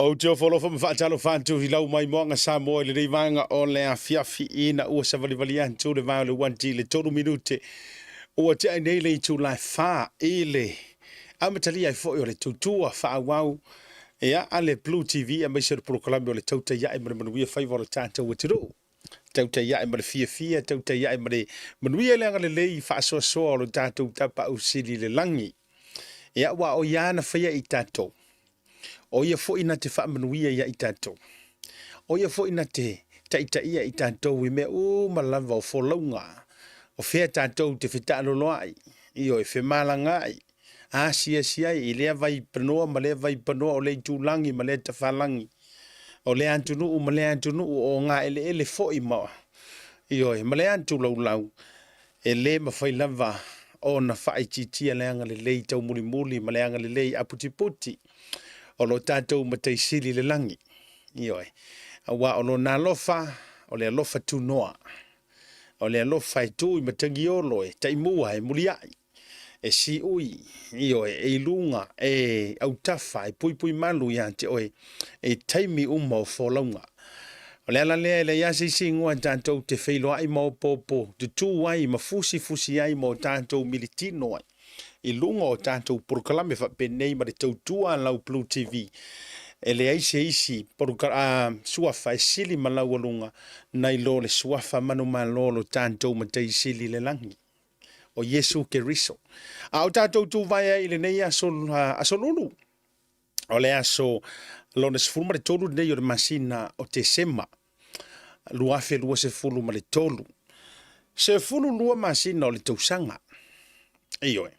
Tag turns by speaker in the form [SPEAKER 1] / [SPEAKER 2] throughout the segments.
[SPEAKER 1] Ou te ofo alofa ma faatalofa atu i lau maimoaga Samoa i lenei vaega o le afiafi ina ua savalivali atu le vae o le uati i le 3 minute ua tea ai nei le itula e 4 i le amatalia ai foi o le tautua faaauau ia a le Blue TV aemaise o le polokalame o le Tautai Ae ma le Manuia Faiva o le tatou atunuu. Tautai ae ma le fiafia, tautai ae ma le manuia le agalelei faasoasoa o lo tatou Tapaau Sili i le lagi. Ia, aua o ia na faia i tatou. O ia foi na te faamanuia ia i tatou. O ia foi na te taitaia i tatou i mea uma lava o folauga. O fea tatou te fetaaloloai, ioe, femalagaai, asiasi ai i lea vai panoa ma lea vai panoa, o lea itulagi ma lea tafalagi, o lea atunuu ma lea atunuu, o gaeleele foi ma, ioe, ma lea atulaulau, e le mafai lava ona faaitiitia le agalelei taumulimuli ma le agalelei aputiputi o lo tatou Matai Sili i le lagi. Ioe, aua o lona alofa, o le alofa tunoa, o le alofa e tu i matagiolo, e taimua, e muliai, e siui, ioe, e i luga, e autafa, e puipui malu ia te oe i taimi uma o folauga. O le ala lea e leai lava se isi igoa tatou te feiloai ma opoopo tutū ai ma fusifusi ai ma o tatou militino ai i luga o tatou polokalame faapenei ma le tautua a lau Blue TV. E leai se isi suafa e sili ma laualuga nai lo le suafa manumalo o lo tatou Matai Sili i le lagi, o Iesu Keriso. A o tatou tuvae ai i lenei aso, aso lulu, o le aso lona 13 lenei o le masina o Tesema 2023. 12 masina o le tausaga. Ioe.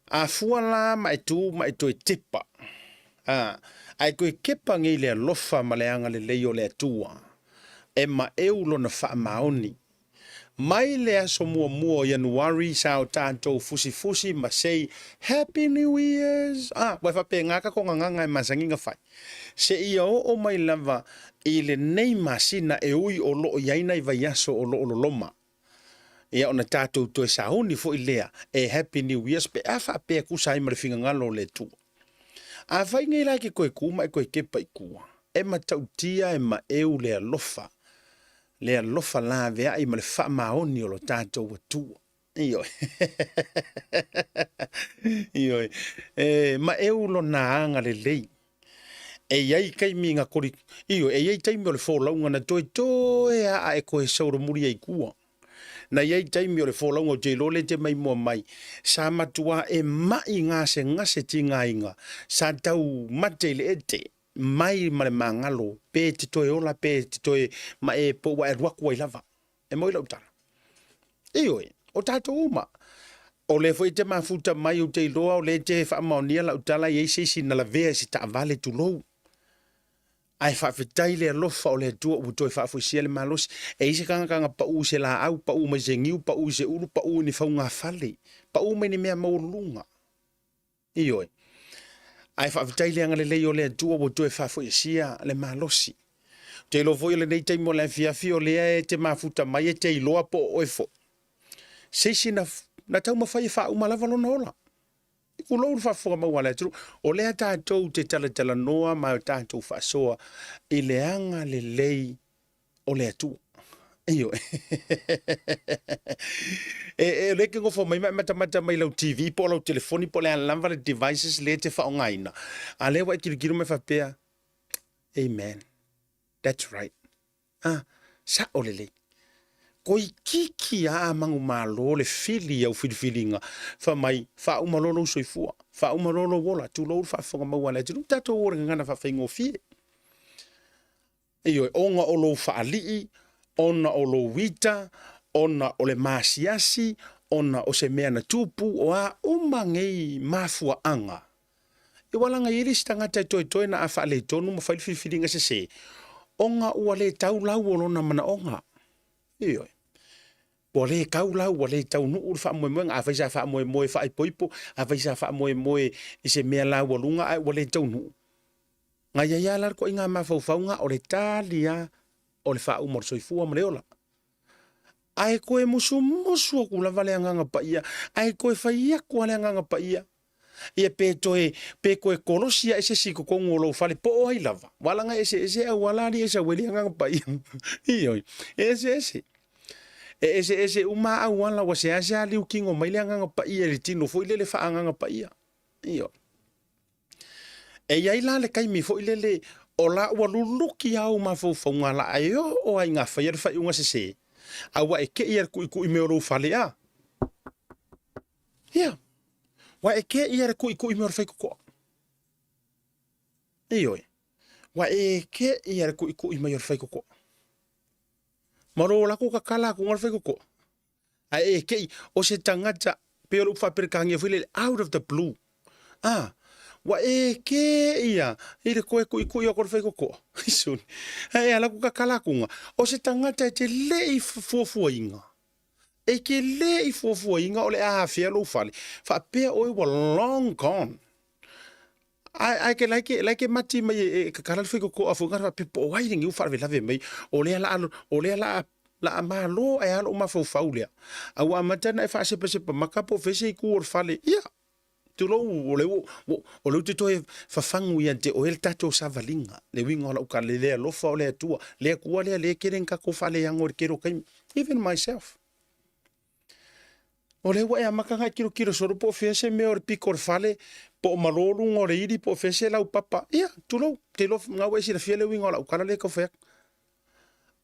[SPEAKER 1] A fua la ma e tu ma e toe tepa, a, ae toe kepa nei le alofa ma le agalelei o le Atua, e maeu lona faamaoni. Mai le aso muamua o Ianuari sa o tatou fusifusi ma say Happy New Year's, a, ua e faapena ka kona gagaga e masani na fai, seia oo mai lava i lenei masina e ui o loo i ai nai vaiaso o loo loloma. Ia ona tatou toe sauni foi lea e Happy New Year's pe a faapea e tusa ai ma le finagalo o le Atua. Afai nei la e te toe tu ma e toe kepa i tua, e matautia e maeu le alofa, le alofa laveai ma le faamaoni o lo tatou Atua. Ioe. Ioe. E maeu lona agalelei. E i ai taimi na kori, ioe, e i ai taimi o le folauga na toetoe a e toe solomuli ai i tua. Na i ai taimi o le folauga ou te iloa lea e te maimoa mai, sa matua e ma'i gasegase tigaina, sa tau mate i le ete, mai ma le magalo, pe te toe ola pe te toe ma e po ua e alu atu ai lava. E moi lau tala. Ioe, o tatou uma. O lea foi e te mafuta mai ou te iloa o lea e te faamaonia lau tala e i ai se isi na lavea i se taavale tulou. Ae faafetai le alofa o le Atua ua toe faafoisia le malosi. E i ai se tagata na pau i se laau, pau mai se niu, pau i se ulu, pau i ni faugafale, pau mai ni mea maualuluga. Ioe. Ae faafetai le agalelei o le Atua ua toe faafoisia le malosi. Ou te iloa foi o lenei taimi o le afiafi o lea e te mafuta mai e te iloa po o oe foi se isi na, na taumafai e faauma lava lona ola. Tulou le faafofoga maua a le atunuu, o lea tatou te talatalanoa ma tatou faasoa i le agalelei o le Atua. Ioe. E, e le ke nofo mai ma e matamata mai lau TV po o lau telefoni po o le a lava le devices lea e te faaaogaina. A lea ua e tilotilo mai faapea, Amen. That's right. Ah, sa'o lelei. Toeitiiti a manumalo le fili i au filifiliga, fai mai, faauma loa lou soifua, faauma loa lou ola, tulou le faafofoga maua a le atunuu, tatou o i le gagana faafaigofie. Ioe, ona o lou faalii, ona o lou ita, ona o le maasiasi, ona o se mea na tupu, o a uma nei mafuaaga, Ua laga i ai le isi tagata e toetoe na a faaletonu ma fai le filifiliga sese, ona ua le tau lau o lona manaoga. Ioe. Ua le tau lau, ua le taunuu le faamoemoega. Afai sa faamoemoe faaipoipo, afai sa faamoemoe i se mea laualuga ae ua le taunuu, na i ai lava la le ituaiga mafaufauga o le tali lava o le faauma o le soifua ma le ola. Ae toe musumusu atu lava le Agaga Paia, ae toe fai atu lava le Agaga Paia. Ia pe toe, pe koe kolosi ae se isi i totonu o lou fale po o ai lava. Ua ala na eseese auala alii e sau ai le Agaga Paia. Ioe, e eseese. E eseese uma auala ua seasea liu kino mai le Agaga Paia i le tino foi lele faaagaga paia. Ioe. E i ai la le taimi foi lele o la ua luluki lava ou mafaufauga la e oo lava ina faia le faaiuga sese, a ua e kei lava i le kuikui mai o lou fale a. Ia, ua e kei lava i le kuikui mai o le faitotoa. Ioe, ua e kei lava i le kuikui mai o le faitotoa. Ma lou latou tatala atu le faitotoa. Ae e kei, o se tagata, pei o le upu faa-Peretania foi lele, out of the blue. Ah, ua e kei ia i le toe tuitui atu o le faitotoa. Suli. Ae e ala atu tatala atuga, o se tagata e te le i fuafuaina. E te le i fuafuaina o le a afea lou fale. Faapea oe ua long gone. Ae, ae ke lae ke, lae ke mati mai e, e kakala le faitotoa foi ngā faapea po o ai lenei ua faalavelave mai, o lea la, o lea la, la a malo ae a lou mafaufau lea. A ua amata ona e faasepasepa maka po o fea se itu o le fale, ia, tulou, o lea ua, ua, o lea ou te toe fafagu ia te oe le tatou savaliga, le uiga o lau tala, le alofa o le Atua, le Atua lea lea e tele ina tatou faaleago i le tele o taimi, even myself. O lea ua e amata ona e tilotilo solo po o fea se mea o le pito o le fale, po o malo luga o le ili, po o fea se laupapa. Ia, tulou, te iloa na ua e silafia le uiga o lau tala lea e tau fai atu.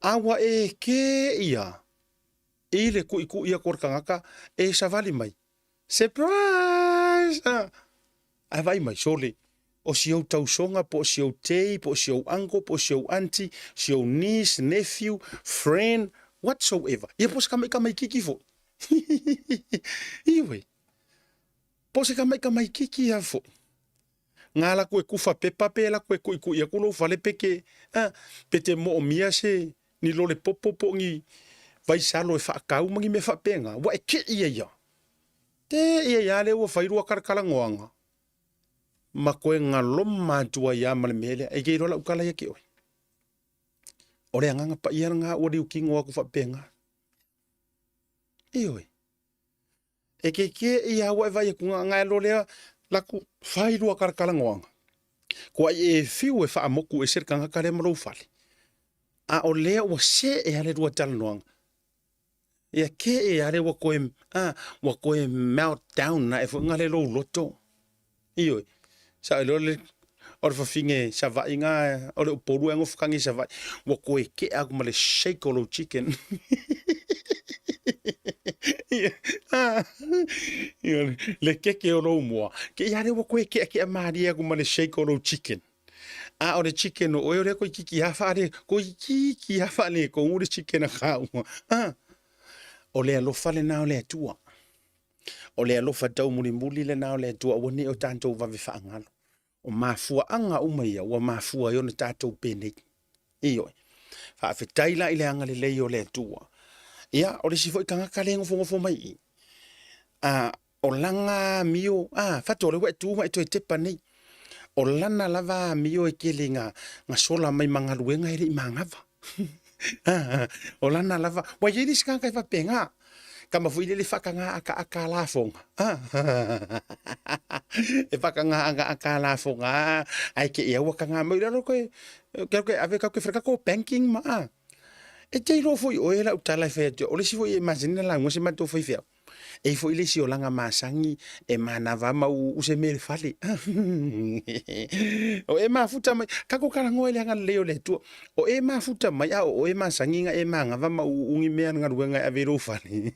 [SPEAKER 1] A ua e kē ia i le tuitui atu o le tagata e savali mai. Surprise! Ah. Ae vaai mai, sole, o si ou tausoga po o si ou tei, po o si ou uncle, po o si ou aunty, si ou niece, nephew, friend, whatsoever. Ia po o se kamaikamaikiki foi. Ioe. Po o se kamaikamaikiki lava foi. Ngā laku e kufa pepa pe laku e kuʻikuʻi aku lou fale pe ke, ah, pe te moomia se ni lole popo po o ni vaisalo e faakau ma ni mea faapena. Ua e keʻi ia ia. Te ia ia lea ua fai lua kalakalanoaga ma koe galoma atu ai lava ma le mea lea. E ke iloa lau tala ia te oe. O le agaga paia lena ua liutino atu faapena. Ioe. E ke ke ia ua e vai atu nga e lolea laku fai lua kalakalanoaga. Kua i e fiu e faamoku ese le tagata lea ma lou fale. A o lea ua see a le lua talanoaga. Ia ke e ale ua koe, a, ua koe melt down na e foi ngale lou loto. Ioe, sa e le, o le fafine Savaii ngā, o le Upolu e ngofukangi Savaii, ua koe ke aku ma le shake o lou chicken. Ia, le keke o lou moa. Ke ia le ua koe kea kea marie aku ma le shake o lou chicken. A o le chicken o oe o lea koikiki lava faale, koikiki lava faaletonu le chicken a kāua. A, o le alofa lena o le Atua. O le alofa taumulimuli lena o le Atua, aua ne i o tatou vave faagalo. O mafuaaga uma ia ua mafua ai ona tatou penei. Ioe. Faafetai la i le agalelei o le Atua. Ia, o le isi foi tagata lea e nofonofo mai i i, a, O lana amio, a, fatu o lea ua e tu ma e toe tepa nei. O lana lava amio e tele ina na sola mai ma galuega e le i manava. O lana lava, ua i ai le isi tagata e faapena, tama foi lele faataga akaaka a lafoga. E faataga akaaka a lafoga, ae te i au ua taga mai, lalo koe, ke koe ave kau ke whare banking ma a. E te iloa foi oe lau tala e whai atu, o le isi foi e masani na lauga se matou faifeau. E i foi le isi olaga masani e manava ma uu se mea i le fale. O e mafuta mai, kako talanoa i le agalelei o le Atua. O e mafuta mai, a o oe masani na e manava ma uu ni mea galuega e ave i lou fale.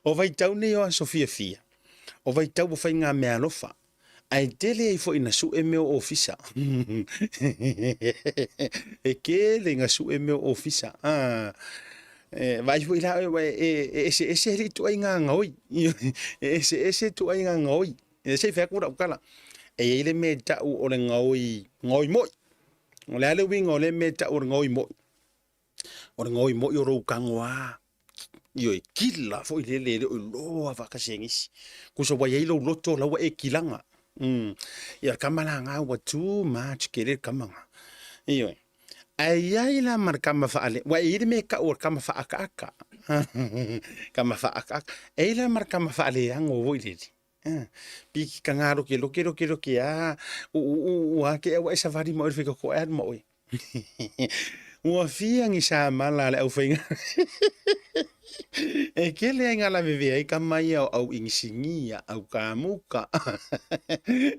[SPEAKER 1] O vaitau nei o aso fiafia, o vaitau o faigameaalofa, Ae tele ai foi ina sue mea o ofisa. E tele ina sue mea o ofisa. Ah, e vaai foi la oe, e, e eseese alii ituaiga gaoi. E eseese ituaiga gaoi. E se i fai atu lau tala. E i ai le mea e tau o le gaoi, gaoi moi. O le a le uiga o lea mea e tau o le gaoi moi? O le gaoi moi o lou tago lava, ioe, kila foi lele e le o iloa faatasi e nisi. Tusa ua i ai lou loto la ua e kilaga. Ia le tama la na ua too much kele le tama na. Ioe. Ae i ai la ma le tama faale, ua e i ai le mea e tau o le tama faaakaaka. Kama faaakaaka. E i ai la ma le kama faaleago foi lele. Piki ka loke loke loke loke a u u u a ke ua e savali ma oe i le faitotoa e alu ma oe. Ua fia ni samala a le aufaiga e kele ai galavevea ai kama ia o au inisinia, au kamuka.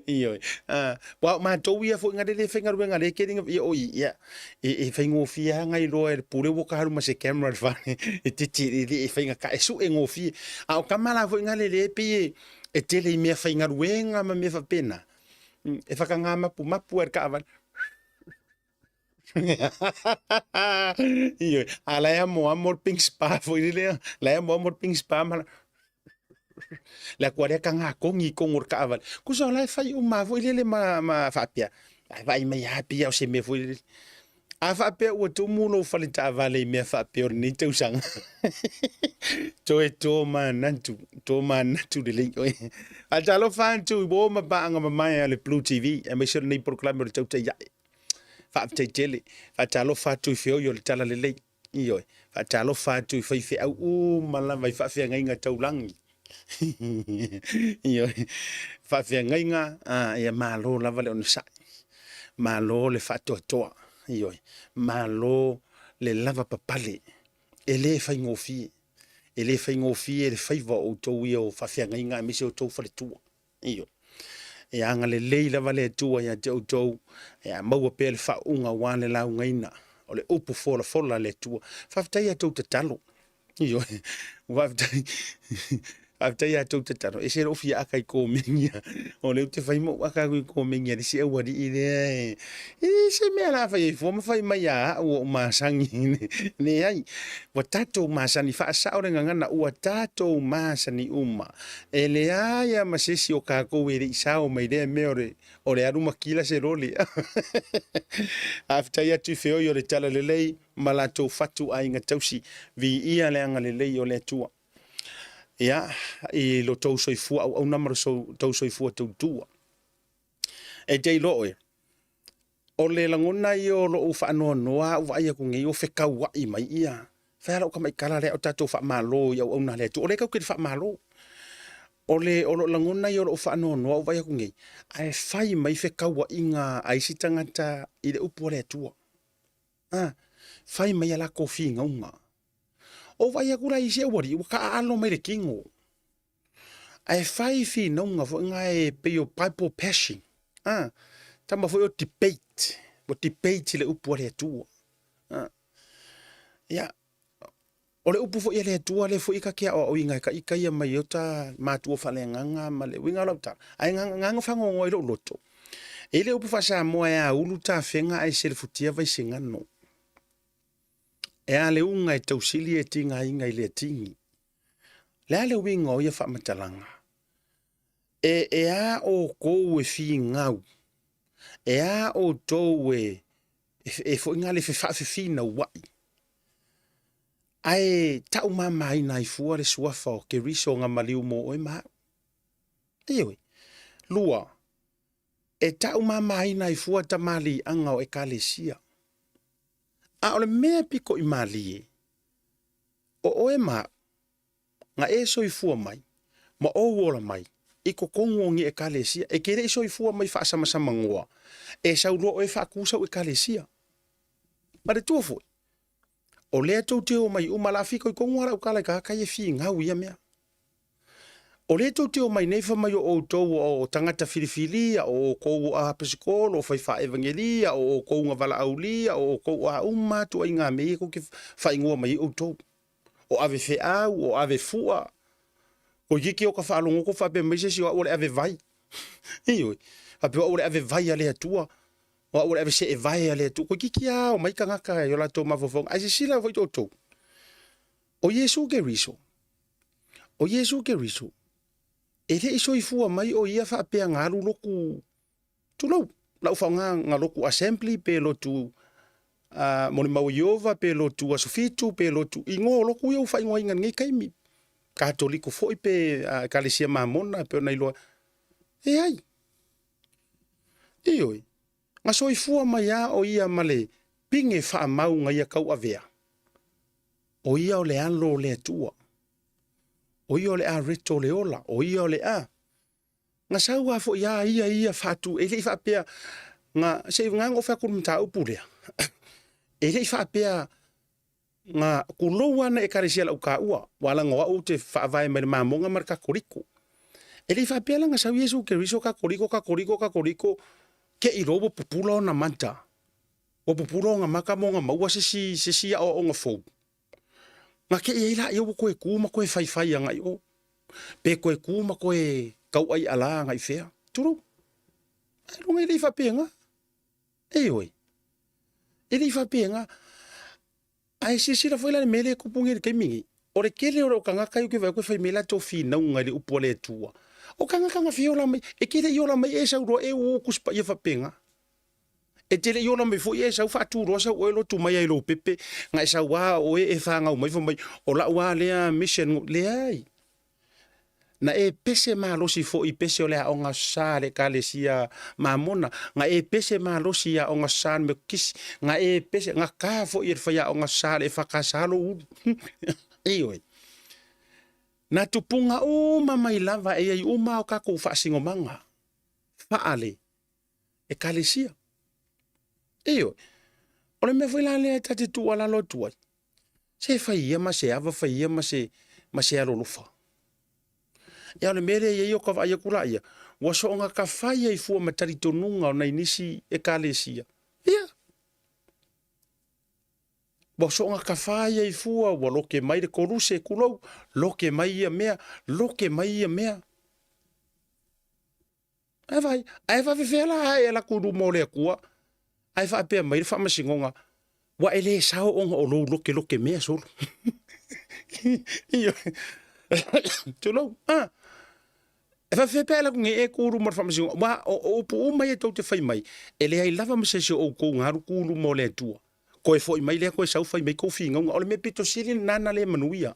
[SPEAKER 1] Ioe. Ua o matou ia foi ngale le faigaluega le kele ia o ia e faigofie lava na iloa e le pule ua ka alu ma se camera i le fale e titi e e faigata e sue gofie. A o kama la foi ngale le pei e tele i mea faigaluega ma mea faapena. E whakangā mapu mapu ai le kaavale. Ioe, a la e amo amo le pink spa foi le lea, la e amo amo le pink spa ma la le atua lea ka ngā kongi i kongo o le kaavale. Kusa o la e fai uma foi lele ma, ma faapea, ai vaai mai a pia o se mea foi lele. A faapea ua tumu lou fale taavale i mea faapea o lenei tausaga. Toe tōmanatu, tōmanatu lelei oe. A talofa atu i uo ma paaga mamae a le Blue TV, aemaise o lenei polokalame o le Tautai Ae. Faafetai tele, faatalofa atu i feoi o le Talalelei. Ioe, faatalofa atu i faifeau uma lava i faafeagaiga taulagi. Ioe, faafeagaiga, ia malo lava le onosai, malo le faatoatoa, ioe, malo le lavapapale, e le faigofie, e le faigofie le faiva o outou ia o faafeagaiga aemaise o outou faletua. Ioe. E agalelei lava le Atua ia te outou, e a maua pea le faauuga aua le laugaina o le upu folafola a le Atua. Faafetai ia tou tatalo. Ioe. Faafetai. Faafetai ia tou tatalo. E se lou fia aka i komengia. O lea ou te fai ma ou aka aku i komengia le isi aualii lea e... E se mea la fai ai fua ma fai mai ia au o masani. Leai. Ua tatou masani faasao le gagana ua tatou masani uma. E leai lava ma se isi o kakou e le i sao mai lea mea o le, o le alu ma kila se loli. Faafetai atu i feoi o le Talalelei ma latou fatu aiga tausi. Viia le agalelei o le Atua. Ia, i lo tou soifua auauna ma lo tou soifua tautua. E te iloa oe, O le lagona ia o lou faanoanoa a ou vaai atu nei o fekauai mai ia, fai a lau tamaitala lea o tatou faamalo i auauna a le Atua. O lea tatou te faamalo. O le o lou lagona ia o lou faanoanoa a ou vaai atu nei, ae fai mai fekauaiga a isi tagata i le upu a le Atua. A, fai mai a latou finauga. Ou vaai atu la i isi aualii ua taaalo mai le tino. Ae fai finauga foi na e pei o Bible bashing. Ah, tama foi o debate. Ua debate le upu a le Atua. Ah. Ia, o le upu foi a le Atua lea foi ta te aoaoina e taita ia mai o ta matua faaleagaga ma le uiga o lau tala. Ae gagana fagogoa i lou loto. E i le upu faa-Samoa e aulu tafega ae selefutia vaisigano. E a le uga e tausili e tigaina i le tigi. Le a le uiga o ia faamatalaga? E, e a outou e figau, e a outou e, e, e foi ngā le faafefinauai, ae taumamaina ai fua le suafa o Keriso nga maliu mo oe ma au. Ioe. Lua, e taumamaina ai fua tamaliiaga o Ekalesia. A o le mea piko i malie, o oe ma au, na e soifua mai, ma ou ola mai, i totonu o ni Ekalesia, e te le i soifua mai faasamasamanoa, e sau loa oe faatu sau Ekalesia. Manatua foi, o lea tou te omai uma, la fitoitonu lava lau tala i tagata ia e finau i ia mea. O lea tou te omai nei fai mai o outou o tagata filifilia, o outou o apesikolo, o fai faaevangelia, o outou na valaaulia, o outou o a uma atu aiga mea ia tou te faaigoa mai ai outou. O ave feau, o ave fua. Toeitiiti o ta faalogo faapea mai se isi o au o le ave vai. Ioe. Faapea o au o le ave vai a le Atua. O au o le ave seevae a le Atua. Toeitiiti lava omai tagata i o latou mafaufauga. Ae silasila foi outou, o Iesu Keriso, o Iesu Keriso, e le i soifua mai o ia faapea na alu lotu, tulou, lau faaaoga na lotu assembly pe lotu molimau Ieova pe lotu aso fitu pe lotu igoa o lotu ia ua faaigoaina i lenei taimi, Katoliko foi pe Ekalesia Mamona pei ona iloa. Leai. Ioe, na soifua mai lava o ia ma le pine faamau na ia tauavea. O ia o le alo o le Atua. O ia o le areto o le ola. O ia o le a. Na sau a foi a ia ia faatu, e le i faapea, na, se i nga ofe aku le mataupu lea. E le i faapea, na kulou ana ekalesia lau kaua, wala ngoa u te faavae mai le mamoga ma le Katoliko. E le i faapea la na sau Iesu Keriso Katoliko, Katoliko, Katoliko, ke i loa ua pupula ona mata. Ua pupula ona mata ma ona maua se isi aoaoga fou. Na te i ai laia ua toe tu ma toe faifai agai i o. Pe toe tu ma toe tauai ala agai i fea. Tulou. Ailoga e le i faapena. Ioe. E le i faapena. Ae silasila foi la i le mea lea e tupu nei i le taimi nei, o le tele o tagata ia ou te vaai atu e fai mai latou finauga i le upu a le Atua, o tagata na fia ola mai, e te le i ola mai e sau loa e uu Tusi Paia faapena. E te le i ola mai foi e sau faatu loa sau oe lotu mai ai i lou pepe, na e sau lava oe e fanau mai fai mai, o lau lava lea mission, leai. Na e pese malosi foi i pese o le Aoga Aso Sa a le Ekalesia Mamona, na e pese malosi i Aoga Aso Sa a le Metotisi, na e pese, na ta foi e le faiaoga Aso Sa a le EFKS lou ulu. Ioe. Na tupuga uma mai lava e i ai uma o tatou faasinomaga faale Ekalesia. Ioe. O le mea foi la lea e ta te tuualalo atu ai, se fai ia ma se ava, fai ia ma se, ma se alolofa. Ia o le mea lea e i ai o ka vaai atu laia, ua soona tafai ai fua ma talitonuga o nai nisi Ekalesia. Ia, ua soona tafai ai fua, ua loke mai le koluse, tulou, loke mai ia mea, loke mai ia mea. Ae vaai, ae faafefea la ae alu atu i luma o le Atua, ae faapea mai le faamasinoga, ua e le sao ona o lou lokeloke mea solo. Tulou, ah. E faafefea pe alu atu nei e tu i luma o le faamasinoga, aua o upu uma ia tou te fai mai, e leai lava ma se isi o outou na alu tu i luma o le Atua. Toe foi mai lea toe sau fai mai tou finauga. O le mea pito sili lena na le manuia.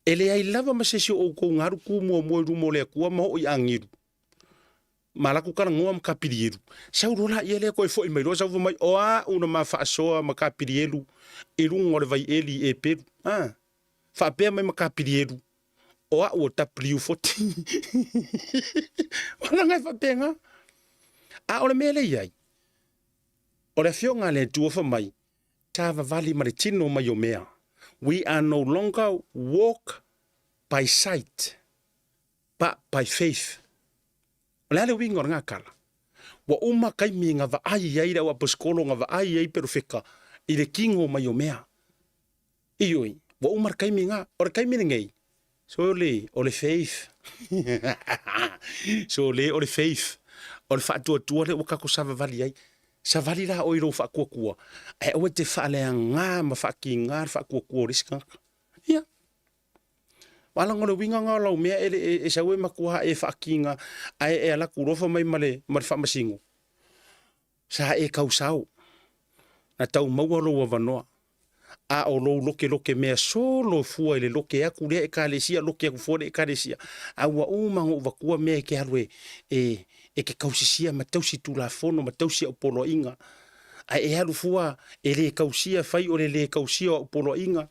[SPEAKER 1] E leai lava ma se isi o outou na alu tu muamua i luma o le Atua ma oo i agilu, ma latou talanoa ma Kapilielu. Sau loa laia lea toe foi mai loa sau fai mai, o a'u na ma faasoa ma Kapilielu i luga o le vaieli i Epelu. A, faapea mai ma Kapilielu, o a'u o W40. Leaga e faapena. A o le mea lea e i ai, o le Afioga a le Atua fai mai, savavali ma le tino mai o mea. We are no longer walk by sight, but by faith. O le a le uiga o lena tala? Ua uma taimi na vaai ai le au aposetolo, na vaai ai perofeta i le tino mai o mea. Ioe, ua uma le taimi na. O le taimi lenei, so le, o le faith. So le, o le faith. O le faatuatua lea ua tatou savavali ai. Savali la oe i lou faatuatua, ae aua e te faaleaga ma faatiga le faatuatua o le isi tagata. Ia. Aua leaga o le uiga lena o lau mea e le e sau e matua e faatiga, ae e alu atu loa fai mai ma le faamasino, sa e tausao, na tau maua lou avanoa, a o lou lokeloke mea solo fua i le loke atu lea Ekalesia, loke atu fua lea Ekalesia, a ua uma ona ou avatua mea e te alu e, e, e te tausisia ma tausi Tulafono ma tausi au poloaiga. Ae e alu fua e le tausia, fai o le le tausia o au poloaiga,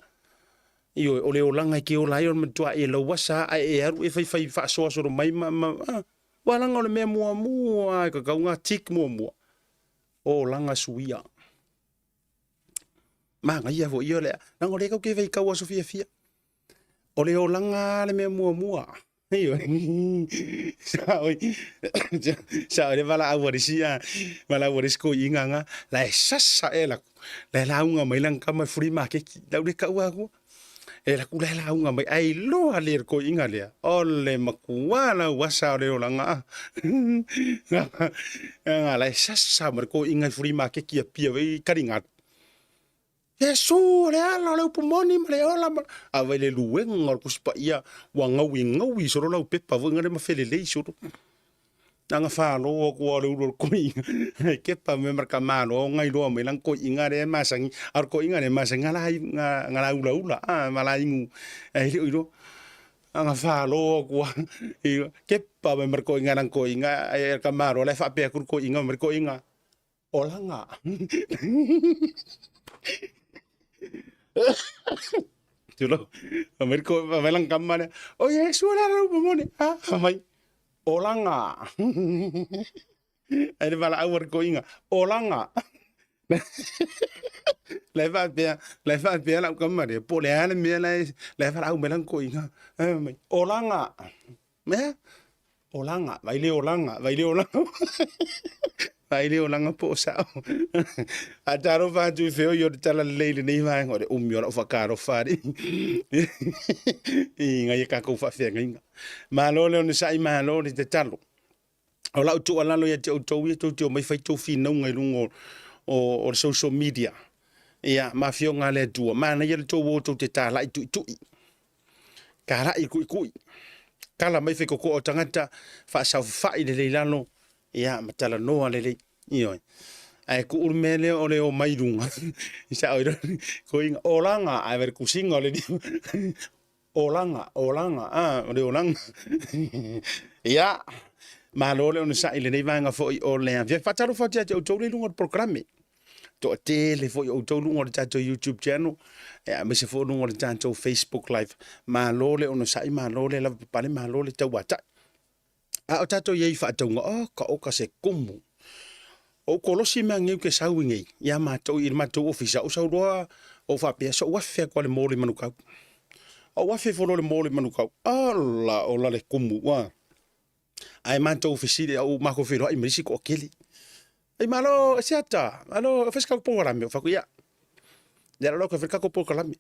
[SPEAKER 1] ioe, o le olaga e te ola ai o le matua e lauasa ae e alu e faifai faasoa solo mai ma, ma, ah, Ua laga o le mea muamua e kakau ngā tick muamua, olaga suia. Manaia foi ia lea. Leaga o lea kau ke vei kau aso fiafia. O le olaga le mea muamua. Sa oi, sa oi le valaau a le isi a, valaau a le isi toeaina nga, la e sasa ea laku, la e lauga mai lana tama i free maketi. Lau le kau akua. E laku la e lauga mai, ae iloa le le toeaina lea, o le matua lauasa o le olaga a. Nga la e sasa ma le toeaina i free maketi i Apia i taligalu. Iesu, o le ala o le upu moni ma le ola ma... A vai le luega o le Tusi Paia ua gauigaui solo lau pepa foi ngale ma felelei solo. Nanga falo aku o le ulu o le koiga. E kepa me marka malo ngai loa mai lang koiga le masangi. A o le koiga le masangi nga la nga nga la ula ula a ma la ingu. E le ilo. Anga falo aku i kepa me marka koiga lang koiga e ka malo le fa pe aku koiga marka koiga. Olaga. Tulou. Fai mai fai mai lana tama lea, o Iesu o le a le upu moni? A, fai mai, olaga. Ai le valaau a le toeaina, olaga. La e faapea, la e faapea lau tama lea, po o le a le mea la e valaau mai lana toeaina. Fai mai, olaga. Mea? Olaga, vai le olaga, vai le olaga. Vai le olaga po o sao. Faatalofa atu i feoi o le talalelei i lenei vaega o le umi o lau faatalofa alii i nai a tatou faafeagaiga. Malo le onosai, malo le tatalo. O lau tuualalo ia te outou ia tou te omai fai tou finauga i luga o le social media. Ia, ma afioga a le Atua, manaia le tou o tou te talai tuitui. Talai tuitui. Tala mai faitotoa o tagata, faasaofafai lelei lalo, ia, ma talanoa lelei. Ioe. Ae tuu le mea lea o le omai i luga, i sao i toeaiina, olaga, ae vaai i le tusiga o le lima, olaga, olaga, a, o le olaga. Ia, malo le onosai i lenei vaega foi o le afiafi. Faatalofa atu ia te outou lea i luga o le polokalame. Toatele foi o outou luga o le tatou YouTube channel, aemaise foi luga o le tatou Facebook Live. Malo le onosai, malo le lavapapale, malo le tauatai. A o tatou i ai i faatauga, oka oka se kumu. O ou kolosi mea nei ou te sau i nei, ia matou i le matou ofisa, ou sau loa ou faapea, se ou afe atu lava i le mall i Manukau. Ou afe ifo loa i le mall i Manukau, ola ola le kumu, ua. Ae matou fesili, ou matou feiloai ma isi toatele. Ei malo, e se ata, malo, e fai se tatou polokalame. Ou fai atu, ia, ia la loa fai le tatou polokalame.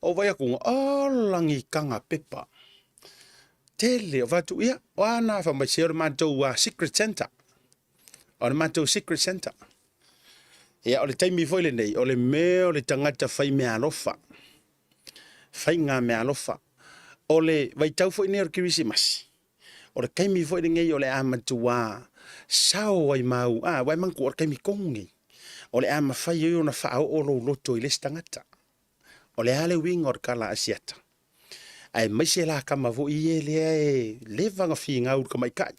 [SPEAKER 1] Ou vaai atu, ola ni taga pepa. Tele, ou fai atu, ia, o a na, fai mai, se o le matou Secret Santa. O le matou Secret Santa. Ia, o le taimi foi lenei, o le mea o le tagata fai meaalofa. Faiga meaalofa. O le vaitau foi nei o le Kerisimasi, o le taimi foi lenei o le a matuā sao ai mau, a, ua e manatua o le taimi tonu lenei, o le a mafai ai ona faaoo lou loto i le isi tagata. O le a le uiga o le tala a Asiata? Aemaise la tama foi ia lea e leva ona finau i le tamaitai.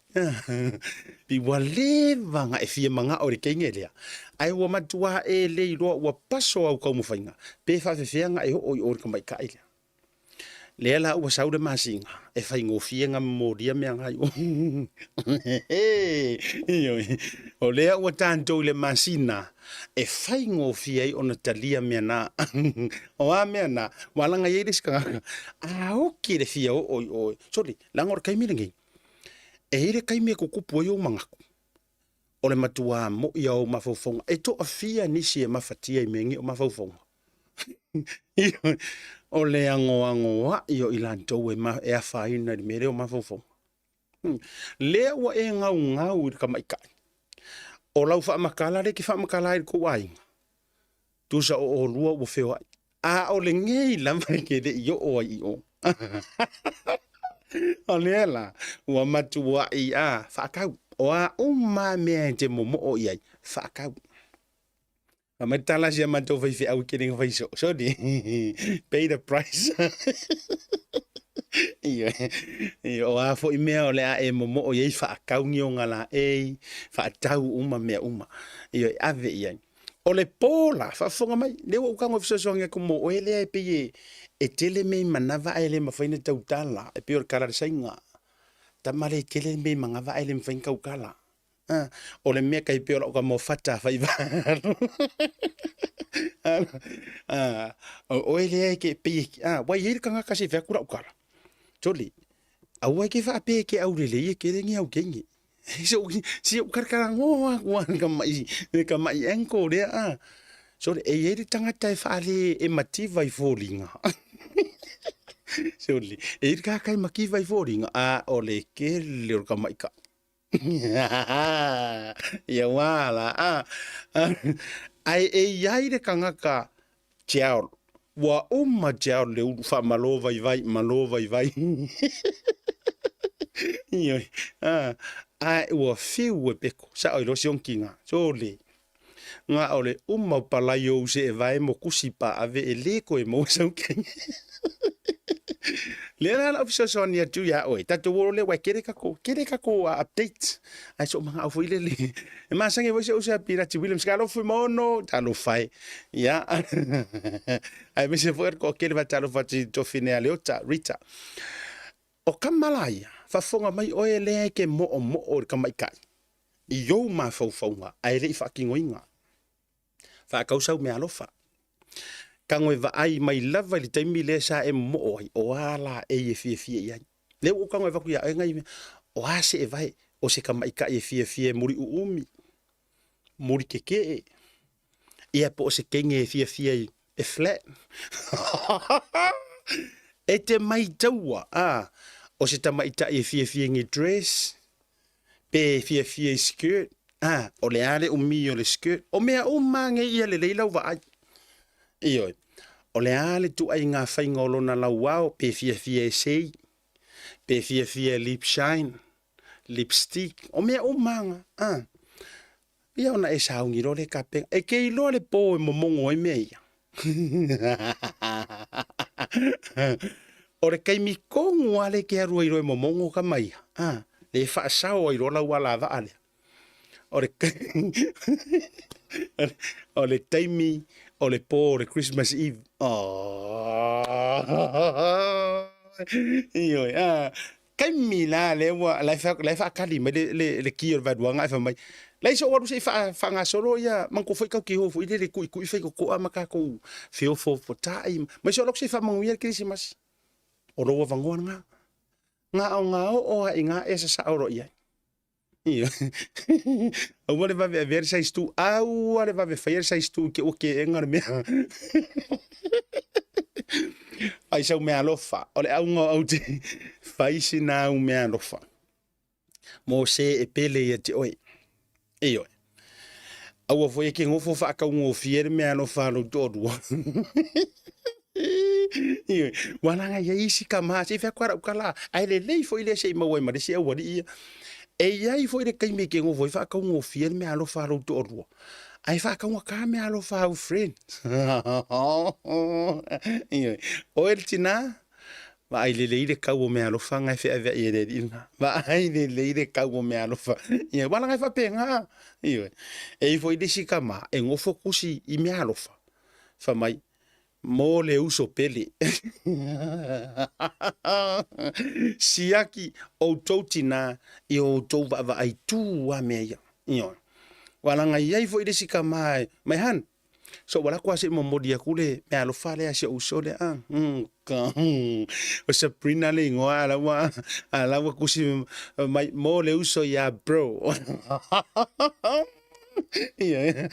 [SPEAKER 1] Pei ua leva ona e fia manao i le teine lea, ae ua matua e le iloa ua paso au taumafaiga pe faafefea ona e oo i o i le tamaitai lea. Lea la ua sau le masina e faigofie ona momolia mea na i o. Ioe. O lea ua tatou i le masina e faigofie ai ona talia mea na. O a mea na, ua laga i ai le isi tagata, a oki le fia oo i oe. Sole, leaga o le taimi lenei, e i ai le taimi e tutupu ai ou manatu, o le matuā moi o ou mafaufauga. E toafia nisi e mafatia i mea nei o mafaufauga? O le anoanoai o i latou e afaina i le mea lea o mafaufauga. Lea ua e gaugau i le tamaitai, o lau faamatala lea e te faamatala ai i le tou aiga, tusa o oulua ua feoai, a o lenei lava e te le i oo ai i o. O lea la, ua matuai a faatau. O a uma mea e te momoo i ai, faatau. Fai mai le tala a si a matou faifeau i kene na fai soo, soni, pay the price. Ioe, o a foi mea o le a e momoo i ai, faatau ni ona laei, faatau uma mea uma. Ioe, ave i ai. O le po la, faafofoga mai, lea ua ou tago e fesoasoani atu mo oe lea e pei e tele mea i manava ae le mafai ona tautala, e pei o le tala a le Saina, tama lea e tele mea i manava ae le mafai ona tautala. O le mea tai pei o lau tama o Fata Faivalu. O oe lea e te pei e, ua i ai le tagata se i fai atu lau tala. Sole, aua e te faapea e te aulelei e tele ni au teine. Si ou talatalanoa atu lava i le tamai ankle lea a. Sole, e i ai le tagata e faale e mativa i foliga. Sole, e i ai le tagata e mativa i foliga, a o le tele o le tamaitai. Ia ua la a. Ae e i ai le tagata gel, ua uma gel le ulu faamalo vaivai, malo vaivai. Ioe, ae ua fiu e peko, sao i loa si ona tiga, sole, na o le uma o palai ou seevae mo kusi paave e le toe maua sau kenge. Lea la lau fesoasoani atu iā oe, tatou o lea ua e kele kako, kele kako update. Ae so manao foi lele. E masani foi se uso ia Pirati Williams, ka alofa maono, talofa e. Ia. Aemaise foi o le toatele faatalofa atu i Tofine Aleota, Rita. O kama la ia, faafofoga mai oe lea e te moomoo i le tamaitai i ou mafaufauga ae le i faatinoina. Faatau sau meaalofa. Tago e vaai mai lava i le taimi lea sa e momoo ai, o a la ei e fiafia i ai. Lea ua ou tago e avatu ia oe nai mea, o a se evae, o se tamaitai e fiafia e muli uumi, muli tetee, ia po o se teine e fiafia i e flat. E te maitaua, a, o se tamaitai e fiafia i ni dress, pe fiafia i skirt, a, o le a le umi o le skirt. O mea uma nei ia lelei lau vaai. Ioe, o le a le ituaiga faiga o lona lauao, pe fiafia e sei, pe fiafia e lip shine, lipstick, o mea uma na, a. Ia ona e sauni loa lea tapena. E te iloa le po e momono ai mea ia. O le taimi tonu lava lea e te alu ai loa e momono tama ia, a, lea e faasao ai loa lau alavaa lea. O le o le taimi o le po o le Christmas Eve. Ioe, a, taimi la lea ua la e faatali mai le ki o le vaeluaga ae fai mai, Leai se ou alu se i faagasolo ia manatua foi tatou te o foi lele e tuitui faitotoa ma tatou feofoofotai ma se o alu atu se i faamanuia le Kerisimasi. O lou avanoa lena. Na ona oo lava i ina e sasao loa i ai. Aua le vave avea le size 2, aua le vave faia le size 2 i te ua keega le mea. Fai sau meaalofa, o le auga o aute, fai sina au meaalofa mo se e pele ia te oe. Ioe. Aua foi e ke nofo faataugofie le meaalofa a lou toalua. Ioe. Ua laga i ai isi tama, se i fai atu lava lau tala, ae lelei foi lea se i maua ai ma le isi aualii ia. E i ai foi le taimi e te nofo ai faataugofie le meaalofa a lou toalua, ae faataugata meaalofa a au friend. Ioe. Oe le tina, vaai lelei le tau o meaalofa na e feaveai e le alii lena. Vaai lelei le tau o meaalofa. Ioe, aua leaga e faapena. Ioe. E i ai foi le isi tama e nofo tusi i meaalofa, fai mai, mo le uso pele. Siaki outou tina i o outou vaavaai tu lava mea ia. Ioe. Aua leaga e i ai foi le isi tama e mai han, so ua alu atu lava se i momoli atu le meaalofa lea a si ou uso lea. O Sabrina le igoa a la ua, a la ua tusi mai mo le uso ia bro. Ia,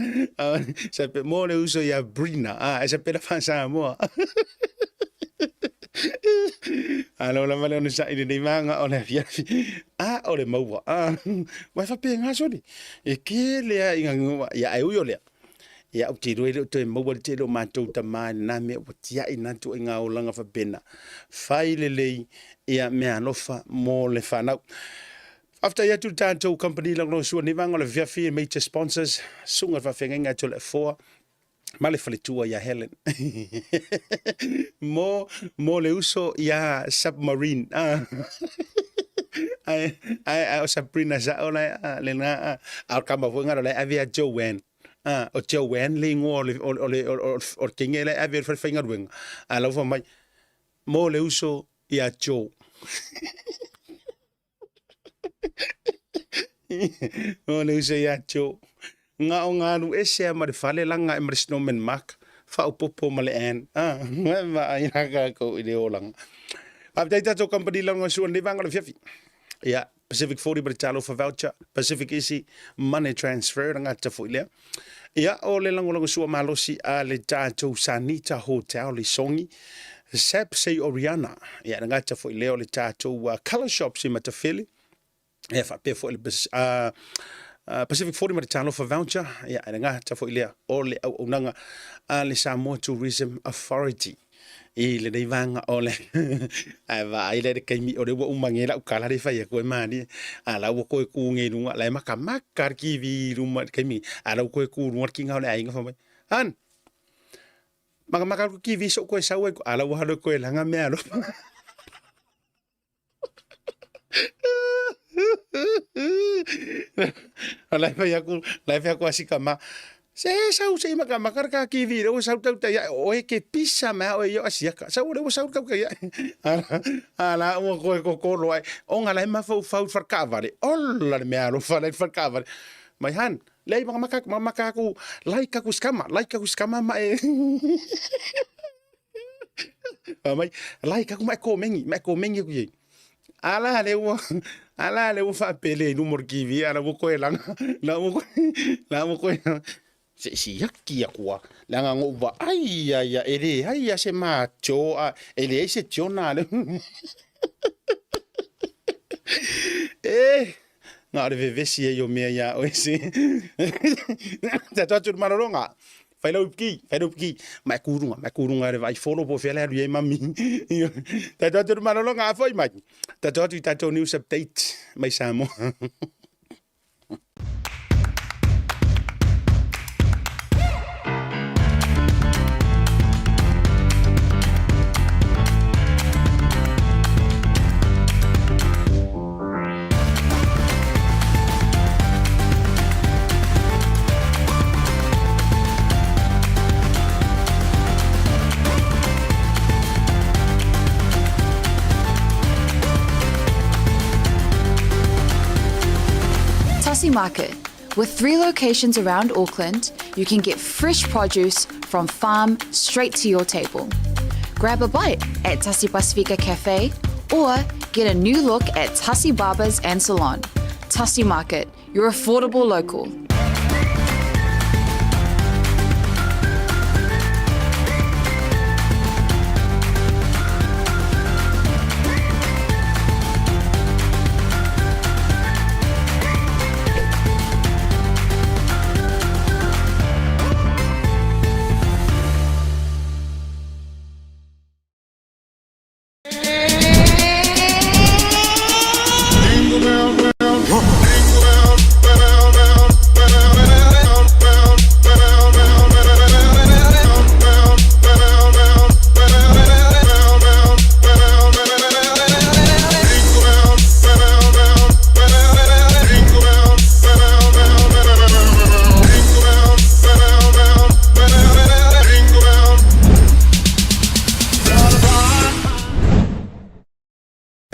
[SPEAKER 1] sa pe mo le uso ia Brina, a e sa pela faa-Samoa. Alo lava le onosai i lenei vaega o le afiafi. A, o le maua, a, ua e faapena soli. E tele lava ina, ia ae ui o lea, ia ou te iloa e le o toe maua le tele o matou tama i lena mea ua tiai lena ituaiga olaga faapena. Fai lelei ia meaalofa mo le fanau. Faafetai atu i le tatou company lagolagosua i lenei vaega o le afiafi, major sponsors, Susuga i le Faafeagaiga ia Toleafoa ma le faletua ia Helen. Mo, mo le uso ia Submarine. Ah. Ae, ae, ae o Sabrina sao la, ah, lena, ah. A o le tama foi ngalo la e ave ia Joanne. Ah, o Joanne le igoa o le, o le, o le, o le, o le teine la e ave i le falefaigaluega. A la ua fai mai, mo le uso ia Joe. O le uso ia Joe. Na o na alu ese a ma le fale laga e ma le Snowman Mark, faaopoopo ma le Ann. Ah, vaai la tatou i le olaga. Faafetai tatou company lagolagoa lenei vaega o le afiafi. Ia, Pacific 40 ma le Talofa Voucher, Pacific Easy Money Transfer, le gata foi lea. Ia, o le lagolagosua malosi a le tatou Sanita Hotel i Sogi, Sap Sei Oriana, ia, le gata foi lea o le tatou Colour Shops i Matafele, ia, faapea foi le Pacific 40 ma le Talofa Voucher, ia, le gata foi lea o le auaunaga a le Samoa Tourism Authority. I lenei vaega o le ae vaai la i le taimi o lea ua uma nei lau tala lea e fai atu ai malie a la ua toe tu nei i luga la e makamaka le TV i luma i le taimi a la ua toe tu i luga le kiga o le aiga fai mai Han makamaka le TV so'u toe sau ai a la ua alu e toe laga meaalofa. O la e fai atu, la e fai atu a si tama, Se sau se i makamaka le ta TV lea ua sau tautai ae, o oe e te pisa mai a oe ia o Asiata. Sau o lea ua sau le tautai ae. A la ua toe totolo ae, ona la e mafaufau i le fale taavale, ola le mea alofa la i le fale taavale. Mai han, leai makamaka atu, makamaka atu, like atu i si tama, like atu i si tama ma e Fai mai, like atu ma e komeni, ma e komeni atu i ai. A la lea ua, a la lea ua faapele i luma o le TV, a la ua toe laga, la ua toe, la ua toe, se i siaki atu lava, leaga na ou vaai ai lava, e leai lava se macho, a, e leai se tiona a le E, na o le vevesi ai o mea iā oe se. Tatou atu i le malologa. Fai lau ipuki, fai lau ipuki. Ma e kū luga, ma e kū luga i le vaai folo po o fea le alu i ai mami. Tatou atu i le malologa, a foi mai. Tatou atu i tatou news update mai Samoa.
[SPEAKER 2] Tassie Market. With three locations around Auckland, you can get fresh produce from farm straight to your table. Grab a bite at Tassie Pasifika Cafe or get a new look at Tassie Barbers and Salon. Tassie Market, your affordable local.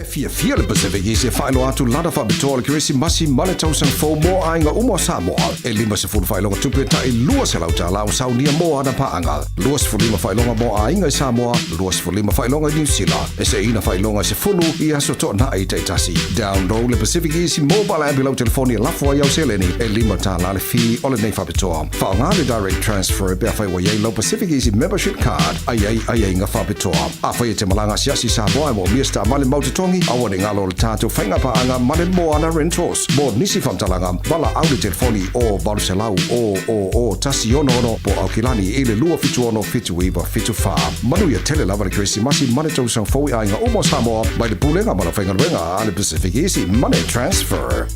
[SPEAKER 3] E fiafia le Pacific East e faailoa atu lana faapitoa o le Kerisimasi ma le tausaga fou mo aiga uma o Samoa. E 50 faailoga tupe tai $200 ua saunia mo ana paaga, 25 faailoga mo aiga i Samoa, 25 faailoga i Niu Sila. E seina faailoga e sefulu i aso toanai taitasi. Download le Pacific Easy mobile app i lau telefoni e lafo ai au seleni e $5 le fee o lenei faapitoa. Faaaoga le direct transfer pe afai ua i ai lau Pacific Easy membership card a i ai aiaiga faapitoa. Afai e te malaga asiasi i Samoa e moomia se taavale mau totogi, aua ne galo le tatou faiga paaga ma le Moana Rentals. Mo nisi faamatalaga, valaau le telefoni o 800 000 166 po o Aukilani i le 276 7974. Manuia tele lava le Kerisimasi ma le tausaga fou i aiga uma o Samoa mai le Pulega ma le Aufaigaluega a le Pacific Easy Money Transfer.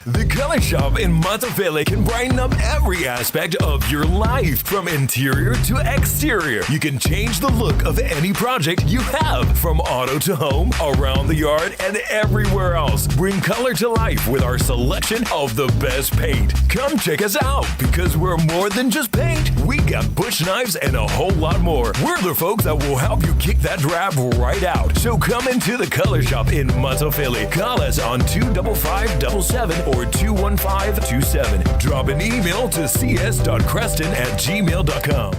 [SPEAKER 4] The Color Shop in Matafele can brighten up every aspect of your life, from interior to exterior. You can change the look of any project you have, from auto to home, around the yard, and everywhere else. Bring color to life with our selection of the best paint. Come check us out because we're more than just paint. We got bush knives and a whole lot more. We're the folks that will help you kick that drab right out. So come into the Color Shop in Matafele. Call us on 25577 or 21527. Drop an email to cs.creston at gmail.com.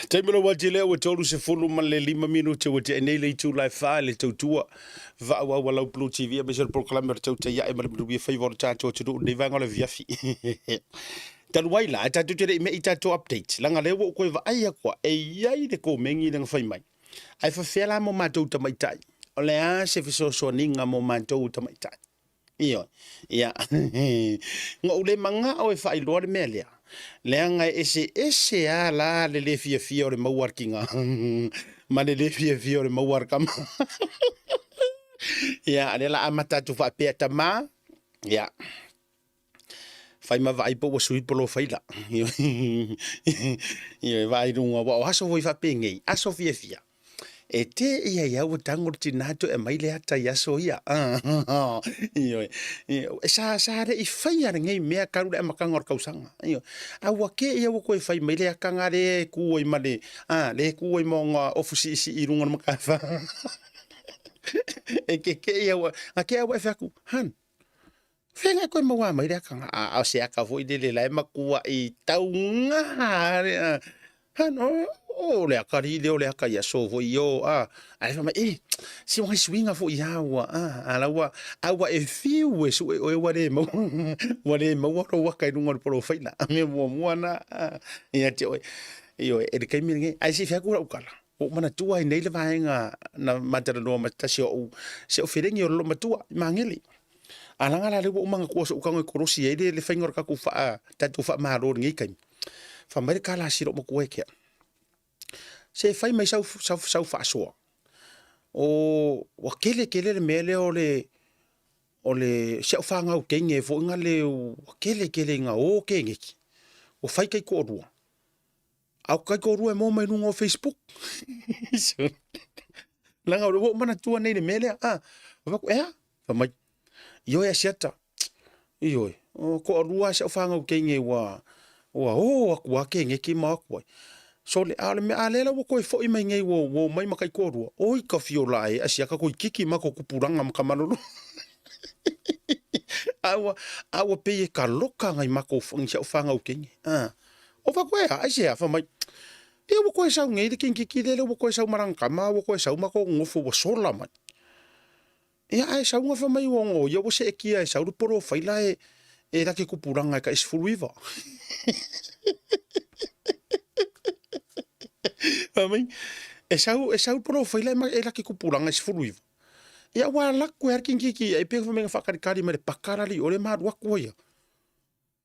[SPEAKER 1] Taimi o le wati lea ua 35 minute ua tea nei le itula e fa i le tautua faaauau a lau Blue TV aemaise o le polokalame o le tautai ae ma le manuia faiva o le tatou atunuu lenei vaega o le afiafi. Talu ai la, e tatou te le i mea i tatou update, leaga lea ua ou toe vaai atu e i ai le komeni lea na fai mai. Ae faafefea la mo matou tamaitai? O le a se fesoasoaniga mo matou tamaitai? Ioe. Ia. Na ou le manao e faailoa le mea lea, leaga e eseese lava la le le fiafia o le maua a le tina ma le le fiafia o le maua a le tama. Ia, o lea o le a amata atu faapea, tama, ia, fai ma vaai po ua sui polofaila. Ioe, vaai i luga, aua o aso foi faapenei, aso fiafia. E te ia ia ua tago le tinā toe aumai le ata i aso ia. Ioe. E sa, sa le i faia lenei mea talu le amataga o le tausaga. Ioe. A ua te ia ua toe fai mai le ata na le e tu ai ma le, a, le e tu ai ma ona ofu siisii i luga o le matafā. E kekee ia ua, na tea ua e fai atu, Han, Fea e koe maua mai le aka a o se aka foi lele la e matua i tauga le a ha no o le aka li le o le aka ia so foi yo a ai fa mai e si wa suinga foi ia ua a a la ua a ua e fiu e su e ua le mau ua le maua ro waka i lunga o le porofaila a me mua mua na ia te oe ioe e le kaimi lenei ai si fea ku lau kala Ua ou manatua ai nei le vaega na matalanoa ma se tasi o au se o felegi o le loomatua i Magele. A laga la lea ua ou manatua so'u tago e kolosi ai le faiga o le tatou faa tatou faamalo i lenei taimi. Fai mai le tala a si loomatua e Kea, se fai mai sau sau sau faasoa, o ua tele tele le mea lea o le o le si au fanau teine foi na le ua tele tele ina o keneki, ua fai taitoalua. A o taitoalua e maua mai luga o Facebook. Leaga ua ou manatua nei i le mea lea, a, fai atu, e a? Fai mai, ioe Asiata, ioe, o toalua lava si au fanau teine ua ua o atu lava keneki ma o atu ai. Sole, a o le mea, a lea la ua toe foi mai nei ua ua omai ma taitoalua, oi ka fiola e Asiata toeitiiti matou tupulaga ma Tamalolo. A ua, a ua pei e taloka nai matou, si au fanau teine, a. O fai atu, e a, aisea? Fai mai, ia ua toe sau nei le kingkiki lea, ua toe sau ma lana tama, ua toe sau ma kou nofo ua sola mai. Ia ae sauga fai mai ua o ia ua seetia e sau le polofaila e, e laki tupulaga e tai 19. Fai mai, e sau, e sau le polofaila e, e laki tupulaga e 19. Ia ua alu atu e le kingkiki ai pe fai mai na faatalitali mai le paka la le i o le ma alu atu ai ia.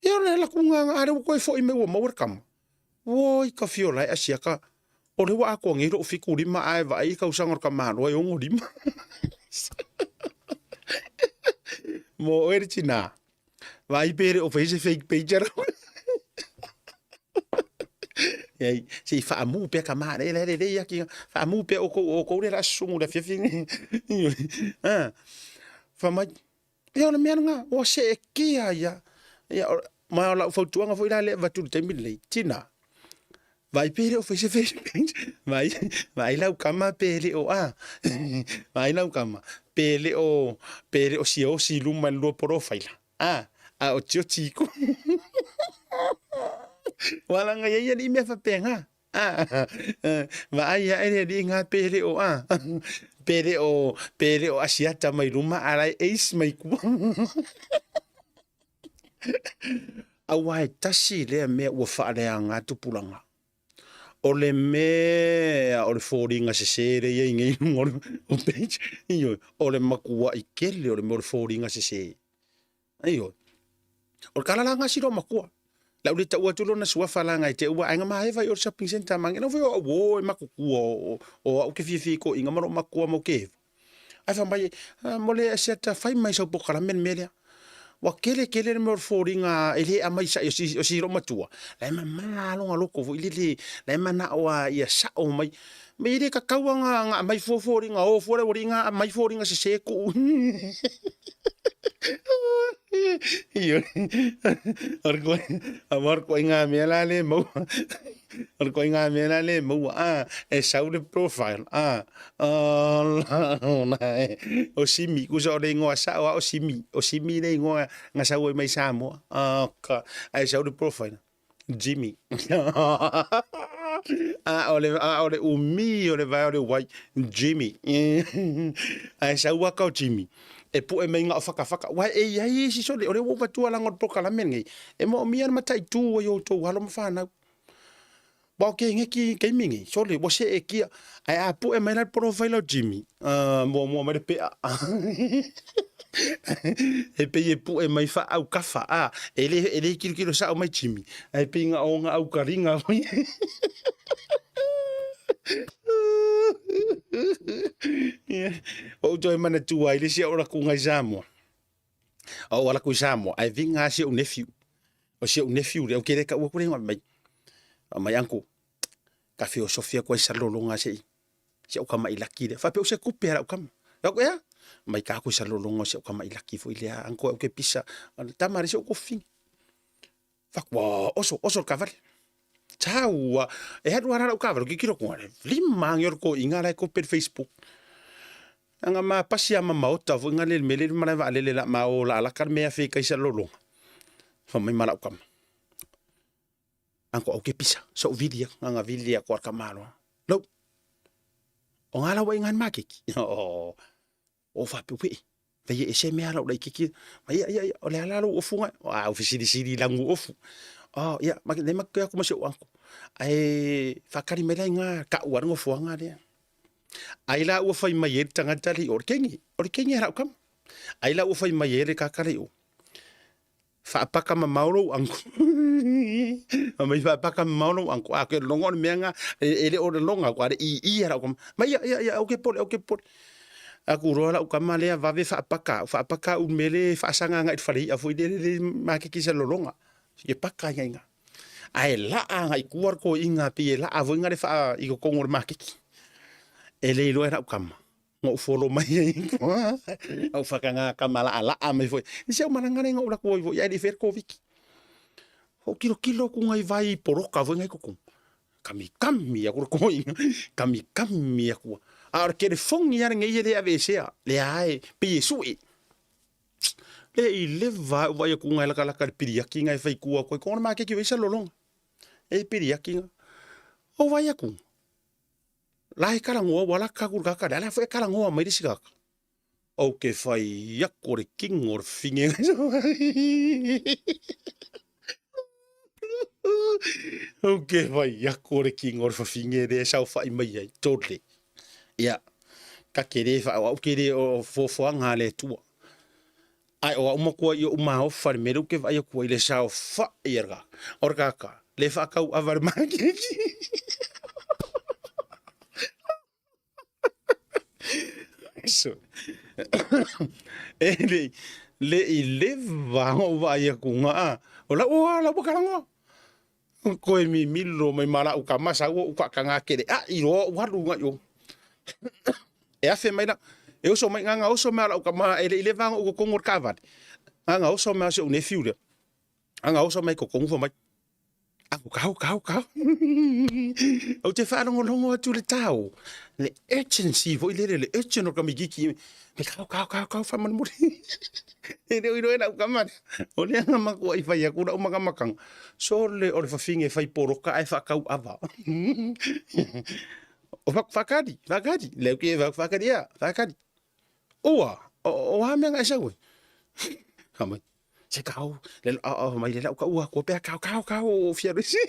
[SPEAKER 1] Ia o le lakuga a lea ua toe foi mai ua maua le tama. Oi ka fiola e Asiata, o lea ua atoa nei lou 75 ae vaai i tausaga o le tamaloa e 65. Mo oe le tina, vaai pe le o fai se fake page ara. Ei, se i faamu pea ka maa le le le ia ki faamu pea o kou o kou le la susugu le afiafi. Ah, fa mai Ia o le mea lena, ua seetia ia. Ia, ma o lau fautuaga foi la lea e avatu i le taimi lenei, tina, vaai pe le o fai se Facebook, vaai, vaai lau tama pe le o a, vaai lau tama pe le o, pe le o siosi i luma i le lua polofaila, a, a o tioti i ku. Ua laga i ai alii mea faapena. Vaai ae le alii ngā pe le o a, pe le o, pe le o Asiata mai luma a la e ace mai tua. Aua e tasi lea mea ua faaleaga tupulaga. O le mea o le foliga sese lea e i ai nei i luga o page, ioe, o le matuai tele o le mea o le foliga sese. Ioe. O le tala la lena a si loomatua. Le au le tau atu lona suafa laga e te ua aiga maeva i o le shopping centre mange na foi o au o e matutua o o au ke fiafia i toeaiina ma loomatua mau ke eva. Ae fai mai, mo le asiata fai mai sau polokalame le mea lea. Ua tele tele le mea o le foliga e le aumai sa'i o si o si loomatua, la e mama lona loto foi lele, la e mana'o lava ia sa'o mai. Ma e le tatau lava ona aumai fua foliga, o fua le aualii na aumai foliga sese tuu. Ioe, o le aua o le ituaiga mea la lea e maua, o le ituaiga mea la lea e maua, a, e sau le profile, a, o Simi, tusa o le igoa sao lava o Simi, o Simi le igoa na sau ai mai Samoa, ae sau le profile, Jimmy. A o le, a o le umi o le vae o le wai, Jimmy. Ae sau aka o Jimmy, e pu'e mai na o fakafaka. Uae e i ai isi sole, o lea ua ou avatua laga o le polokalame lenei, e moomia le mataitu ai o outou alo ma fanau. Aua o keneki i taimi nei, sole, ua seetia. Ae a pu'e mai la le polofaila o Jimmy, muamua mai le pe'a. E pei e pu'e mai faaautafa, a, e le, e le tilotilo sa'o mai Jimmy, ae pei na o ona aukaliga foi. Ia, ua ou toe manatua ai le isi au lakuga i Samoa. A ou ala atu i Samoa, ae viga lava si ou nephew. O si ou nephew lea, ou te le taua atu le igoa, fai mai, fai mai, uncle, ta feosofi atu ai i Salelologa se i, Si au kama i laki lea. Faapea o se kupe a lau kama. Aku ea, mai ka aku i salolonga o si au kama i laki foi lea, anko au ke pisa. Tama re si au kofi. Faku, oso, oso le kavale. Taua, e alu ala lau kavale, kikilo ku ngale, lima angi o le koiga la e kope le Facebook. Anga ma pasi a ma maota foi ngale le mele le malae vaalele la ma o la alaka le mea fe kaisa lolonga. Fa mai ma lau kama. Anko au ke pisa, so vili anga vili a ko kama loa. Lau. O ngala wa ingan makeki. O o fa pe. Vei e se mea lau laitiiti. Ma ia, ia, ia, o le ala lou ofu ngai. A o fesilisili lagu ofu. Oh, ia, ma le ma ke aku ma se o anko. Ae whakari mai lai ngā ka ua rongo fuanga lea. Ai la ua whai mai e le tangata le o le kengi. O le kengi a rau kama. Ai la ua whai mai e le kakare o. Whaapaka mamao lou anko. Mai whaapaka mamao lou anko. A ke longo o le mea ngā, e le o le longa, ko are i i a rau kama. Ma ia, ia, ia, au ke pole, au ke pole. Aku roa lau kama lea vave whaapaka, whaapaka u mele whaasanga ngai whare i a foi le le ma ke kisa lolonga. Ke paka inga inga. Ae laa ngai kuar ko inga pi e laa voi ngare wha i ko kongo le makeki. E le iloa e rau kama. Ngou folo mai ai koa. Au whakangā kama laa laa mai foi. Ni se au marangare ngou la koi foi. Ai le wher ko viki. Ho kilo kilo ku ngai vai poroka voi ngai kokong. Kami kami aku le koinga. Kami kami aku. A o ke le fongi ara ngai le ave sea. Le ae pe Yesu e. Le i leva u vai aku ngai laka laka le piriaki ngai fai kua koe. Kona ma ke ki weisa lolonga. E piriaki nga. O vai aku. La e karangoa wala ka ku kaka. La foi karangoa mai le sikaka. Ou ke whai aku o le kingo o le whinge. Ou ke whai aku o le kingo o le whawhinge le sau whai mai ai. Totally. Ia. Ka ke re wha, au ke re o fōfoanga le tua. Ai o au makua i o maofa le mele ke whai aku ai le sau whai ar ka. O le kaka. Le whakau awar makeki. So, e le, le i leva o vai aku ngā. O la oa la wakarangoa. Koe mi milo mai mara u ka masa ua u ka ngā kere. A i roa u haru ngā yo. E awhe mai la. E oso mai ngā ngā oso mea la u ka maha e le i leva u ko kongo ka vale. Ngā ngā oso mea se u nephew lea. Ngā ngā oso mai ko kongo mai. Aku kau, kau, kau. Ou te whaalongolongo atu le tau. Le urgency foi lele, le urgent o ka mikiki. Me kau, kau, kau, kau, whamanu muri. E reo i roe lau kamare. O le anga makua i whai aku lau makamakanga. So le o le whawhinge whai poroka ai whakau awa. O whakari, whakari. Leo ki e whakari ia, whakari. Oa, o, o a mea ngai sau e. Ka mai. Se kau, le a a mai le lau ka ua ko pea kau kau kau o fia risi.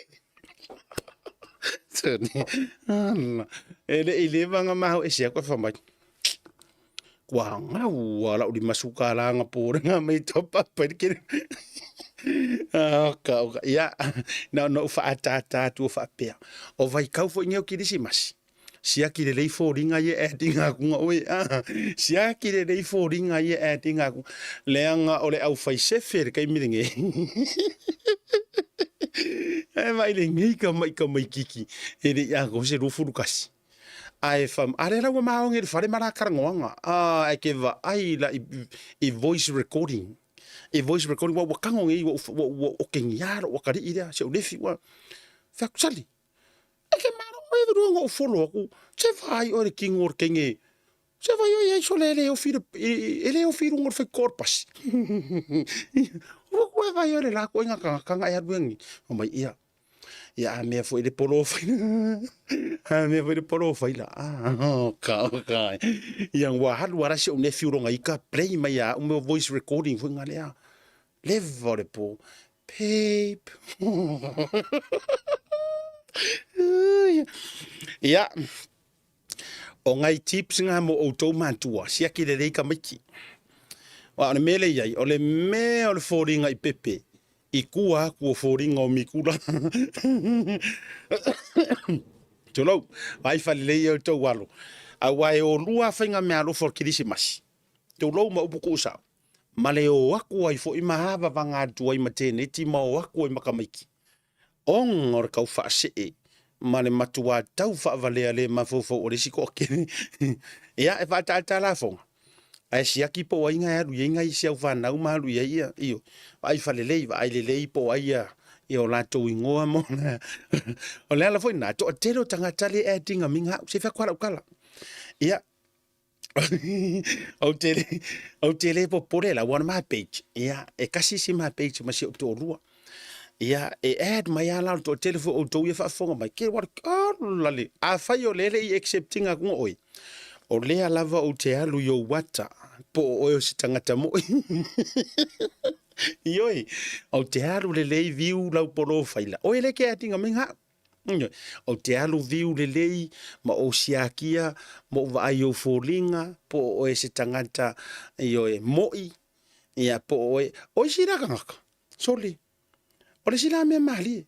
[SPEAKER 1] Tene. Ala. E le i le vanga mahu e sia koe whamai. Kua ngau a lau li masuka la nga pōre ngā mei tō papa i kere. Ah, ka oka. Ia, na no whaatata atu o whaapea. O vai kau fo i ngeo kirisimasi. Siaki lelei foliga ia e atinga akuga oe a siaki lelei foliga ia e atinga aku leaga o le aufaisefe i le taimi lenei ae vaai lenei ka mai ka maikiki e le i atoa se 21 ae fa a lea la ua maogi i le fale ma la talanoaga a ae ke vaai la i voice recording i voice recording ua tago nei ua ua okegia lou atalii lea si ou lefi ua fai atu sali E ke malo oe rua ngo folo aku. Se vai oe le kingo o le kenge. Se vai oe ai sole e le ofi e le ofi runga o le whai korpas. Ua koe vai oe le la koe ngā kanga e aru engi. O mai ia. Ia a mea foi le polo whai. A mea foi le polo whai la. Ah, ka o ka. Ia ngua halu ara se o nephew ronga i ka play mai a umeo voice recording foi ngā lea. Leva o le po. Babe. Ia, o ngai tips ngā mo outou mātua, siaki lelei ka maiki. Wa, o le mea le iai, o le mea o le fōringa i pepe, i kua aku o fōringa o Mikura. Tulou, vai whalelei e outou alo. Aua e o lua whainga mea alofa o le Kirisimasi. Tulou ma upu kuusao. Ma le o aku ai foi ma avavaga atu ai ma teneti ma o aku ai ma kamaiki. Ona o le kaufaasee. ma le matuā tau faavalea le mafaufau o le isi toatele. Ia, e faataata lafoga, ae siaki po o ai na e alu i ai nai isi au fanau ma alu i ai ia, ioe, vaai falelei, vaai lelei po o ai ia, ia o latou igoa mo o le ala foi lena, toatele o tagata le add ina miga au, se i fai atu lava lau tala. Ia, ou te le, ou te le popole la, aua o le ma page, ia, e tasi si ma page ma si ou toalua. Ia, e add mai lava la o le toatele foi o outou ia faafofoga mai, ke what, oh, lale, afai o lea e le i accept ina atu oe, o lea lava ou te alu i ou ata, po o oe o se tagata moi. Ioe, ou te alu lelei view lau polofaila. Oe le ke add ina mai ngau. Ioe, ou te alu view lelei ma ou siakia ma ou vaai i ou foliga, po o oe se tagata, ioe, moi, ia, po o oe, o isi la tagata, sole, o le isi la mea malie,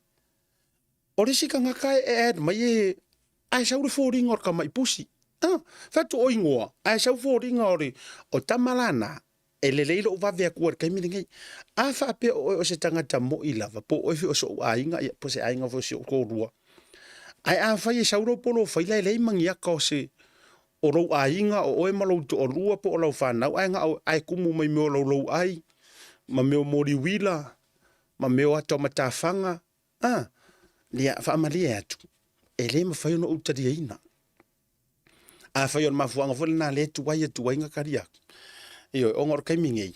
[SPEAKER 1] o le isi tagata e add mai e, ae sau le foliga o le tama'i pusi, ah, fai atu o igoa, ae sau foliga o le, o tama lana, e lelei lou vave atua i le taimi lenei. A faapea o oe o se tagata mo'i lava, po o oe foi o so'u aiga, ia, po o se aiga foi o si o'u toalua, ae afai e sau lou polofaila e leai ma ni ata o se, o lou aiga, o oe ma lou toalua po o lau fanau, ae na o, ae tumu mai mea o laulou'ai, ma mea o moli uila, ma mea o ata o matafaga, a, ia, faamalie atu, e le mafai ona ou taliaina. Afai o le mafuaaga foi lena lea e tuai atu ai na tali atu, ioe, ona o le taimi nei,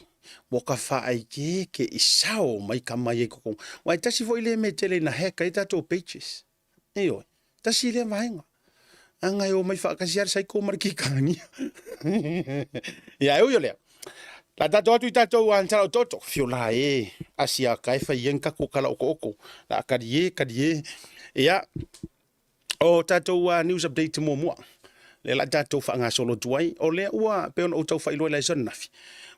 [SPEAKER 1] ua ta faaeteete i sao mai tama ia i totonu. Aua e tasi foi lea mea e tele ina hack ai tatou pages. Ioe, tasi lea vaega. Aga e omai faatasi lava le psycho ma le kikania. Ia, e ui o lea, la tatou atu i tatou tala otooto, fio la e, asia ka e fai ai ni tatou tala otooto, la kali e, kali e. Ia, o tatou news update muamua, lea la tatou faagasolo atu ai, o lea ua pei ona ou tau faailoa i le aso ananafi,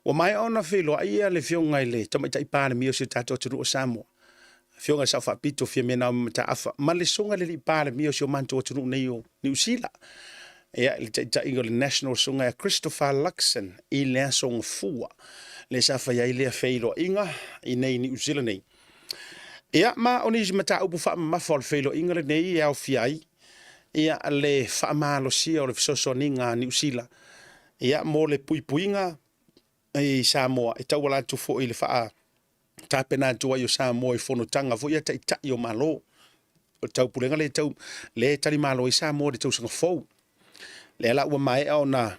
[SPEAKER 1] ua maea ona feiloai ia le afioga i le Tamaitai Palemia o si o tatou atunuu o Samoa, afioga i le Sao Faapito Fiame Naomi Mataafa, ma le Susuga i le Alii Palemia o si o matou atunuu nei o Niu Sila, ia, le taitaiga o le National Susuga ia Christopher Luxon i le aso Gafua, lea sa fai ai lea feiloaiga i nei Niu Sila nei. Ia, ma o nisi mataupu faamamafa o le feiloaiga lenei e aofia ai ia le faamalosia o le fesoasoaniga a Niu Sila ia mo le puipuiga i Samoa e tauala atu foi i le faatapena atu ai o Samoa i fonotaga foi a taitai o Malo o le taupulega lea tau lea e talimalo ai Samoa i le tausaga fou. Lea la ua maea ona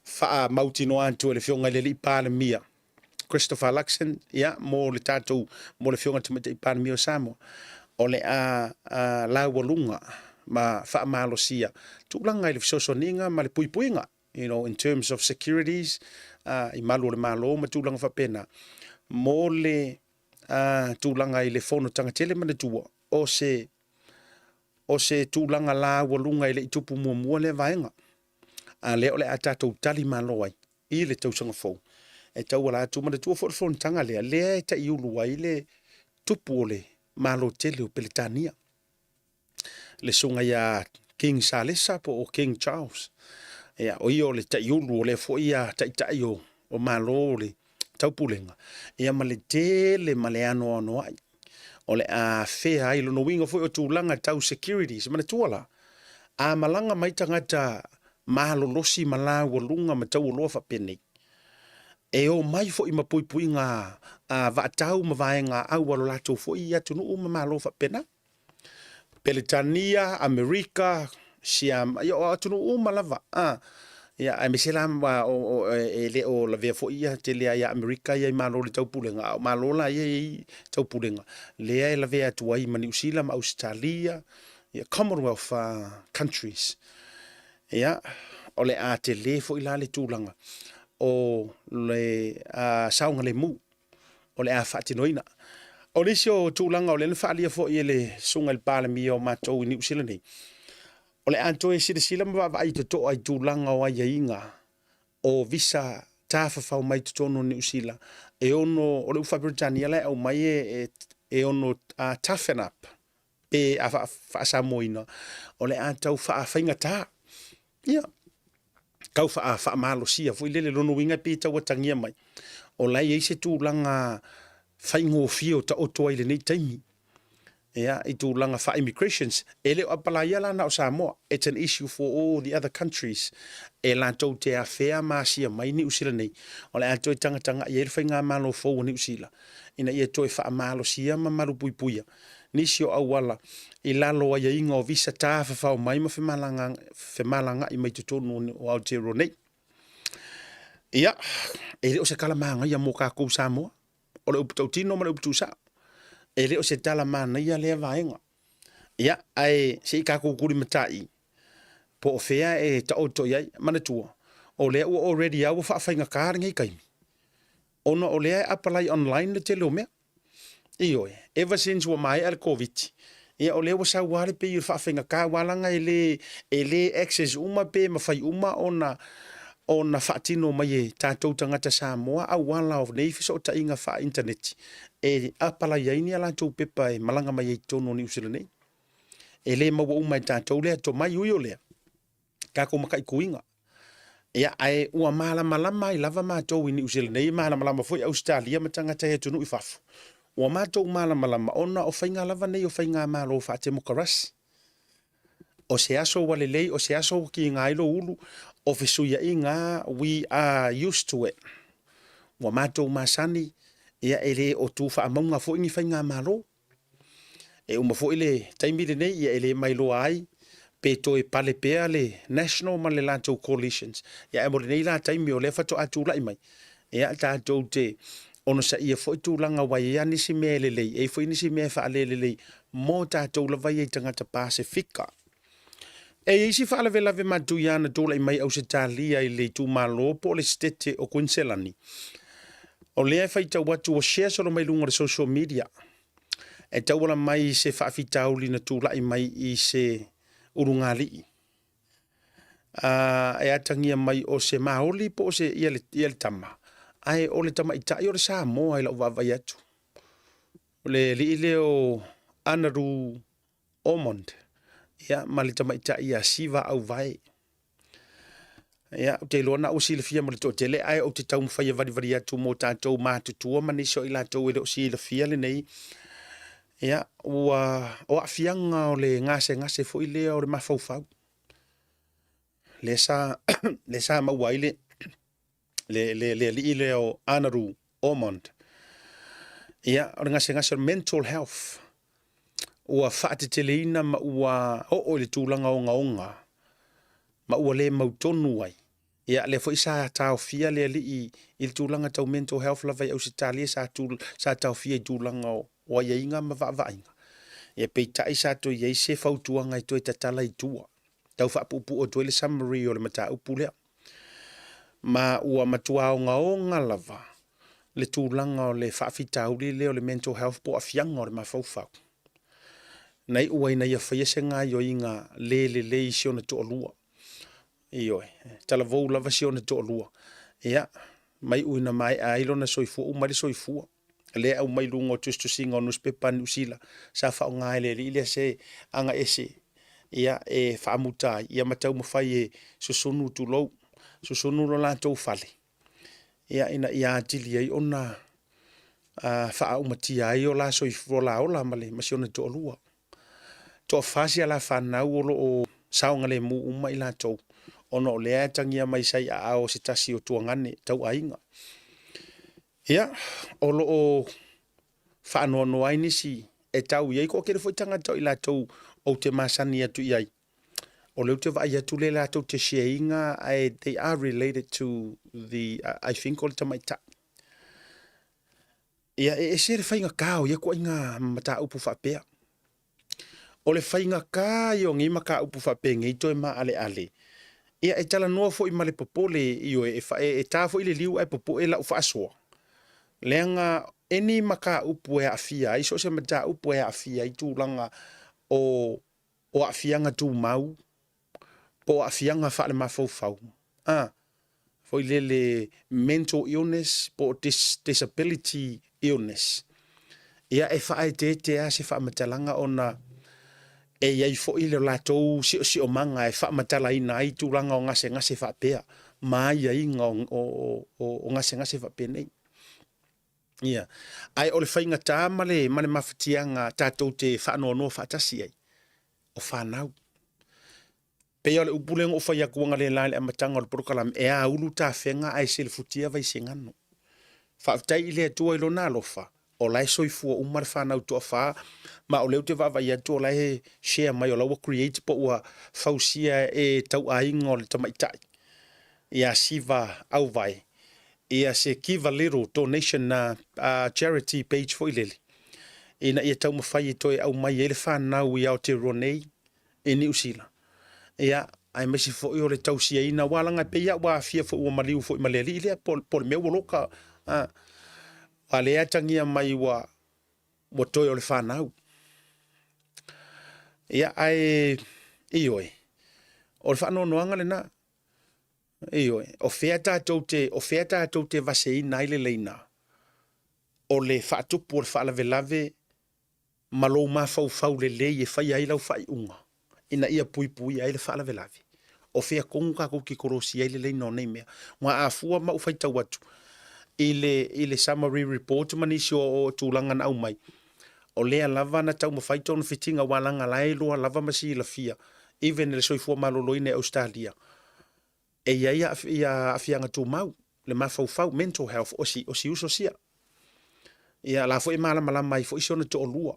[SPEAKER 1] faamautinoa atu e le Afioga i le Alii Palemia Christopher Luxon, ia, mo le tatou, mo le Afioga i le Tamaitai Palemia o Samoa, o le a, a laualuga ma faamalosia tulaga i le fesoasoaniga ma le puipuiga, you know, in terms of securities, i malu o le Malo ma tulaga faapena, mo le tulaga i le fonotaga tele manatua o se, o se tulaga laualuga e le i tupu muamua lea vaega. A lea o le a tatou tali malo ai i le tausaga fou e tauala atu. Manatua foi le fonotaga lea, lea e taiulu ai le tupu o le Malo tele o Peretania, le susuga ia King Salesa po o King Charles. Ia, o ia o le taiulu o lea foi ia taitai o, o Malo o le Taupulega, ia ma le tele ma le anoanoai o le a afea ai lona uiga foi o tulaga tau securities. Manatua la, a malaga mai tagata malolosi ma laualuga ma taualoa faapenei, e omai foi ma puipuiga a vaatau ma vaega auala o latou foi atunuu ma malo faapena. Peretania, Amerika, Siam, ia o atunuu uma lava, a, ia, aemaise la ma, o, o, e le o lavea foi ia tele ai Amerika ia i Malo o le Taupulega, a o Malo la ia e i Taupulega, lea e lavea atu ai ma Niu Sila ma Ausetalia, ia Commonwealth countries. Ia, o le a tele foi la le tulaga o le saogalemu o le a faatinoina. O nisi o tulaga o lea na faaalia foi e le susuga i le Palemia o matou i Niu Sila nei, o le a toe silasila ma vaavaai totoa i tulaga o aiaiga o visa tafafao mai totonu o Niu Sila e ono, o le upu faa-Peretania la e aumai e, e ono toughen up pe a faasamoaina, o le a tau faafaigata. Ia, tau faamalosia foi lele, lona uiga e pei e tau atagia mai, o la e i ai se tulaga faigofie o taoto ai i lenei taimi. Ia, i tulaga faa-immigrations, e le o apalaia la na o Samoa, it's an issue for all the other countries e latou te afea ma asia mai Niu Sila nei. O le a toe tagatagai ai le faigamalo fou a Niu Sila ina ia toe faamalosia ma malupuipuia nisi o auala i lalo o aiaiga o visa tafafao mai ma femalagaai mai totonu o Aotearoa nei. Ia, e le o se tala manaia mo kakou Samoa. O le upu tautino ma le upu tuusao. E le o se tala manaia lea vaega. Ia, ae se i tatou tulimatai po o fea e taoto i ai. Manatua, o lea ua already lava ua faafaigata lenei taimi, ona o lea e apply online le tele o mea. Ioe, ever since ua maea le Koviti, ia o lea ua sau lava le pei o le faafaigata aua leaga e le, e le access uma pe mafai uma ona ona faatino mai e tatou tagata Samoa auala o nei fesootaiga faa-initaneti e apalai ai ni a latou pepa e malaga mai ai i totonu o Niu Sila nei. E le maua uma e tatou lea tomai, ui o lea, tatou mataituina. Ia, ae ua malamalama ai lava matou i Niu Sila nei, malamalama foi Ausetalia ma tagata i atunuu i fafo. Ua matou malamalama ona o faiga lava nei o faigamalo faatemokarasi. O se aso ua lelei, o se aso ua kiga ai lou ulu, o fesuiaiga, we are used to it. Ua matou masani, ia e le o tu faamauga foi ni faigamalo. E uma foi le taimi lenei, ia e le mailoa ai pe toe pale pea le National ma le latou coalitions. Ia ae mo lenei la taimi o lea faatoa tulai mai, ia tatou te onosaia foi tulaga aua e i ai lava nisi mea e lelei, e i ai foi nisi mea e faalelelei mo tatou lava ia i tagata Pasefika. E i ai isi faalavelave matuia na tulai mai Ausetalia i le itumalo po o le setete o Kuiniselani. O lea e faitau atu ua share solo mai luga o le social media e tauala mai i se faafitauli na tulai mai i se ulugalii. E atagia mai o se Maoli po o se ia le, ia le tama, ae o le tamaitai o le Samoa i lau vaavaai atu. O le alii lea o Anaru Ormond, ia, ma le tamaitai ia Siva Auvae. Ia, ou te iloa na ua silafia mo le toatele, ae ou te taumafai e valivali atu mo tatou matutua ma nisi o i latou e le o silafia lenei. Ia, ua, o aafiaga o le gasegase foi lea o le mafaufau. Lea sa, lea sa maua ai le, le, le, le alii lea o Anaru Ormond. Ia, o le gasegase o le mental health, ua faateteleina ma ua oo i le tulaga ogaoga ma ua le mautonu ai. Ia, lea foi sa taofia le alii i le tulaga tau mental health lava i Ausetalia, sa, tu, sa taofia i tulaga o, o aiaiga ma vaavaaiga. Ia, peitai sa toe i ai se fautuaga e toe tatala i tua. Tau faapuupuu atu ai le summary o le mataupu lea. Ma ua matua ogaoga lava le tulaga o le faafitauli lea o le mental health po o aafiaga o le mafaufau. Na iu ai ina ia faia se gaoioiga le lelei i si ona toalua. Ioe, talavou lava si ona toalua. Ia, ma iu ina maea ai lona soifua, uma ai le soifua. Lea e aumai luga o tusitusiga o nusipepa a Niu Sila, sa faaaoga e le alii lea se agaese ia, e faamuta ai, ia ma taumafai e susunu, tulou, susunu lo latou fale, ia, ina ia atili ai ona faaaumatia ai o la soifua, la ola ma, le, ma si ona toalua. Toafa si ala fanau o lo o saogalemu uma i latou, ona o lea e atagia mai sai aao o se tasi o tuagane tauaiga. Ia, o lo o faanoanoa ai nisi e tau i ai, toatele foi tagata o i latou ou te masani atu i ai. O lea ou te vaai atu lea latou te share ina ae they are related to the, I think o le tamaitai. Ia, e ese le faigata o ia ituaiga mataupu faapea. O le faigata ia o nei mataupu faapenei toe maaleale, ia e talanoa foi ma le popole, ioe, e, e, e ta foi le liu ae popoe lau faasoa. Leaga any mataupu e aafia ai, so o se mataupu e aafia ai tulaga o, o aafiaga tumau, po o aafiaga faalemafaufau, a, foi lele mental illness po o dis, disability illness. Ia e faaeteete lava se faamatalaga ona e i ai foi le latou siosiomaga e faamatalaina ai tulaga o gasegase faapea ma aiaiga o, o, o, o gasegase faapenei. Ia. Ae o le faigata ma le, ma le mafatiaga tatou te faanoanoa faatasi ai, o fanau. Pei o le upu lea na ou fai atu analeila i le amataga o le polokalame, e aulu tafega ae selefutia Vaisigano. Faafetai i le Atua i Lona alofa, o la e soifua uma le fanau toafa, ma o lea ou te vaavaai atu o la e share mai o la ua create po ua fausia e tauaiga o le tamaitai ia Siva Auvae ia se give a little donation na charity page foi lele ina ia taumafai e toe aumai ai le fanau i Aotearoa nei i Niu Sila. Ia, aemaise foi o le tausiaina, aua leaga e pei lava ua aafia foi ua maliu foi ma le alii lea, po o le mea ua loka, a, a lea e atagia mai ua, ua toe o le fanau. Ia, ae, ioe, o le faanoanoaga lena. Ioe, o fea tatou te, o fea tatou te vaseina ai le leina o le faatupu o le faalavelave ma lou mafaufau lelei e faia ai lau faaiuga ina ia puipuia ai le faalavelave. O fea tonu tatou te kolosi ai le laina o nei mea? Aua a fua ma ou faitau atu i le, i le summary report ma nisi o, o tulaga na aumai, o lea lava na taumafai togafitiga aua leaga la e iloa lava ma silafia even e le Soifua Maloloina i Ausetalia e i ai aafiaga tumau, le mafaufau, mental health, o si, o si uso sia. Ia, la foi e malamalama ai foi si ona toalua.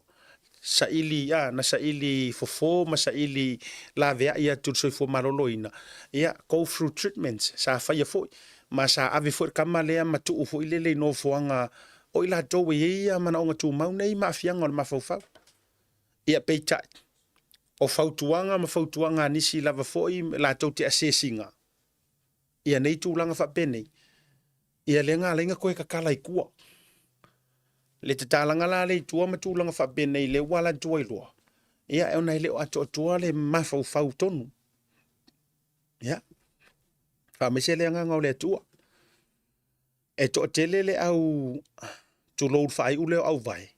[SPEAKER 1] Saili, a, na saili fofo ma saili laveai atu i le soifua maloloina, ia, go through treatments, sa faia foi, ma sa ave foi le tama lea ma tuu foi lele i nofoaga o i latou e i ai ia manaoga tumau nei ma aafiaga o le mafaufau. Ia, peitai, o fautuaga ma fautuaga a nisi lava foi latou te assess ina ia nei tulaga faapenei, ia lea na ala ai ona toe tatala i tua. Le tatalaga la lea i tua ma tulaga faapenei lea ua ala atu ai loa, ia ona e le o atoatoa le mafaufau tonu. Ia, faamaise le agaga o le Atua. E toatele le au, tulou le faaiu lea o auvae,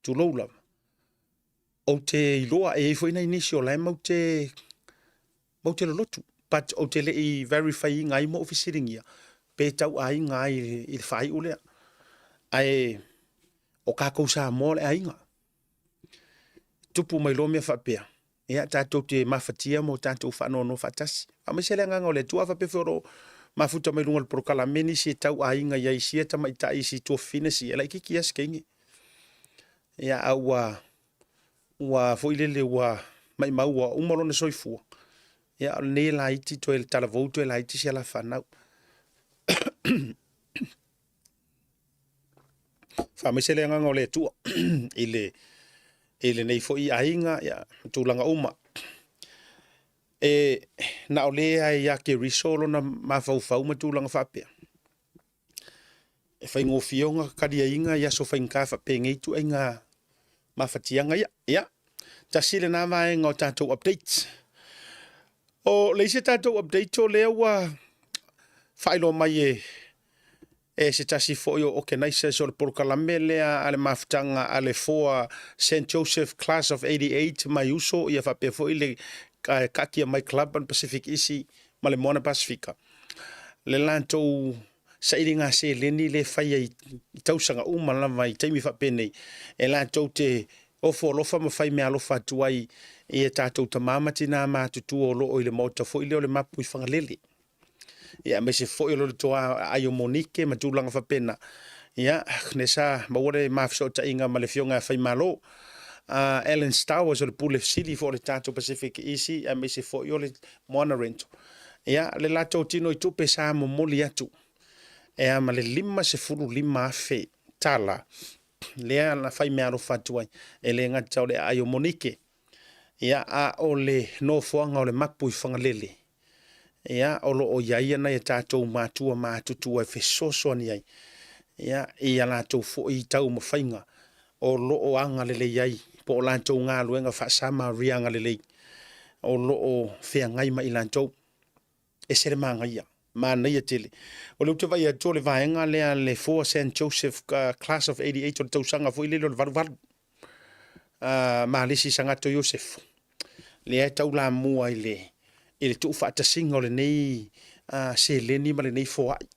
[SPEAKER 1] tulou lava. Ou te iloa e i ai foi nai nisi o la e mau te mau te lolotu but ou te le i verify ina ai ma ou fesiligia pe tauaiga ai i le faaiu lea. Ae o tatou Samoa o le aiga. Tupu mai loa mea faapea, ia tatou te mafatia ma o tatou faanoanoa faatasi. Aemaise le agaga o le Atua, a faapea foi o lo o mafuta mai luga o le polokalame nisi e tauaiga i ai i sia tamaitai i si tuafafine sia, e laitiiti lava si teine. Ia, a ua, ua foi lele ua maimau ua uma lona soifua, ia, o lenei e laiti toe talavou toe laiti si ala fanau. Faamaise le agaga o le Atua i le i lenei foi aiga ia, ma tulaga uma. E na o le ai ia Keriso lona mafaufau ma tulaga faapea. E faigofie ona taliaina i aso faigata faapenei ituaiga mafatiaga ia. Ia, tasi lena vaega o tatou updates. O le isi tatou update o lea ua faailoa mai e e se tasi foi o organisers o le polokalame lea a le mafutaga a le Foa St Joseph Class of 88 mai Uso ia faapea foi le Kaakia Mai Club on Pacific Isi ma le Moana Pasifika. Le latou sailiga seleni lea e faia i tausaga uma lava i taimi faapenei e latou te ofo alofa ma fai meaalofa atu ai i a tatou tama ma tinā matutua o lo o i le maota foi lea o le Mapu i Fagalele. Ia, aemaise foi o le toa aai o Monike ma tulaga faapena. Ia, lea sa maua le ma fesootaiga ma le afioga ia Faimalo. Alan Stowers o le pule sili foi o le tatou Pacific Easy, aemaise foi o le Moana Rental. Ia, le latou tino i tupe sa momoli atu e a ma le $55,000 tala lea na fai meaalofa atu ai e le gata o le aai o Monike, ia, a o le nofoaga o le Mapu i Fagalele. Ia, o lo o i ai nai a tatou matua matutua e fesoasoani ai, ia, i a latou foi taumafaiga o lo o agalelei ai, po o latou galuega faa-Samaria agalelei o lo o feagai ma i latou. E ese le manaia, manaia tele. O lea ou te vaai atu o le vaega lea le Foa St. Joseph Class of 88 o le tausaga foi lele o le 88. Malisi Sagato Iosefo, lea e taulamua i le i le tuufaatasiga o lenei seleni ma lenei foai,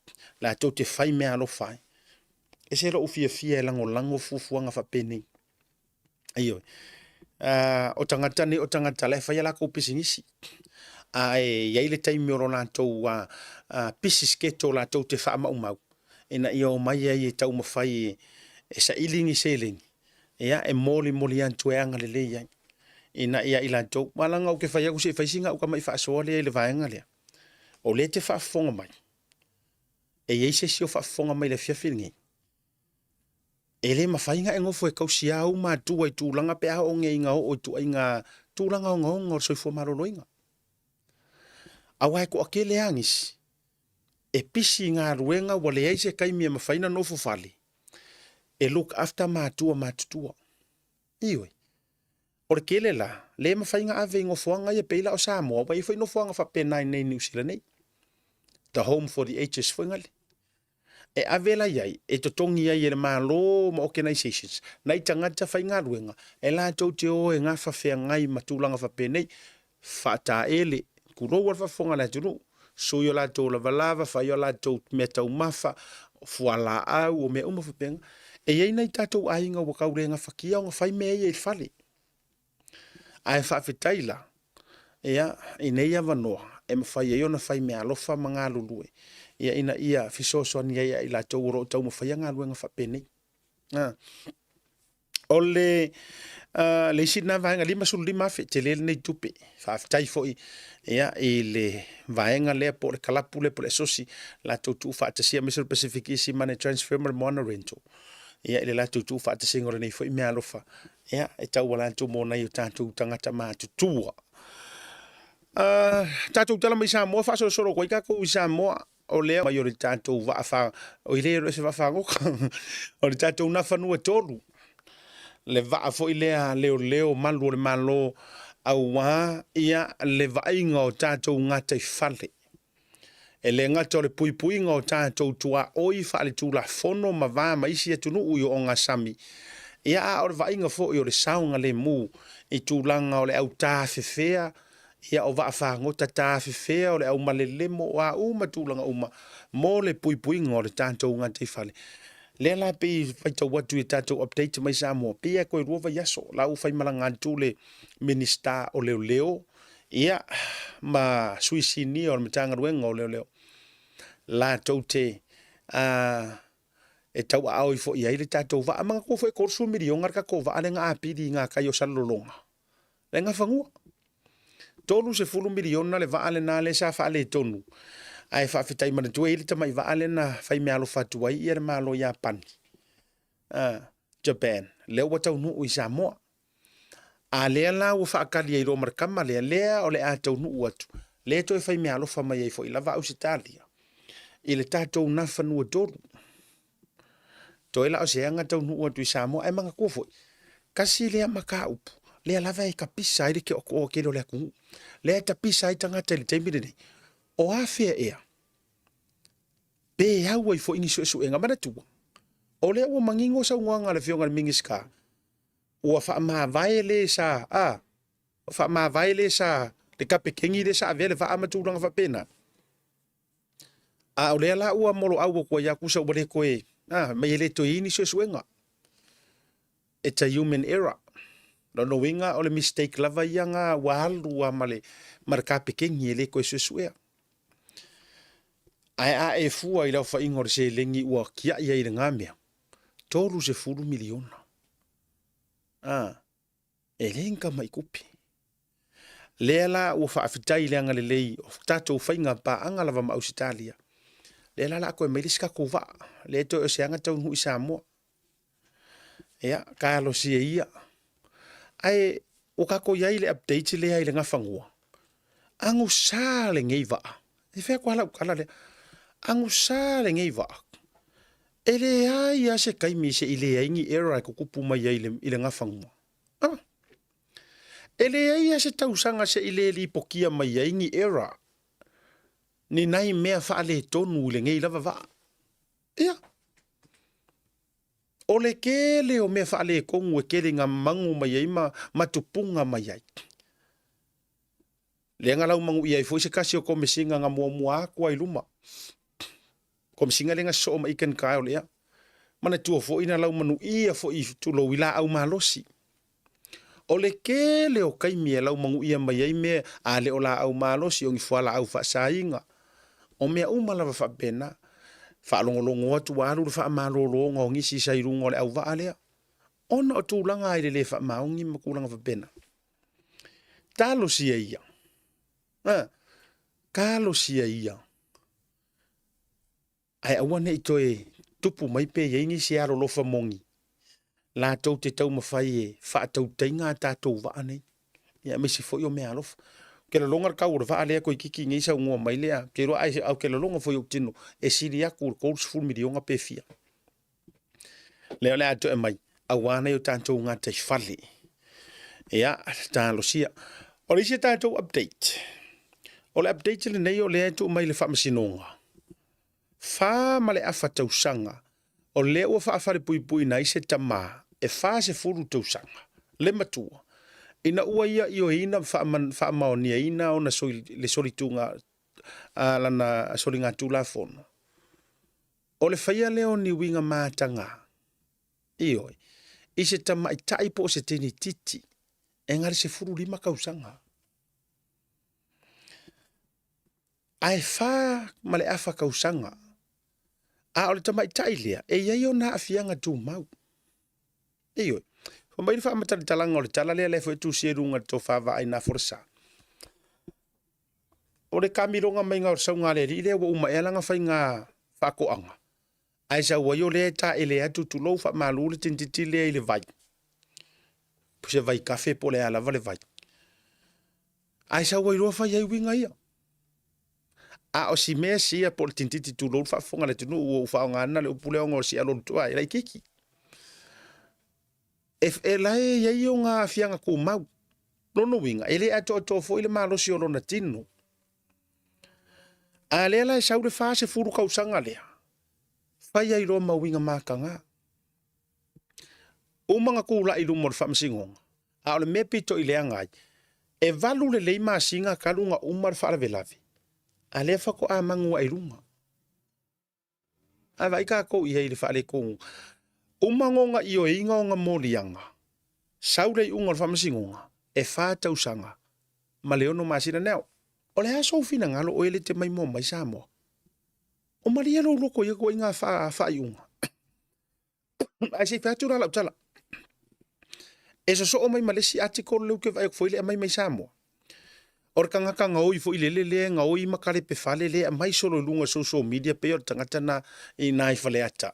[SPEAKER 1] latou te fai meaalofa ai. Ese lou fiafia e lagolago fuafuaga faapenei. Ioe. O tagata nei o tagata la e fai a latou pisinisi, ae i ai le taimi o lo latou pisi schedule latou te faamaumau ina ia omai ai e taumafai e saili ni seleni, ia, e molimoli atu e agalelei ai ina ia i latou. Aua leaga ou te fai atu se i fai sina au tamai faasoa lea i le vaega lea, o lea e te faafofoga mai, e i ai se isi o faafofoga mai i le afiafi lenei, e le mafai ona e nofo e tausia ou matua i tulaga pe a oo nei ina oo i ituaiga tulaga ogaoga o le soifua maloloina. Aua e toatele lava nisi e pisi i galuega ua leai se taimi e mafai ona nofo fale e look after matua matutua. Ioe. O le tele la, le mafai ona ave i nofoaga ia pei la o Samoa, ua i ai foi nofoaga faapena i inei i Niu Sila nei. The Home for the Ages foi nale. E ave la i ai, e totogi ai e le Malo ma organisations nai tagata faigaluega e latou te o e gafa feagai ma tulaga faapenei, faataele, tulou a le faafofoga a le atunuu, sui o latou lavalava, fai o latou meataumafa, fualaau, o mea uma faapena. E i ai nai tatou aiga ua tau le gafatia ona fai mea ia i le fale. Ae faafetai la, ia, i nei avanoa e mafai ai ona fai meaalofa ma galulue, ia, ina ia fesoasoani ai ia i latou o lo o taumafaia galuega faapenei. A. O le, uh, le isi lena vaega, $55,000, tele lenei tupe. Faafetai foi ia, i le vaega lea po o le kalapu lea po o le asosi latou tuufaatasia aemaise o le Pacific Easy Money Transfer ma le Moana Rental. Ia, i le latou tuufaatasiga o lenei foi meaalofa ia, e tauala atu mo nai o tatou tagata matutua. Uh, tatou tala mai Samoa, faasolosolo atu ai tatou i Samoa, o lea mai o le tatou vaa fa, o i le o se vaa fagota, o le tatou nafanua tolu, le vaa foi lea leoleo malu o le Malo, auā ia le vaaiga o tatou gataifale. E le gata o le puipuiga o tatou tuaoi faaletulafono ma va ma isi atunuu i oogasami, ia a o le vaaiga foi o le saogalemu i tulaga o le au tafefea, ia o vaafagota tafefea, o le au malelemo, o a uma tulaga uma mo le puipuiga o le tatou gataifale. Lea la pei e faitau atu i tatou update mai Samoa, pei e toe 2 vaiaso la ua faimalaga atu le Minisita o Leoleo, ia, ma sui sinia o le Matagaluega o Leoleo, latou te e tauaao ifo i ai le tatou vaa. Manatua foi e 30 miliona le tatou vaa lea na apili i gatai o Salelologa, le Gafanua. 30 miliona le vaa lena lea sa faaletonu, ae faafetai manatua e i ai le tamai vaa lea na fai meaalofa atu ai ia le Malo Iapani, Japan, lea ua taunuu i Samoa. A lea la ua faatali ai loa ma le tama lea, lea o le a taunuu atu, lea e toe fai meaalofa mai ai foi lava Ausetalia i le tatou Nafanua tolu. Toe la o se aga taunuu atu i Samoa, ae manatua foi, tasi lea mataupu, lea lava e tapisa ai le toatele o le atunuu, lea e tapisa ai tagata i le taimi lenei, o afea ea pe au ai foi ni suesuega. Manatua, o lea ua manino saunoaga a le Afioga i le Minisita, ua faamavae le sa, a, ua faamavae le sa, le kapeteni lea sa avea le vaa ma tulaga faapena. A o lea la ua moloau atu ai lava tusa ua le toe, a, mai e le toe i ai ni suesuega. It's a human error. Lona uiga o le mistake lava ia na ua alu lava ma le, ma le kapeteni e le toe suesuea. Ae a e fua i le aofaiga o le seleni ua tiai ai i lena mea, 30 miliona. A, e le ni tamai tupe. Lea la ua faafetai i le agalelei o tatou faiga paaga lava ma Ausetalia. Lea la la toe mai le isi tatou vaa, lea toe o se aga taunuu i Samoa. Ia, talosia ia. Ae ua tatou i ai i le update lea i le Gafanua. Agusa lenei vaa. E fai atu lava lau tala lea. Agusa lenei vaa. E leai lava se taimi se i leai ni error e tutupu mai ai i le Gafanua. Ah. E leai lava se tausaga se i le lipotia mai ai ni error, ni nai mea faaletonu i lenei lava vaa. Ia. O le tele o mea faaletonu e tele ina magu mai ai ma matupuga mai ai. Lea na laumanuia ai foi se tasi o komesina na muamua atu ai i luma. Komesina lea na sosoo ma Ikan Kyle ea. Manatua foi na laumanuia foi tulou i laau malosi. O le tele o taimi e laumanuia mai ai mea a le o laau malosi o ni fualaau faasaina. O mea uma lava faapena. Faalogologo atu ua alu le faamalologa o nisi sa i luga o le auvaa lea. Ona o tulaga ai le le faamaoni ma tulaga faapena. Talosia ia. A, talosia ia. Ae aua ne i toe tupu mai pe i ai nisi e alolofa moni latou te taumafai e faatautaina a tatou vaa nei, ia aemaise foi o meaalofa. Ou te lagona le tau o le vaa lea toeitiiti nei saunoa mai lea, ou te iloa ai, ou te lagona foi i ou tino e sili atu i le 30 miliona pe fia. Lea o le a toe aumai aua nai o tatou gataifale. Ia, talosia. O le isi a tatou update, o le update lenei o lea e tuu mai i le Faamasinoga. 4.5 tausaga o lea ua faafalepuipuiina ai se tama e 40 tausaga le matua ina ua ia ioeina ma faamaoniaina ona le solituga a lana soligatulafono. O le faia lea o ni uiga mataga, ioe, i se tamaitai po o se teinititi e na le 15 tausaga. Ae 4.5 tausaga, a o le tamaitai lea e i ai ona aafiaga tumau. Ioe, fai mai le faamatalatalaga o le tala lea, lea foi e tusia i luga i le tofa vaai na folasa. O le kamiloga maiga o le sauga a le alii lea ua uma ea lana faiga faatoaga, ae sau ai o lea e taele atu tulou faamalu le teinititi lea i le vai, se vai kafe po o le a lava le vai. Ae sau ai loa fai ai uiga ia. A o si mea sia po o le tintiti tulou le faafofoga a le atunuu ua ou faaaogaina le upu lea ona o si alolotoa e laitiiti. E, e la e i ai ona aafiaga tumau. Lona uiga, e le atoatoa foi le malosi o lona tino. A lea la e sau le 40 tausaga lea, fai ai loa ma uiga mataga. Uma ona tulai i luma o le faamasinoga, a o le mea pito i leaga ai, e 8 lelei masina talu ona uma le faalavelave, a lea faatoa manu ae i luga. Ae vaai tatou i ai i le faaletonu. Uma ona ioeina ona moliaga, sau le iuga o le faamasinoga, e 4 tausaga ma le 6 masina. Now, o le a sou finagalo oe le te maimoa mai Samoa? O malie lou loto i ia ituaiga faaiuga. Ae se i fai atu la lau tala. E sosoo mai ma le isi article lea ou te vaai atu foi le aumai mai Samoa. O le tagata gaoi foi lele lea e gaoi ma kalepe fale lea e aumai solo i luga o social media pei o le tagata na i ina i Faleata.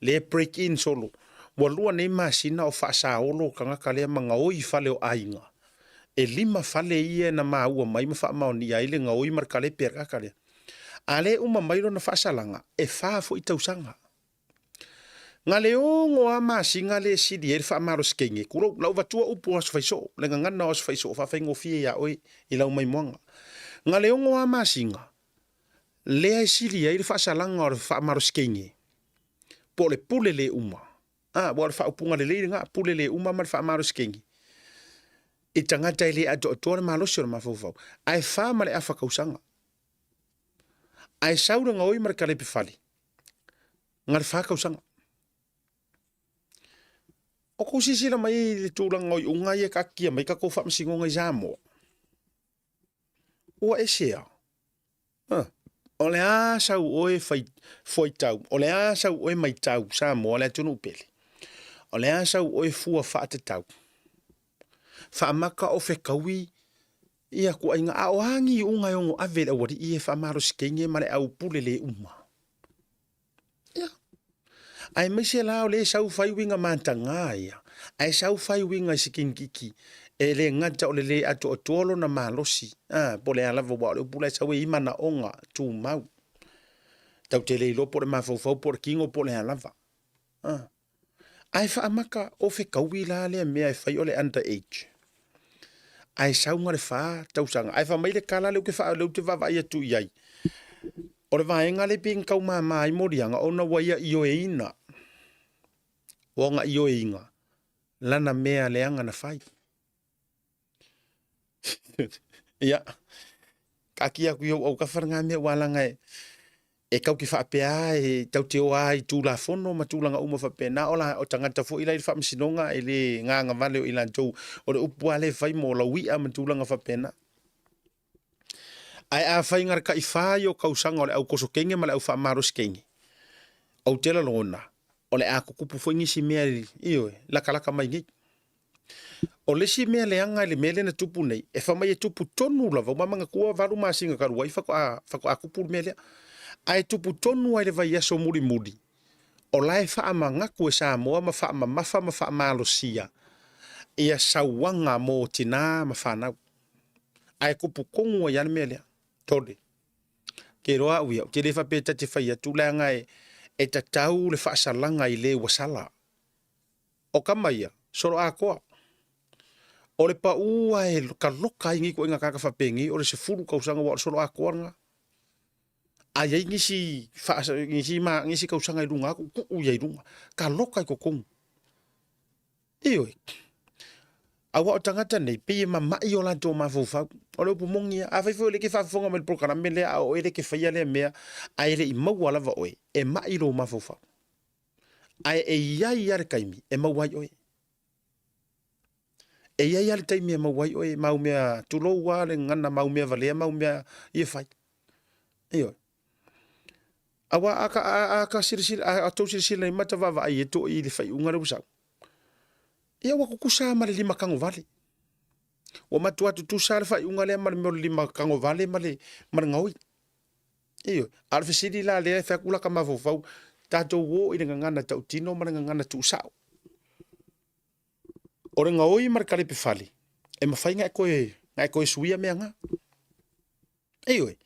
[SPEAKER 1] Lea e break in solo. Ua 2 nei masina o faasaolo tagata lea ma gaoi i fale o aiga. E 5 fale ia na maua mai ma faamaonia ai le gaoi ma le kalepe a le tagata lea. A lea e uma mai lona faasalaga, e 4 foi tausaga. Na le 6 lava masina lea e sili ai le faamalosi teine, tulou, lau avatua upu o aso faisoo, le gagana o aso faisoo faafaigofie ia oe i lau maimoaga. Na le 6 lava masina lea e sili ai le faasalaga o le faamalosi teine, po o le pule le uma, a, ua o le faaupuga lelei lena, pule le uma ma le faamalosi teine, i tagata e le atoatoa le malosi o le mafaufau, ae 4.5 tausaga. Ae sau le gaoi ma le kalepe fale, na le 4 tausaga. O kou silasila mai i le tulaga o iuga ia e taatia mai tatou faamasinoga i Samoa, ua ese lava. O le a sau oe fai, fuaitau, o le a sau oe maitau Samoa le atunuu pele, o le a sau oe fua faatatau, faamata o fetaui ia tuuaiga, a o a ni iuga e ono ave i le aualii e faamalosi teine ma le au pule le uma. Ia. Aemaise la o lea e sau fai uiga mataga ia, ae sau fai uiga i se kinititi e le gata o le le atoatoa lona malosi, a, po o le a lava, aua o le upu la e sau e i ai manaoga tumau. Tatou te le iloa po o le mafaufau po o le tino po o le a lava. A. Ae faamata o fetaui la lea mea e fai o le under age. Ae sau na le 4 tausaga. Ae fai mai le tala lea ou te vaavaai atu i ai. O le vaega lea pei na tau mama ai moliaga ona ua ia ioeina. Ua ona ioeina lana mea leaga na fai. Ia, taatia atu i ou autafa lena mea ua laga e, E tau te faapea e tau te o lava i Tulafono ma tulaga uma faapena, o la, o tagata foi la i le Faamasinoga e le gagavale o i latou, o le upu lava lea e fai mo laui'a ma tulaga faapena. Ae afai na o le taifa ia o tausaga o le au toso teine ma le au faamalosi teine, ou te lagona, o le a tutupu foi nisi mea, ioe, latalata mai nei. O le isi mea leaga i le mea lea na tupu nei, e fai mai e tupu tonu lava, ua manatua 8 masina talu ai faatoa, faatoa tupu le mea lea. Ae tupu tonu lava i le vaiaso mulimuli, o la e faamanatu e Samoa ma faamamafa ma faamalosia ia sauaga mo tina ma fanau. Ae tupu tonu ai lava le mea lea. Tole. Ke iloa au ia, ou te le faapea ta te fai atu leaga e, e tatau le faasalaga i le ua sala. O tama ia, solo atoa. O le pau lava e kaloka ai nei ituaiga tagata faapenei, o le 10 tausaga aua o le solo atoa lena. A i ai nisi, nisi, nisi tausaga i luga atu, tuu ia i luga. Kaloka i totonu. Ioe. Aua o tagata nei, pei e mama'i o latou mafaufau. O le upu moni ia. Afai foi o lea e te faafofoga mai i le polokalame lea a o oe lea e te faia lea mea, ae le i maua lava oe, e ma'i lou mafaufau. Ae e i ai lava le taimi e maua ai oe. E i ai lava le taimi e maua ai oe mau mea, tulou lava le gagana, mau mea valea, mau mea ia fai. Ioe. Aua a ka, a, a ka silasila, a, a tou silasila i mata vaavaai e toi i le faaiuga lea ua sau. Ia ua tutusa lava ma le lima tagovale. Ua matua tutusa lava le faaiuga lea ma le mea o le lima tagovale ma le, ma le gaoi. Ioe. A o le fesili la lea e fai atu laka mafaufau, tatou o i le gagana tautino ma le gagana tuusao. O le gaoi ma le kalepe fale, e mafai ona e toe, ona e toe suia mea na. Ioe.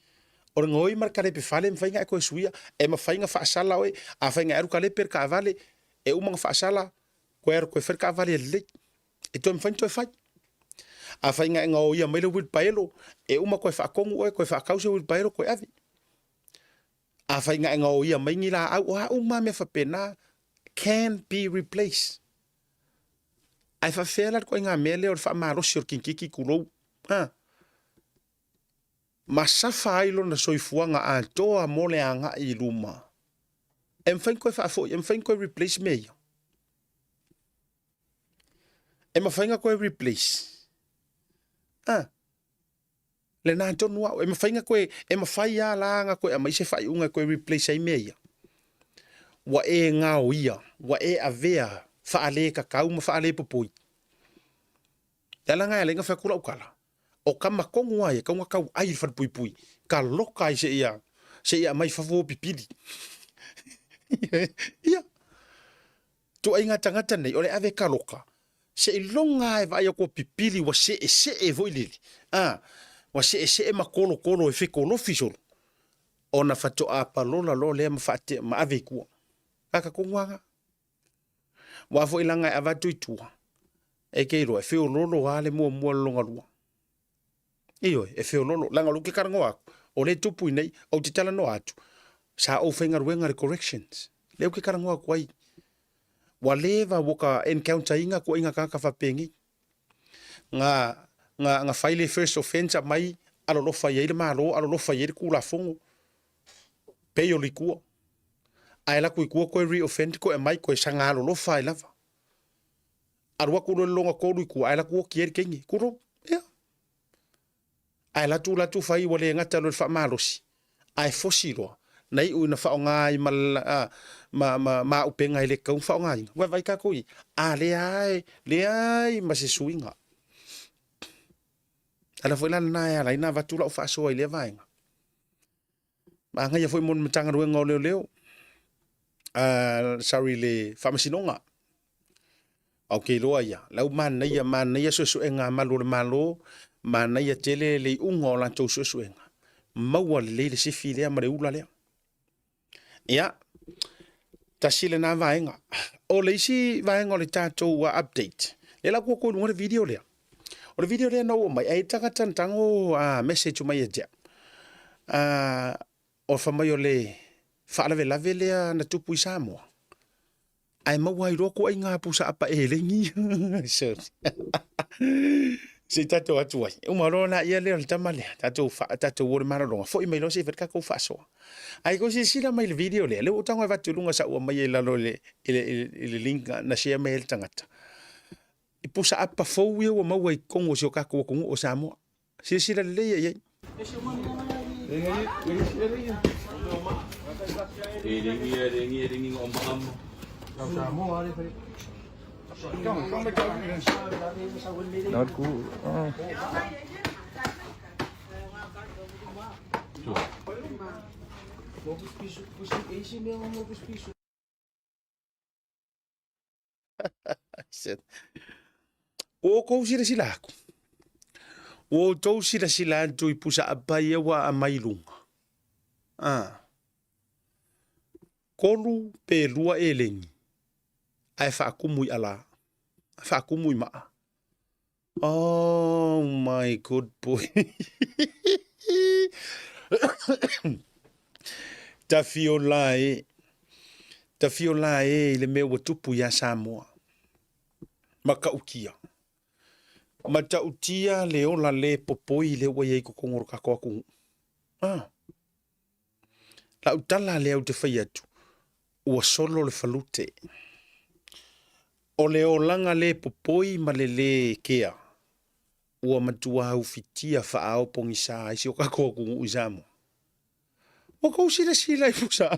[SPEAKER 1] O le gaoi ma le kalepe fale e mafai ona e toe suia, e mafai ona faasala oe, afai na e alu kalepe le taavale, e uma ona faasala, toe alu toe fai le taavale e lelei. E toe mafai ona toe fai. Afai na e gaoia mai le uilipaelo, e uma toe faatonu oe, toe faatau se uilipaelo toe ave. Afai na e gaoia mai ni laau, o a uma lava mea faapena, can be replaced. Ae faapefea la le ituaiga mea lea o le faamalosi o le kinikiki tulou, a? Ma safa ai lona soifuaga atoa mo le agai i luma. E mafai ona toe faafoi, e mafai ona toe replace mea ia. E mafai ona toe replace. A, lena tonu au. E mafai ona toe, e mafai lava la ona toe aumai se faaiuga e toe replace ai mea ia. Ua e gaoia, ua e avea faaletatau ma faalepopoi. Le ala lena e ala ai ona fai atu lau tala, o tama tonu lava ia e tatau ona tauai i le falepuipui, taloka ai seia, seia aumai i fafo o pipili. Ia, ituaiga tagata nei, o le ave taloka, seiloga lava e vaai atu o pipili ua seesee foi lele, a, ua seesee ma tolotolo e fetolofi solo, ona faatoa palola loa lea ma faatea ma ave i tua. Gata tonu lava lena. Aua foi leaga e avatu i tua, e te iloa e feololo lava le muamua i le lona lua. Ioe, e feololo, leaga o lea ou te talanoa atu, o lea e tupu i inei, ou te talanoa atu, sa ou faigaluega i le corrections, lea ou te talanoa atu ai. Ua leva ua ka encounter ina ituaiga tagata faapenei. Na, na, na fai le first offence aumai alolofa i ai le Malo, alolofa i ai le Tulafono, pay o le tua. Ae alu atu i tua toe re-offend toe aumai toe saga alolofa ai lava. Alu atu loa i le lona tolu i tua ae alu atu oti ai le teine. Tulou. Ia. Ae alu atu alu atu fai ua le gata loa i le faamalosi ae fosi loa na iu ina faaaoga ai ma ma ma ma auupega e le tatau ona faaaogaina. Ua vaai tatou i ai, a lea lava e leai ma se suiga. O le ala foi la lena e ala ai ona avatu lau faasoa i lea vaega. Manaia foi mo le Matagaluega o Leoleo, sorry le Faamasinoga. Ou te iloa ia, la ua manaia, manaia suesuega a malu o le Malo, manaia tele le iuga o latou suesuega, maua lelei le sifi lea ma le ula lea. Ia, tasi lena vaega. O le isi vaega o le tatou update, lea la ua tuu i luga le video lea. O le video lea na ou aumai, ai tagata na tago message mai ia te au. O fai mai o le faalavelave lea na tupu i Samoa, ae maua ai loa ituaiga pusa apa elegi. Sorry. Se i tatou atu ai. Uma loa la ia lea o le tama lea, tatou fa, tatou o le malologa, foi mai loa se i fai le tatou faasoa. Ae kou silasila mai i le video lea, lea ua ou tago e avatu i luga sa ua aumai i lalo i le, i le, i le link na share mai ai le tagata. I pusa apa fou ia ua maua i totonu o si o tatou atunuu o Samoa. Silasila lelei ia i ai. Ua outou silasila atu. Ua outou silasila atu i pusa apa ia ua aumai i luga. Ah. Kolu pe lua eleni ae faatumu i ala, faatumu i maa. Oh my good boy. Tafiola e. Tafiola e i le mea ua tupu iā Samoa. Matautia. Matautia le ola le popoi lea ua i ai i totonu o le tatou atunuu. Ah. Lau tala lea ou te fai atu, ua solo le falute. O le olaga le popoi ma le lē kea, ua matuā ufitia faaao pogisā ai si o tatou atunuu i Samoa. Ua tou silasila i pusa.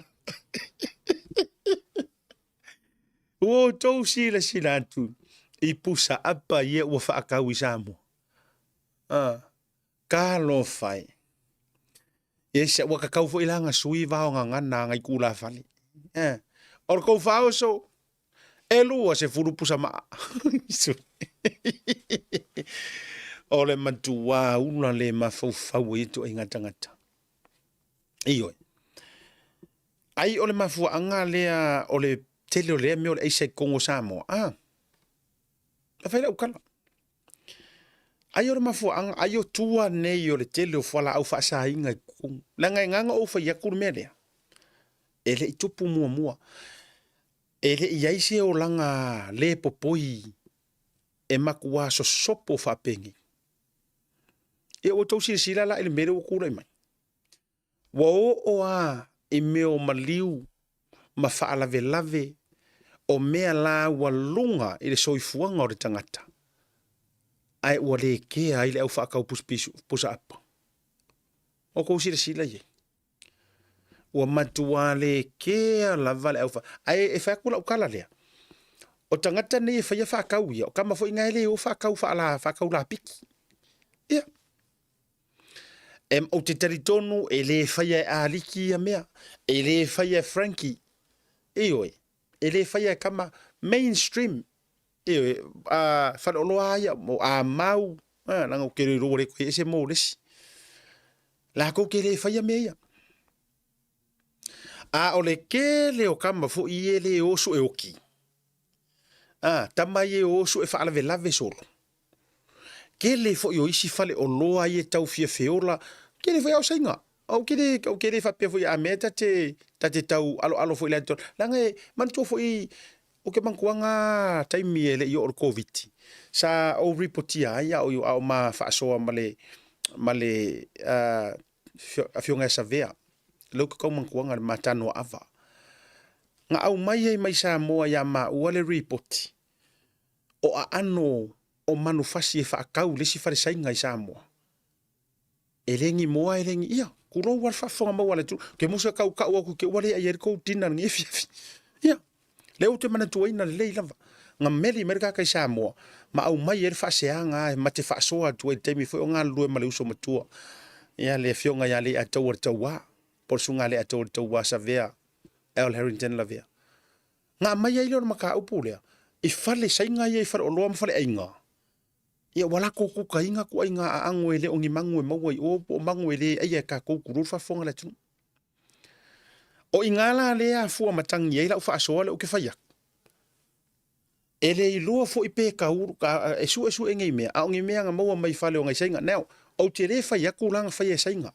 [SPEAKER 1] Ua outou silasila atu i pusa apa ia ua faatau i Samoa. Ah, talofa e. Yes, ua tatau foi la na sui vao gagana a nai tulafale. Eh, o le tou faaoso, e 20 pusa maa. O le matuā ula le mafaufau o ia ituaiga tagata. Ioe. Ai o le mafuaaga lea o le tele o lea mea o le aisa i totonu o Samoa. Ah, na fai lau tala. Ai o le mafuaaga, ai o tua nei o le tele o fualaau faasaina i totonu. Leaga e gagana ou fai atu le mea lea, e le i tupu muamua. E le i i ai se olaga le popoi e matuā sosopo faapenei. Ia ua outou silasila la i le mea lea ua tulai mai. Ua oo a i mea o maliu ma faalavelave o mea la ua luga i le soifuaga o le tagata, ae ua le kea ai le au faatau pusa pusa apa. Ua tou silasila i ai? Ua matuā le kea lava le au fa, ae e fai atu lau tala lea, o tagata nei e faia faatau ia, o tama foi na e le o faatau faala faatau lapiki. Ia. E, ou te talitonu e lē faia e Aliki ia mea, e lē faia e Frankie, ioe, e lē faia e kama mainstream, ioe, a faleoloa ia, mo a mau, a, leaga ou te le iloa ua le toe ese mo le isi. Latou te lē faia mea ia. A o le tele o kama foi ia e lē o sue oki, a, tama ia e o sue faalavelave solo. Tele foi o isi faleoloa ia e tau fia feola, tele foi aosaiga. Ou te le, ou te le faapea foi a mea ta te, ta te tau aloalo foi i le atoa. Leaga e manatua foi, ou te manatuaga taimi e le i oo le Koviti, sa ou ripotia ai a o, a o ma faasoa ma le, ma le afioga ia Savea, lea ou te tau manatuaga le ma Tanoaava. Na aumai ai mai Samoa ia maua le ripoti, o aano o manufasi e faatau i le isi falesaina i Samoa. E le ni moa e le ni ia. Kulou lava le faafofoga maua a le atunuu. Ke musa tau tau atu ke ua le ai ai le kou dinner lenei afiafi. Ia, lea ou te manatuaina lelei lava. Na meli mai le tagata i Samoa ma aumai ai le faaseaga e ma te faasoa atu ai i le taimi foi o galulue ma le uso matua. Ia, le afioga ia Leiataua le Tauā, po o le Susuga Leiataua le Tauā Savea Al Harrington Lavea. Na aumai ai lea o le mataupu lea i fale saina ia i faleoloa ma faleaiga. Ia ua latou kukaina ituaiga aano e le o ni manu e maua i o po o manu e le aia e tatou tulou le faafofoga a le atunuu. O i ina la lea e afua matagi ai lau faasoa lea ou te fai atu, e le iloa foi pe tau e suesue nei mea, a o ni mea na maua mai fale o nai saina. Now, ou te le fai atu la na faia e saina,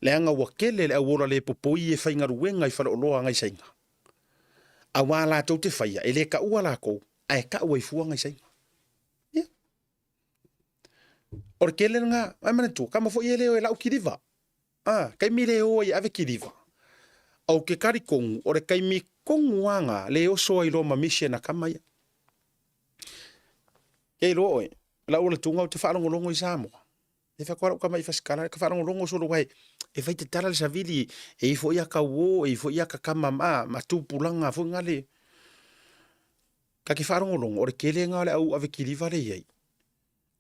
[SPEAKER 1] leaga ua tele le auola le popoi e faigaluega i faleoloa a nai saina. Aua latou te faia, e le taua lakou, ae tau ai fua nai saina. Ia. O le tele lena, ae manatua, kama foi e le o e lau kiliva. A, taimi le o ai e ave kiliva. Ou te talitonu, o le taimi tonu lava lena, le oso ai loa ma mission a kama ia. Kei iloa oe, lau alatuga ou te faalogologo i Samoa. E fai atu lava lau tama i Fasikala, ka faalogologo solo aua e fai tatala le savili, e ifo i ata uo, e ifo i ata tama ma, ma tupulaga foi na le. Ta te faalogologo, o le tele lena o le au ave kiliva lea e i ai,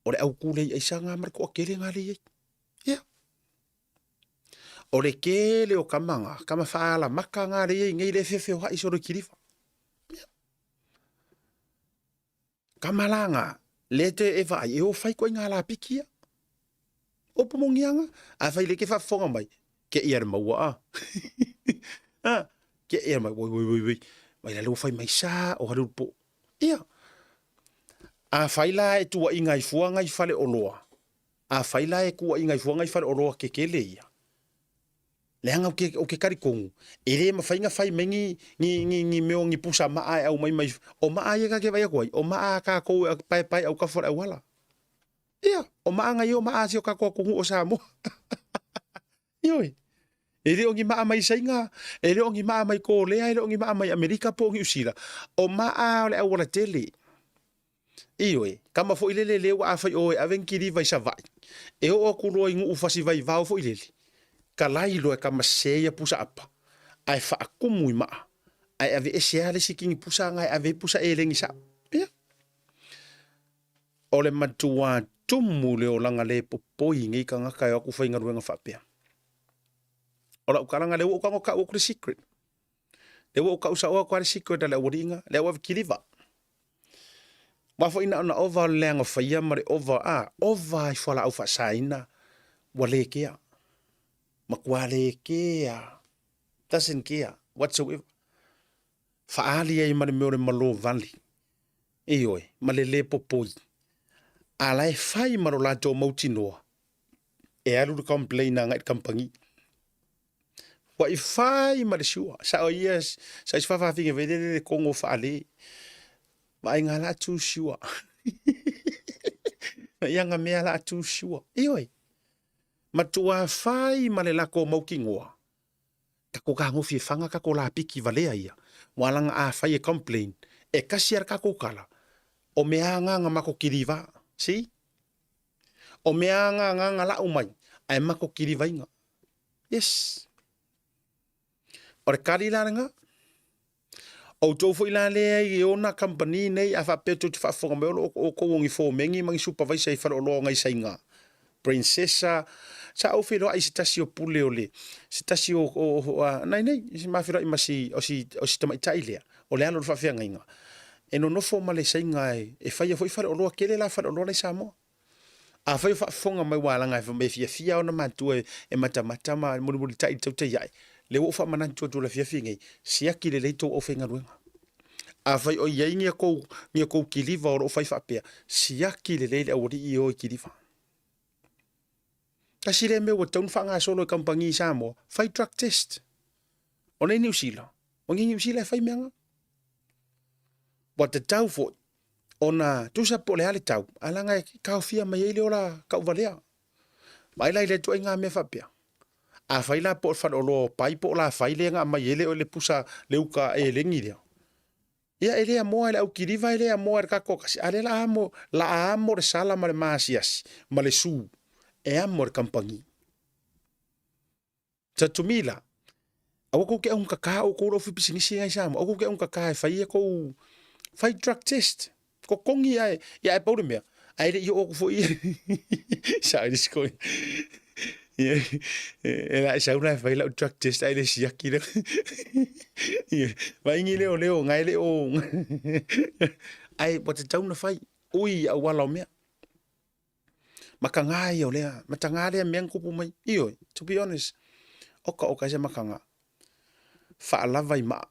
[SPEAKER 1] o le au tulei aisa lena ma le toatele lena lea e i ai. Ia. O le tele o tama na, tama faalamata na lea e i ai nei lea e feofeoai solo i kiliva. Ia. Tama la na, lea te e vaai, e o fai ituaiga lapiki ia. Upu moni aga, afai lea e te faafofoga mai, ke ia le maua a. A, ke ia mai, woi, woi, woi, woi, mai la lea ua fai mai sa o hale po. Ia, afai la e tuuaiga ai fua ngai faleoloa, afai la e tuuaiga ai fua ngai faleoloa kekele ia, Leaga ou te, ou te talitonu, e le mafai ona fai mai ni, ni, ni, ni mea o ni pusa maa e aumai mai, o maa ia ta te vaai atu ai, o maa a tatou e paepae autafa o le auala. Ia, o maa na ia o maa a si o tatou atunuu o Samoa. Ioe. E le o ni maa mai Saina, e le o ni maa mai Kolea, e le o ni maa mai Amerika po o Niu Sila. O maa o le auala tele. Ioe, kama foi lele lea ua afai oe ave ni kiliva i Savaii, e oo atu loa i Nuu fasi vaivao foi lele, kalai loa e kama sese ia pusa apa, ae faatumu i maa, ae aveese lava le isi kini pusa na e ave ai pusa eleni sao. Ia. O le matua tumu le olaga le popoi i nei tagata e o atu faigaluega faapea. O lau tala lea ua ou tago tau atu le secret. Lea ua ou tau sao atu lava le secret a le aualii na, le au ave kiliva. Aua foi na ona ova o le leaga faia ma le ova, a, ova i fualaau faasaina, ua le kea. Matua le kea. Doesn't care whatsoever. Faaali ai ma le mea o le malo vale. Ioe, ma le le popoi. A la e fai ma lo latou mautinoa, e alu le complain agai i le kamupani. Ua i fai ma le sua. Sao ia, sa isi faafafine fai lele le kongo faale. Vaaiga la tu sua. Ia nga mea la tu sua. Ioe. Matua fai ma le lako mautinoa. Tako kagofi e fanga kako la piki valea ia. Ua langa a fai e complain. E kasi ara kako kala. O mea nga nga mako kiriva. See? O mea nga nga nga lau mai. Ae mako kirivainga. Yes. O le kali la lena. Outou foi la lea i ona company nei a faapea tou te faafofoga mai o lo o outou o ni fomeni ma ni supervisor i faleoloa o nai saiga. Princessa, sa ou feiloai i se tasi o pule o le, se tasi o, o, o a, nai nei, se ma feiloai ma si, o si, o si tamaitai lea, o le alo o le faafeagaiga. E nonofo ma le saiga e, e faia foi faleoloa, tele la faleoloa la i Samoa. Afai o faafofoga mai ua alaga e fiafia ona matua e matamata ma mulimulitai i le tautai ae, lea ua ou faamanatu atu i le afiafi nei, siaki lelei tou aufaigaluega. Afai o i ai ni a kou, ni a kou kiliva o lo o fai faapea, siaki lelei le aualii e o i kiliva. Tasi lea mea ua tatau ona faagasolo e kamupani i Samoa, fai drug test. O nei Niu Sila, o nei Niu Sila e fai mea na. Ua tatau foi ona tusa po o le a le tau, ae leaga e taofia mai ai le ola tauvalea. Vaai la i lea ituaiga mea faapea. Afai la po o le faleoloa o pai po o lafai lea na aumai ai le pusa le uka eleni lea, ia e le amoa e le aukiliva e le amoa e le tatou kasi, a o lea la amo, la amo le sala ma le maasiasi ma le su e amo e le kamupani. Tatumila, aua kou te augakaka oukou le ofi pisinisi ngai Samoa, aua kou te augakaka e fai e kou, fai drug test, totogi ae, ia ae pau le mea, ae le i oo atu foi sa ai le siko ia, e la e sau la e fai lau drug test ae le siaki le, ia, vaai ni leoleo ngai le o, ae ua tatau ona fai, ui auala o mea. Makaga ia o lea, mataga lea mea na tupu mai. Ioe, to be honest, oka oka e se makaga. Faalava i maa.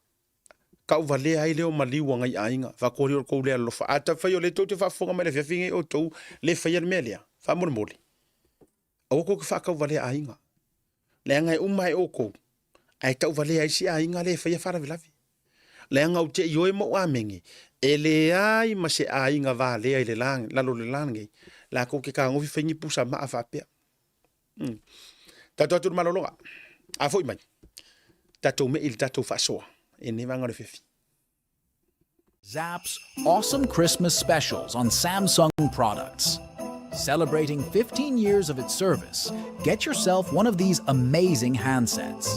[SPEAKER 1] Tauvalea ai lea o maliu a ngai aiga. Faakoli o le tou lea alofa. A tafai o lea tou te faafofoga mai le afiafi nei outou le faia le mea lea, faamolemole, aua tou te faatauvalea aiga. Leaga e uma e outou, ae tauvalea ai isi aiga lea e faia faalavelave. Leaga ou te ioe ma ou amene, e leai ma se aiga valea i le lalo o le la lenei. Lakou ke kagofi fai ni pusa maa faapea. Tatou atu i le malologa. A foi mai, tatou mei i le tatou faasoa i lenei vaega o le afiafi.
[SPEAKER 5] Zap's awesome Christmas specials on Samsung products. Celebrating 15 years of its service, get yourself one of these amazing handsets.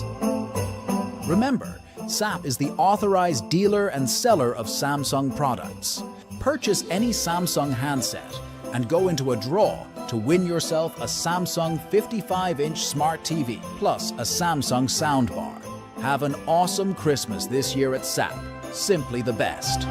[SPEAKER 5] Remember, SAP is the authorized dealer and seller of Samsung products. Purchase any Samsung handset and go into a draw to win yourself a Samsung 55-inch smart TV plus a Samsung soundbar. Have an awesome Christmas this year at SAP. Simply the best.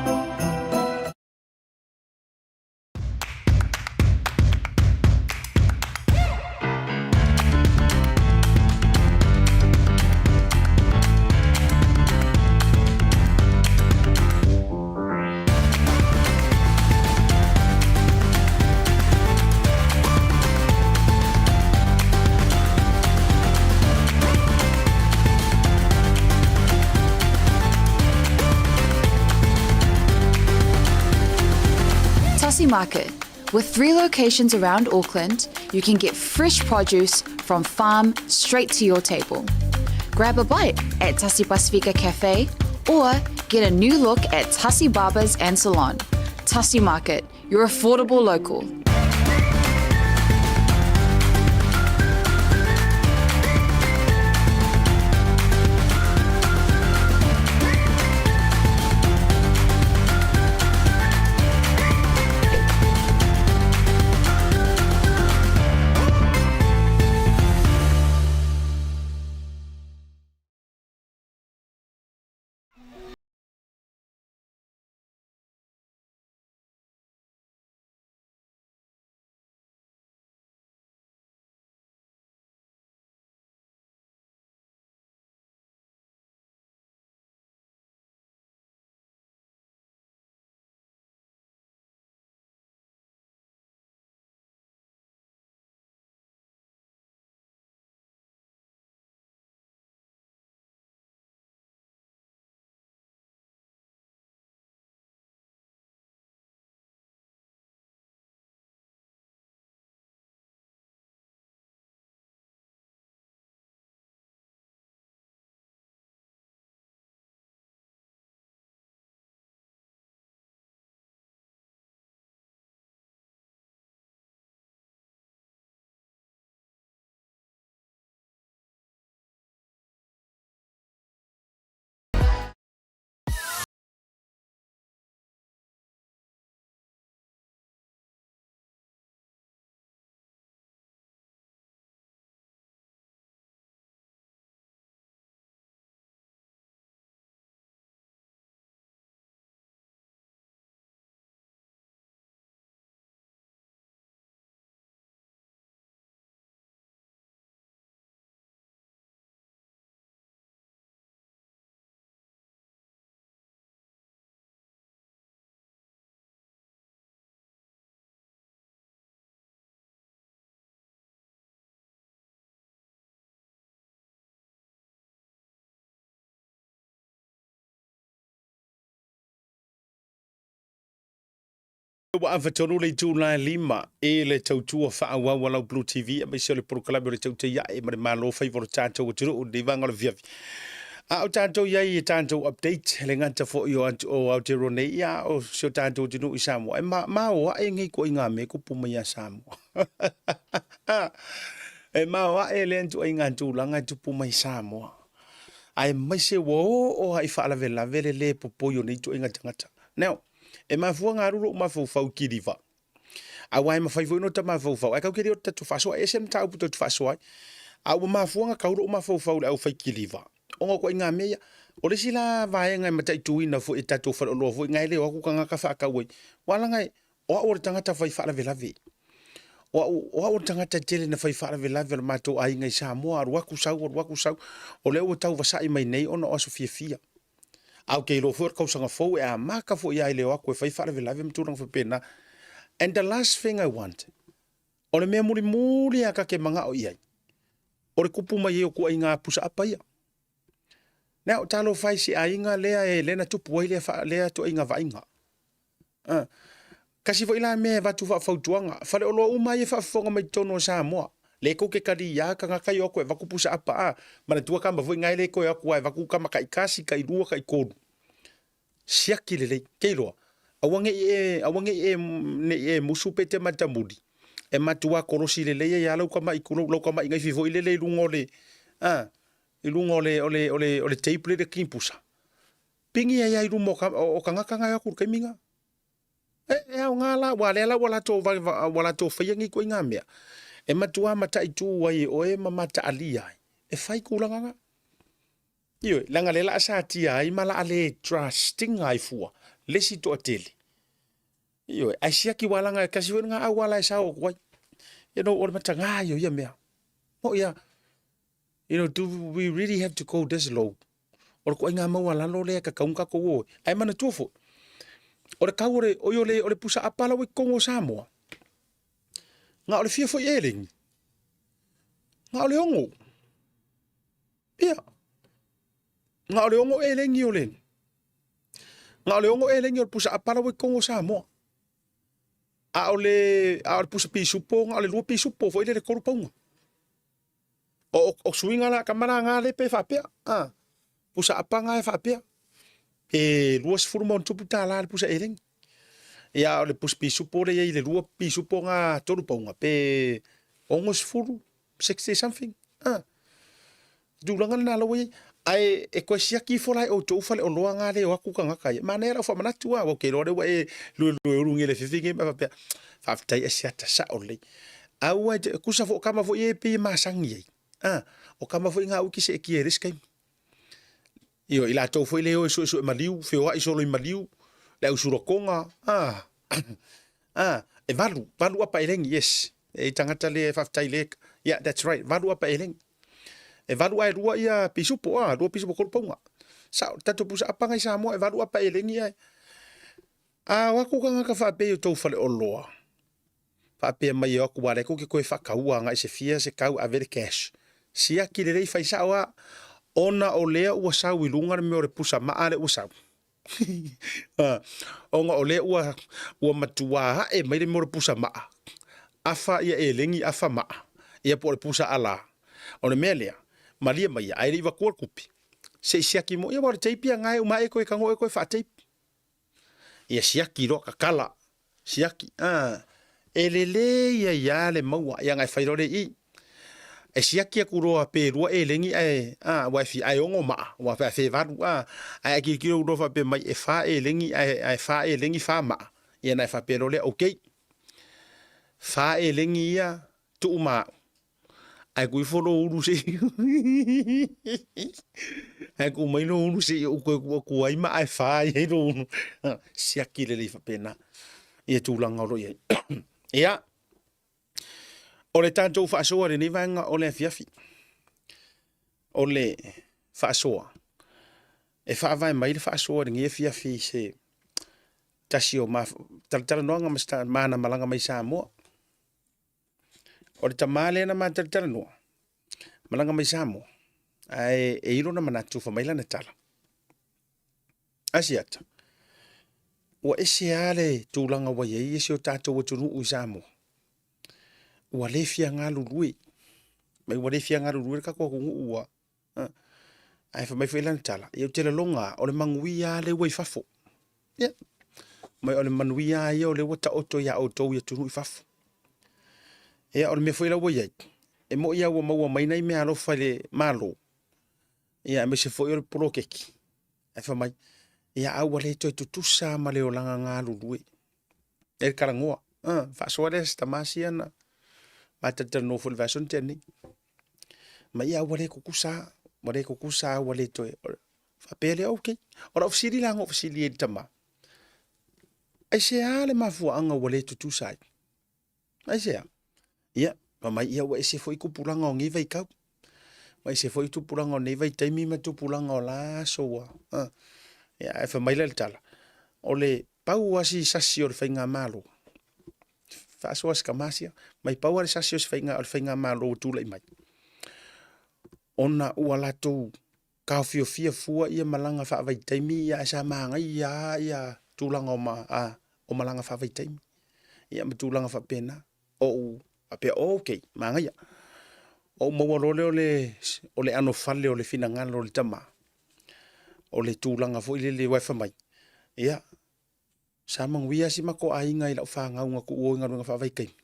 [SPEAKER 2] Tasi Market. With 3 locations around Auckland, you can get fresh produce from farm straight to your table. Grab a bite at Tasi Pasifika Cafe or get a new look at Tasi Barbers and Salon. Tasi Market, your affordable local.
[SPEAKER 1] Ua ava tonu le itula e 5 e le tautua faaauau a lau Blue TV aemaise o le polokalame o le Tautaiae ma le Malo Faiva o le tatou atunuu i lenei vaega o le afiafi. A o tatou i ai i tatou update, e le gata foi o Aotearoa nei, ia a o si o tatou atunuu i Samoa, e ma, maoae nei ituaiga mea e tupu mai ia Samoa. E maoae lea ituaiga tulaga e tupu mai Samoa. Aemaise ua oo lava i faalavelave le le popoi o nei ituaiga tagata. Now, E mafua ona alu lou mafaufau i Kiliva, aua e mafai foi ona ota mafaufau, ae tatou te le o tatou faasoa, e ese le mataupu tatou te faasoa ai. A ua mafua ona tau lou mafaufau i le aufai kiliva, ona o ituaiga mea ia. O le isi la vaega e mataituina foi e tatou faleoloa foi na e le o atu tagata faatau ai, aua leaga o au o le tagata fai faalavelave. O au, o au o le tagata e tele na fai faalavelave o le matou aiga i Samoa, alu atu sau, alu atu sau. O lea ua tau vasai mai nei ona o aso fiafia. A ou te iloa foi o le tausaga fou e amata foi lava i le o atu e fai faalavelave ma tulaga faapena. And the last thing I want, o le mea mulimuli lava ta te manao i ai, o le tupu mai ai o ituaiga pusaapa ia. Now, talofa e i se aiga lea e lea na tupu ai lea, lea ituaiga vaaiga. Kasi foi la mea e avatu faafautuaga, faleoloa uma ia e faafofoga mai totonu o Samoa, le kou ke kali ia kagaka i o aku e vaku pusa apa a, manatua kama foi ngai le koe aku a e vaku kama kai kasi, kai lua, kai kolu. Siaki lelei, ke iloa, aua nge i e, aua nge i e, ne i e musu pe te matamuli, e matua kolosi lelei ai a lau kama'i kulou, lau kama'i ngai fi foi lele i luga o le, a, i luga o le, o le, o le, o le tape le le kimpusa. Pingi ai a i luma o, ka, o, o kagaka ngai aku le kaimi nga. E, e aoga la, ua lea la ua latou, ua latou faia nei ituaiga mea, e matuā mataitū ai e oe ma mataalia ai, e fai tulaga na. Ioe, leaga lea la a satia ai ma la a le trust ina ai fua, le isi toatele. Ioe, ae siaki ua laga e kasi foi lena auala e sao atu ai. You know, o le matagā ia o ia mea. Moʻi a, you know, do we really have to go this low? O le ituaiga maualalo lea e tatau ona tatou o ai. Ae manatua foi, o le tau o le, oi o le, o le pusa apa la ua i totonu o Samoa, na o le fia foi eleni, na o le 6. Ia, na o le 6 eleni o le, na o le 6 eleni o le pusa apa la ua i totonu o Samoa. A o le, a o le pusa pisupo, na o le 2 pisupo foi lele 3 pauga. O, o, o suiga la kama la nga le pe faapea. A, pusa apa nga e faapea. E 20 ma ona tupu tālā le pusa eleni. Ia, o le pusa pisupo le iai le 2 pisupo nga 3 pauga pe 60, 60 something. A, tulaga lena la ua iai. Ae e toe siaki ifo la e outou faleoloa nga le o atu tagata ia. Manaia lau faamanatu lava, aua ou te iloa lea ua e luelue ulu le fefe nei ma faapea, faafetai e siata sao lelei. Aua e te, tusa foi o tama foi ia e pei e masani ai, a, o tama foi na aua e te seetia i le isi taimi. Ioe, i latou foi lea e o e suesue maliu, feoai solo i maliu, le au sulatoga, a, a, e valu, valu apa elegi, yes. E tagata lea e faafetai le, yeah, that's right, valu apa elegi. E valu ae lua ia pisupo, a, lua pisupo tolu pauga. Sao, tatou pusa apaga i Samoa e valu apa elegi ae. A o atu tagata faapea i o tou faleoloa, faapea mai e o atu aua lea tou te toe faataua agai se fia se tau ave le cash. Siaki lelei fai sao a, ona o lea ua sau i luga le mea o le pusa maa lea ua sau. Ona o lea ua, ua matuā ae mai le mea o le pusa maa. Afa ia elegi afa maa, ia po o le pusa alā. O le mea lea, malie maia, ae le i vatua le tupe, se i siaki mo, ia aua o le tape ia na e uma ae toe tago oe toe faa-tape. Ia siaki loa kakala, siaki, a, e lelei ai lava le maua, ia ona e fai loa lea i i. E siaki atu loa pe lua elegi ae, a, ua e fia, ae 6 maa, ua pe fe 8, a, ae a tilotilo atu loa faapea mai e fa elegi ae, ae fa elegi fa maa, ia ona e faapea loa lea, okay, fa elegi ia tuu ma au. Ae tuu ifo lou ulu se i ae tuu mai lou ulu se i ou toe tuu atu ai ma ae fa ai ai lou ulu. Siaki lelei faapena ia tulaga o lo o i ai. Ia, o le tatou faasoa i lenei vaega o le afiafi, o le faasoa, e faavae mai le faasoa i lenei afiafi i se tasi o talatalanoaga ma se mana malaga mai Samoa. O le tama lea na ma talatalanoa, malaga mai Samoa, ae e i lona manatu fai mai lana tala. Asiata, ua ese lava le tulaga ua i ai si o tatou atunuu i Samoa. Ua le fia galulue, mai ua le fia galulue le tatou atunuu ua Ae fai mai foi lana tala, ia ou te lagona lava, o le manuia lava lea ua i fafo. Ia, mai o le manuia lava ia o lea ua taoto ia outou i atunuu i fafo. Ia, o le mea foi la ua i ai, e moni lava ua maua mai nai meaalofa i le Malo, ia aemaise foi o le poloketi, ae fai mai, ia a ua le toe tutusa lava ma le olaga galulue. E le talanoa, faasoa lea se tama sia na matalatalanoa foi i le vaiaso na tea nei. Ma ia ua le tutusa lava, ua le tutusa lava ua le toe, faapea lea, okay. O lau fesili la na ou fesili ai i le tama, aisea le mafuaaga ua le tutusa ai? Aisea? Ia, fai mai, ia ua ese foi tupulaga o nei vaitau. Ua ese foi tupulaga o nei vaitaimi ma tupulaga o la aso ua. Ia, ae fai mai la le tala, o le pau lava si sasi o le faigamalo, faasoa si tama sia, mai pau lava le sasi o se faiga, o le faigamalo ua tulai mai, ona ua latou taofiofia fua ia malaga faavaitaimi ia ae sa manaia lava ia tulaga o, ma, a, o malaga faavaitaimi. Ia ma tulaga faapena. Ou faapea, okay, manaia. Ou maua loa lea o le, o le anofale o le finagalo o le tama, o le tulaga foi lele aua e fai mai, ia, sa manuia si matou aiga i lau fanau na tuu o i galuega faavaitaimi,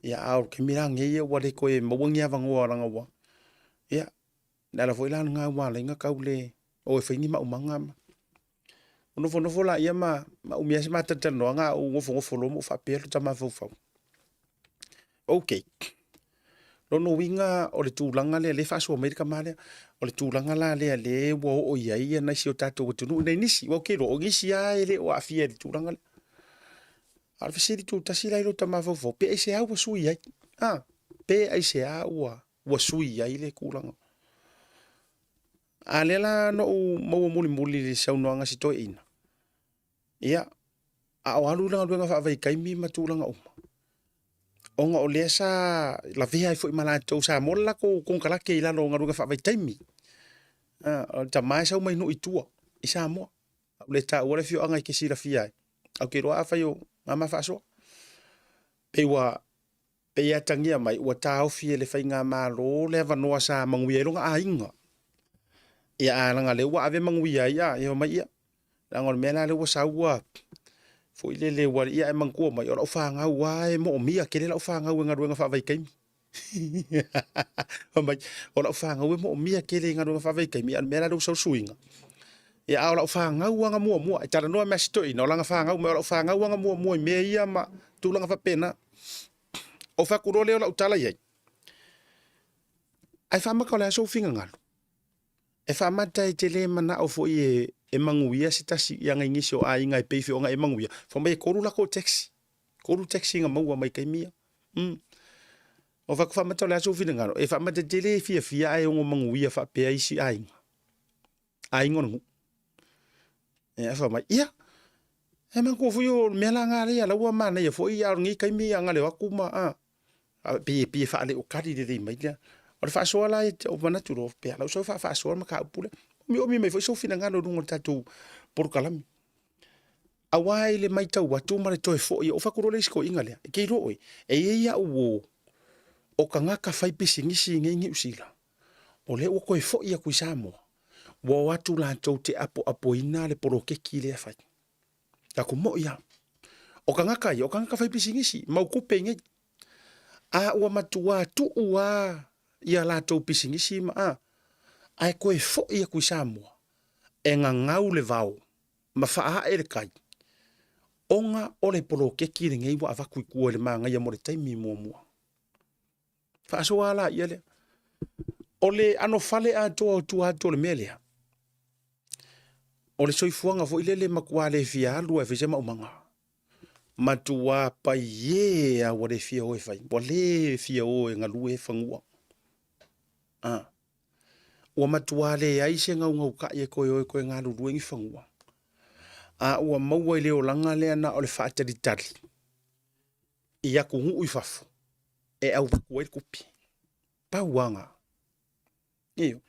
[SPEAKER 1] ia a o le taimi la lenei ua le toe maua ni avanoa leaga ua, ia, o le ala foi la lena ua ala ai ona tau le o e fai ni maumaga ma. Ona nofonofo laia ma umi ai se ma talatalanoaga a ou nofonofo loa ma ou faapea lota mafaufau. Okay. Lona uiga o le tulaga lea lea e faasoa mai le tama lea, o le tulaga la lea lea ua oo i ai nai si o tatou atunuu, nai nisi, aua ou te iloa o nisi lava e le o aafia i le tulaga lea. A o le fesili tutasi la i lota mafaufau, pe aisea ua sui ai? A, pe aisea ua sui ai le tulaga? A lea la na ou maua mulimuli i le saunoaga a si toeaina, ia, a o alu i le galuega faavaitaimi ma tulaga uma, ona o lea sa lavea ai foi ma latou, sa maua le latou konekarate i lalo o galuega faavaitaimi. O le tama e sau mai nuu i tua i Samoa. A ua le taua le afioaga e te silafia ai, ae ou te iloa afai o mama faasoa. Pei ua pei e atagia mai ua taofi e le faigamalo le avanoa sa manuia ai lona aiga. Ia a leaga o lea ua ave manuia ai, ia omai ia. Leaga o le mea la lea ua sau ua foi lele ua ia e manatua mai o lau fanau lava e moomia tele lau fanau e galuega faavaitaimi. Fai mai o lau fanau e moomia tele i galuega faavaitaimi, a o le mea la lea ua sau le suiga. Ia a o lau fanau lava na muamua, e talanoa mai lava si toeaina o lana fanau mai o lau fanau lava na muamua i mea ia ma tulaga faapena. Ou fai atu loa lea o lau tala i ai, ae faamata o le a sou finagalo? E faamata e te le manao foi e manuia se tasi i ana nisi o aiga e pei foi ona e manuia. Fai mai e tolu latou taxi, tolu taxi na maua mai taimi ia. Ou fai atu, faamata o le a sou finagalo? E faamata e te le fiafia ae ono manuia faapea isi aiga, aiga o le nuu. Ia fai mai, ia, e manatua foi o le mea la na lea, la ua manaia foi, a o lenei taimi a na le o atu ma, a, pei e faaleotali lelei mai lea. O le faasoa la, ou manatu loa, pe a lau sau faafaasoa le mataupu lea. Omiomi mai foi sou finagalo i luga o le tatou polokalame. Aua i le matau atu ma le toe foi, ou fai atu loa le isi toeaina lea, e te iloa oe, e i ai au uo o tagata faipisinisi i inei i Niu Sila, o lea ua toe foi atu i Samoa, ua o atu latou te apoapoina le poloketi lea e fai. Taku moi lava. O tagata ia, o tagata faipisinisi, mau tupe i inei. A ua matua tuu lava ia latou pisinisi ma a, ae toe foi atu i Samoa, e gagau le vao ma faaae le tai, ona o le poloketi lenei ua avatu i tua i le manaia mo le taimi muamua. Faasoa la ia lea. O le anofale atoa o tua atu o le mea lea, o le soifuaga foi lele matua le fia alu lava e fai se maumaga. Matua paie lava ua le fia o e fai, ua le fia o e galue fanua. Ah. Ua matua leai se gaugaukai e toe o e toe galulue ni fanua. A ua maua i le olaga lea na o le faatalitali i atunuu i fafo e auvatu ai le tupe. Pau lava na. Ioe.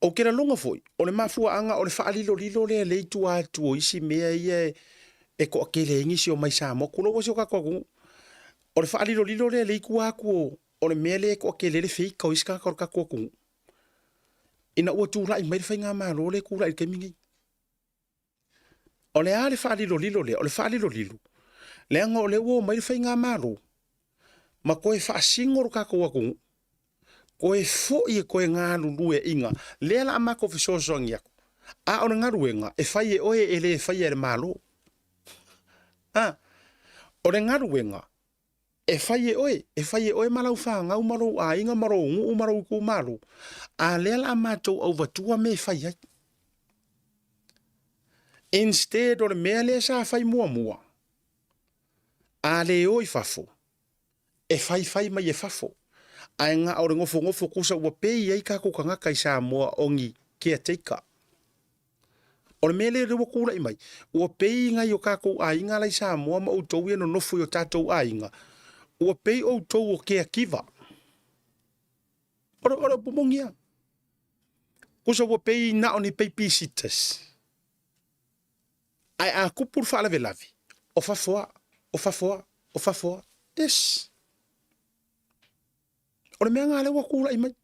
[SPEAKER 1] Ou te lagona foi, o le mafuaaga o le faalilolilo lea lea i tua atu o isi mea ia e toatele ai nisi o mai Samoa, tulou lava si o tatou atunuu. O le faalilolilo lea lea i tua atu o o le mea lea e toatele ai le feita o isi tagata o le tatou atunuu, ina ua tulai mai le faigamalo lea e tulai i le taimi lenei. O le a le faalilolilo lea? O le faalilolilo, leaga o lea ua omai le faigamalo ma toe faasino lo tatou atunuu, toe foi e toe galulue iga, lea la a matou fesoasoani atu, a o le galuega e fai e oe e le faia e le Malo. A, o le galuega e fai e oe, e fai e oe ma lau fanau ma lou aiga ma lou nuu ma lou itumalo, a lea la a matou auvatua mea e fai ai. Instead o le mea lea sa fai muamua, a le o i fafo, e faifai mai e fafo, ae na o le nofonofo tusa ua pei ai tatou tagata i Samoa o ni caretaker. O le mea lea ua tulai mai, ua pei nai o tatou aiga la i Samoa ma outou ia nonofo i o tatou aiga, ua pei outou o caregiver. O le upu moni lava. Tusa ua pei na o ni babysitters. Ae a tupu le faalavelave, o fafo lava. O fafo a, o fafo a. Yes. O le mea lena lea ua tulai mai.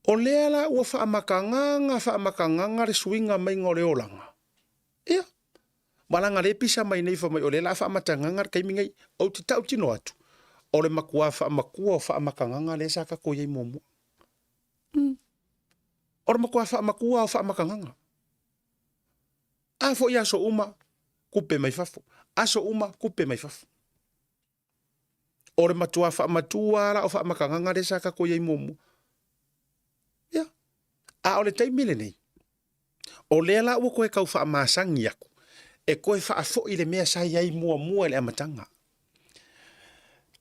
[SPEAKER 1] O lea la ua faamakagaga faamakagaga le suiga maiga o le olaga. Ia, ma laga lea e pisa mai nei fai mai o lea la a faamatagaga le taimi nei. Ou te tautino atu, o le matua faamatua o faamatagaga lea sa tatou i ai muamua. O le matua faamatua o faamatagaga. A foi aso uma, tupe mai fafo. Aso uma, tupe mai fafo. O le matua faamatua la o faamatagaga lea sa tatou i ai muamua. Ia, a o le taimi lenei, o lea la ua toe tau faamasani atu, e toe faafoi le mea sa i ai muamua i le amataga.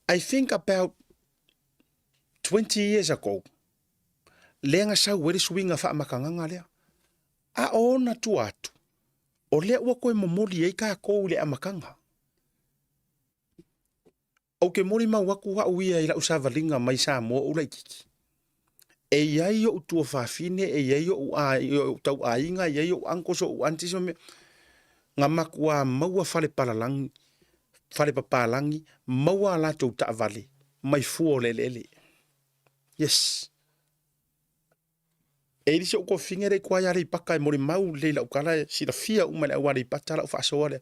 [SPEAKER 1] I think about 20 years ago, lea na sau ai le suiga faamatagaga lea. A o ona tua atu, o lea ua toe momoli ai tatou i le amataga. Ou te molimau atu au ia i lau savaliga mai Samoa ou laititi. E i ai ou tuafafine, e i ai ou, ou tauaiga, e i ai ou uncles, ou aunties, ma mea. Na matua maua fale palalagi, fale papalagi, maua a latou taavale mai fua o le eleele. Yes. E i ai si ou tuafafine lea i tua i Aleipata e molimau lelei i lau tala, e silafia uma e le au Aleipata lau faasoa lea.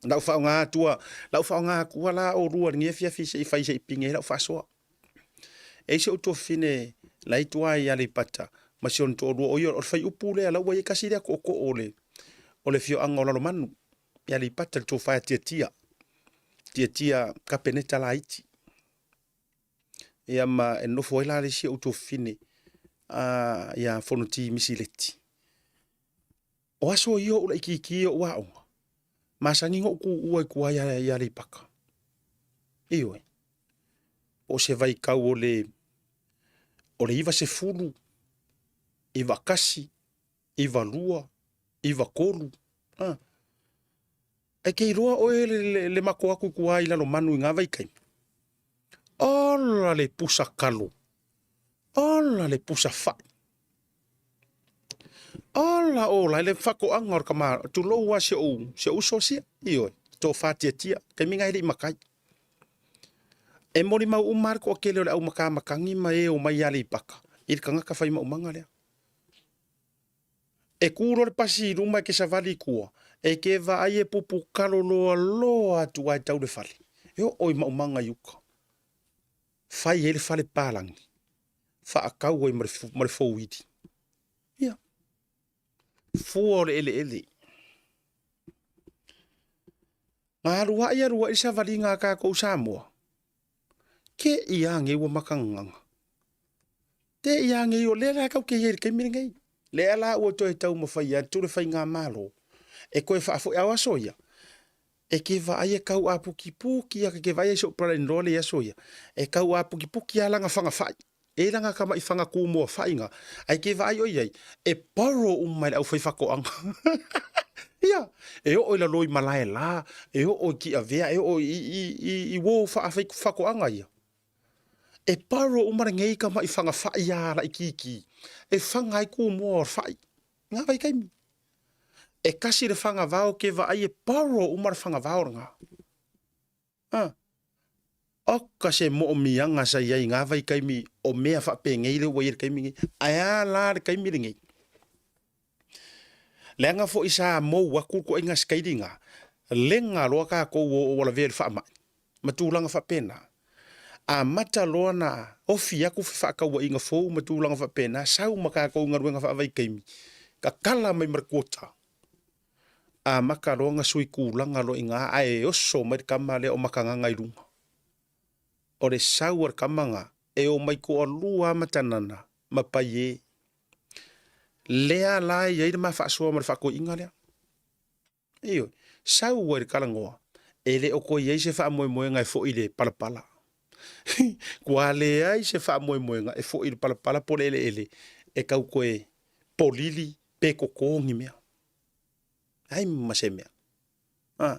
[SPEAKER 1] Lau faaaoga atua, lau faaaoga atua la oulua i lenei afiafi se i fai se i pine ai lau faasoa. E i ai si ou tuafafine la i tua i Aleipata ma si ona toalua, o ia o le faiupu lea, la ua i ai tasi lea tootoo o le o le afioaga o Lalomanu i Aleipata, le tofa ia Tiatia, Tiatia Kapeneta laiti. Ia ma e nofo ai la le isi ou tuafafine a ia Fonoti Misileti. O aso ia o ou laitiiti o ou aoga, masani ona ou tuua i tua i Aleipata. Ioe. Po o se vaitau o le o le 90, 91, 92, 93, a. E te iloa oe le, le, le mato atu i tua i Lalomanu i ngā vaitaimi. Ola le pusa kalo. Ola le pusa fai. Ola ola i le faatoaga o le tama, tulou lava si ou, si ou uso sia, ioe, tofa tiatia, taimi na e le i matai. E molimau uma lava le toatele o le au matamatagi ma e omai i Aleipata i le tagata fai maumaga lea. E ku loa le pasi i luma e ke savali i tua, e ke vaai e pupu kalo loa loa atu lava e tau le fale. E oo i maumaga i uka. Fai ai le fale palagi, faatau ai ma le fouili. Ia, fua o le eleele. Na alu ai alu ai le savaliga a tatou Samoa, te i a nei ua makagagaga. Te i a nei o lea la tatou te i ai i le taimi lenei. Lea la ua toe taumafai atu le faigamalo e toe faafoi. A o aso ia, e te vaai e tau apukipuki a, ke vaai ai si ou brother-in-law lea i aso ia, e tau apukipuki a lana fana fai. E i lana tama'i fana kumoa fai na, ae ke vaai oi ai, e borrow uma e le aufaifatoaga. Ia, e oo i lalo i Malaela, e oo i Tiavea, e oo i, i, i, i uo faafatoaga ia. E borrow uma lenei tama'i fana fai a laitiiti, e fana ai kumoa o le fai. Ngā vaitaimi. E kasi le fana vao ke vaai e borrow uma le fana vao lena. A, oka se moomiaga sa i ai i ngā vaitaimi o mea faapenei lea ua i ai i le taimi lenei. Ae a la le taimi lenei? Leaga foi sa mou atu le ituaiga sikaili na, lega loa tatou ua oo ua lavea i le faamai ma tulaga faapena. Amata loa na ofi atu fefaatauaiga fou ma tulaga faapena, sau ma tatou i galuega faavaitaimi, tatala mai ma le quota. Amata loa na sui tulaga loa i ina ae oso mai le tama lea o Makagaga i luga. O le sau a le tama na, e omai toalua lava Matanana ma Paie. Lea la e i ai le ma faasoa ma le faatoeaiga lea. Ioe, sau ai le talanoa, e le o toe i ai se faamoemoega e foi i le palapala. Kua leai se faamoemoega e foi i le palapala po o le eleele e tau toe polili pe toto ni mea. Leai ma se mea. A.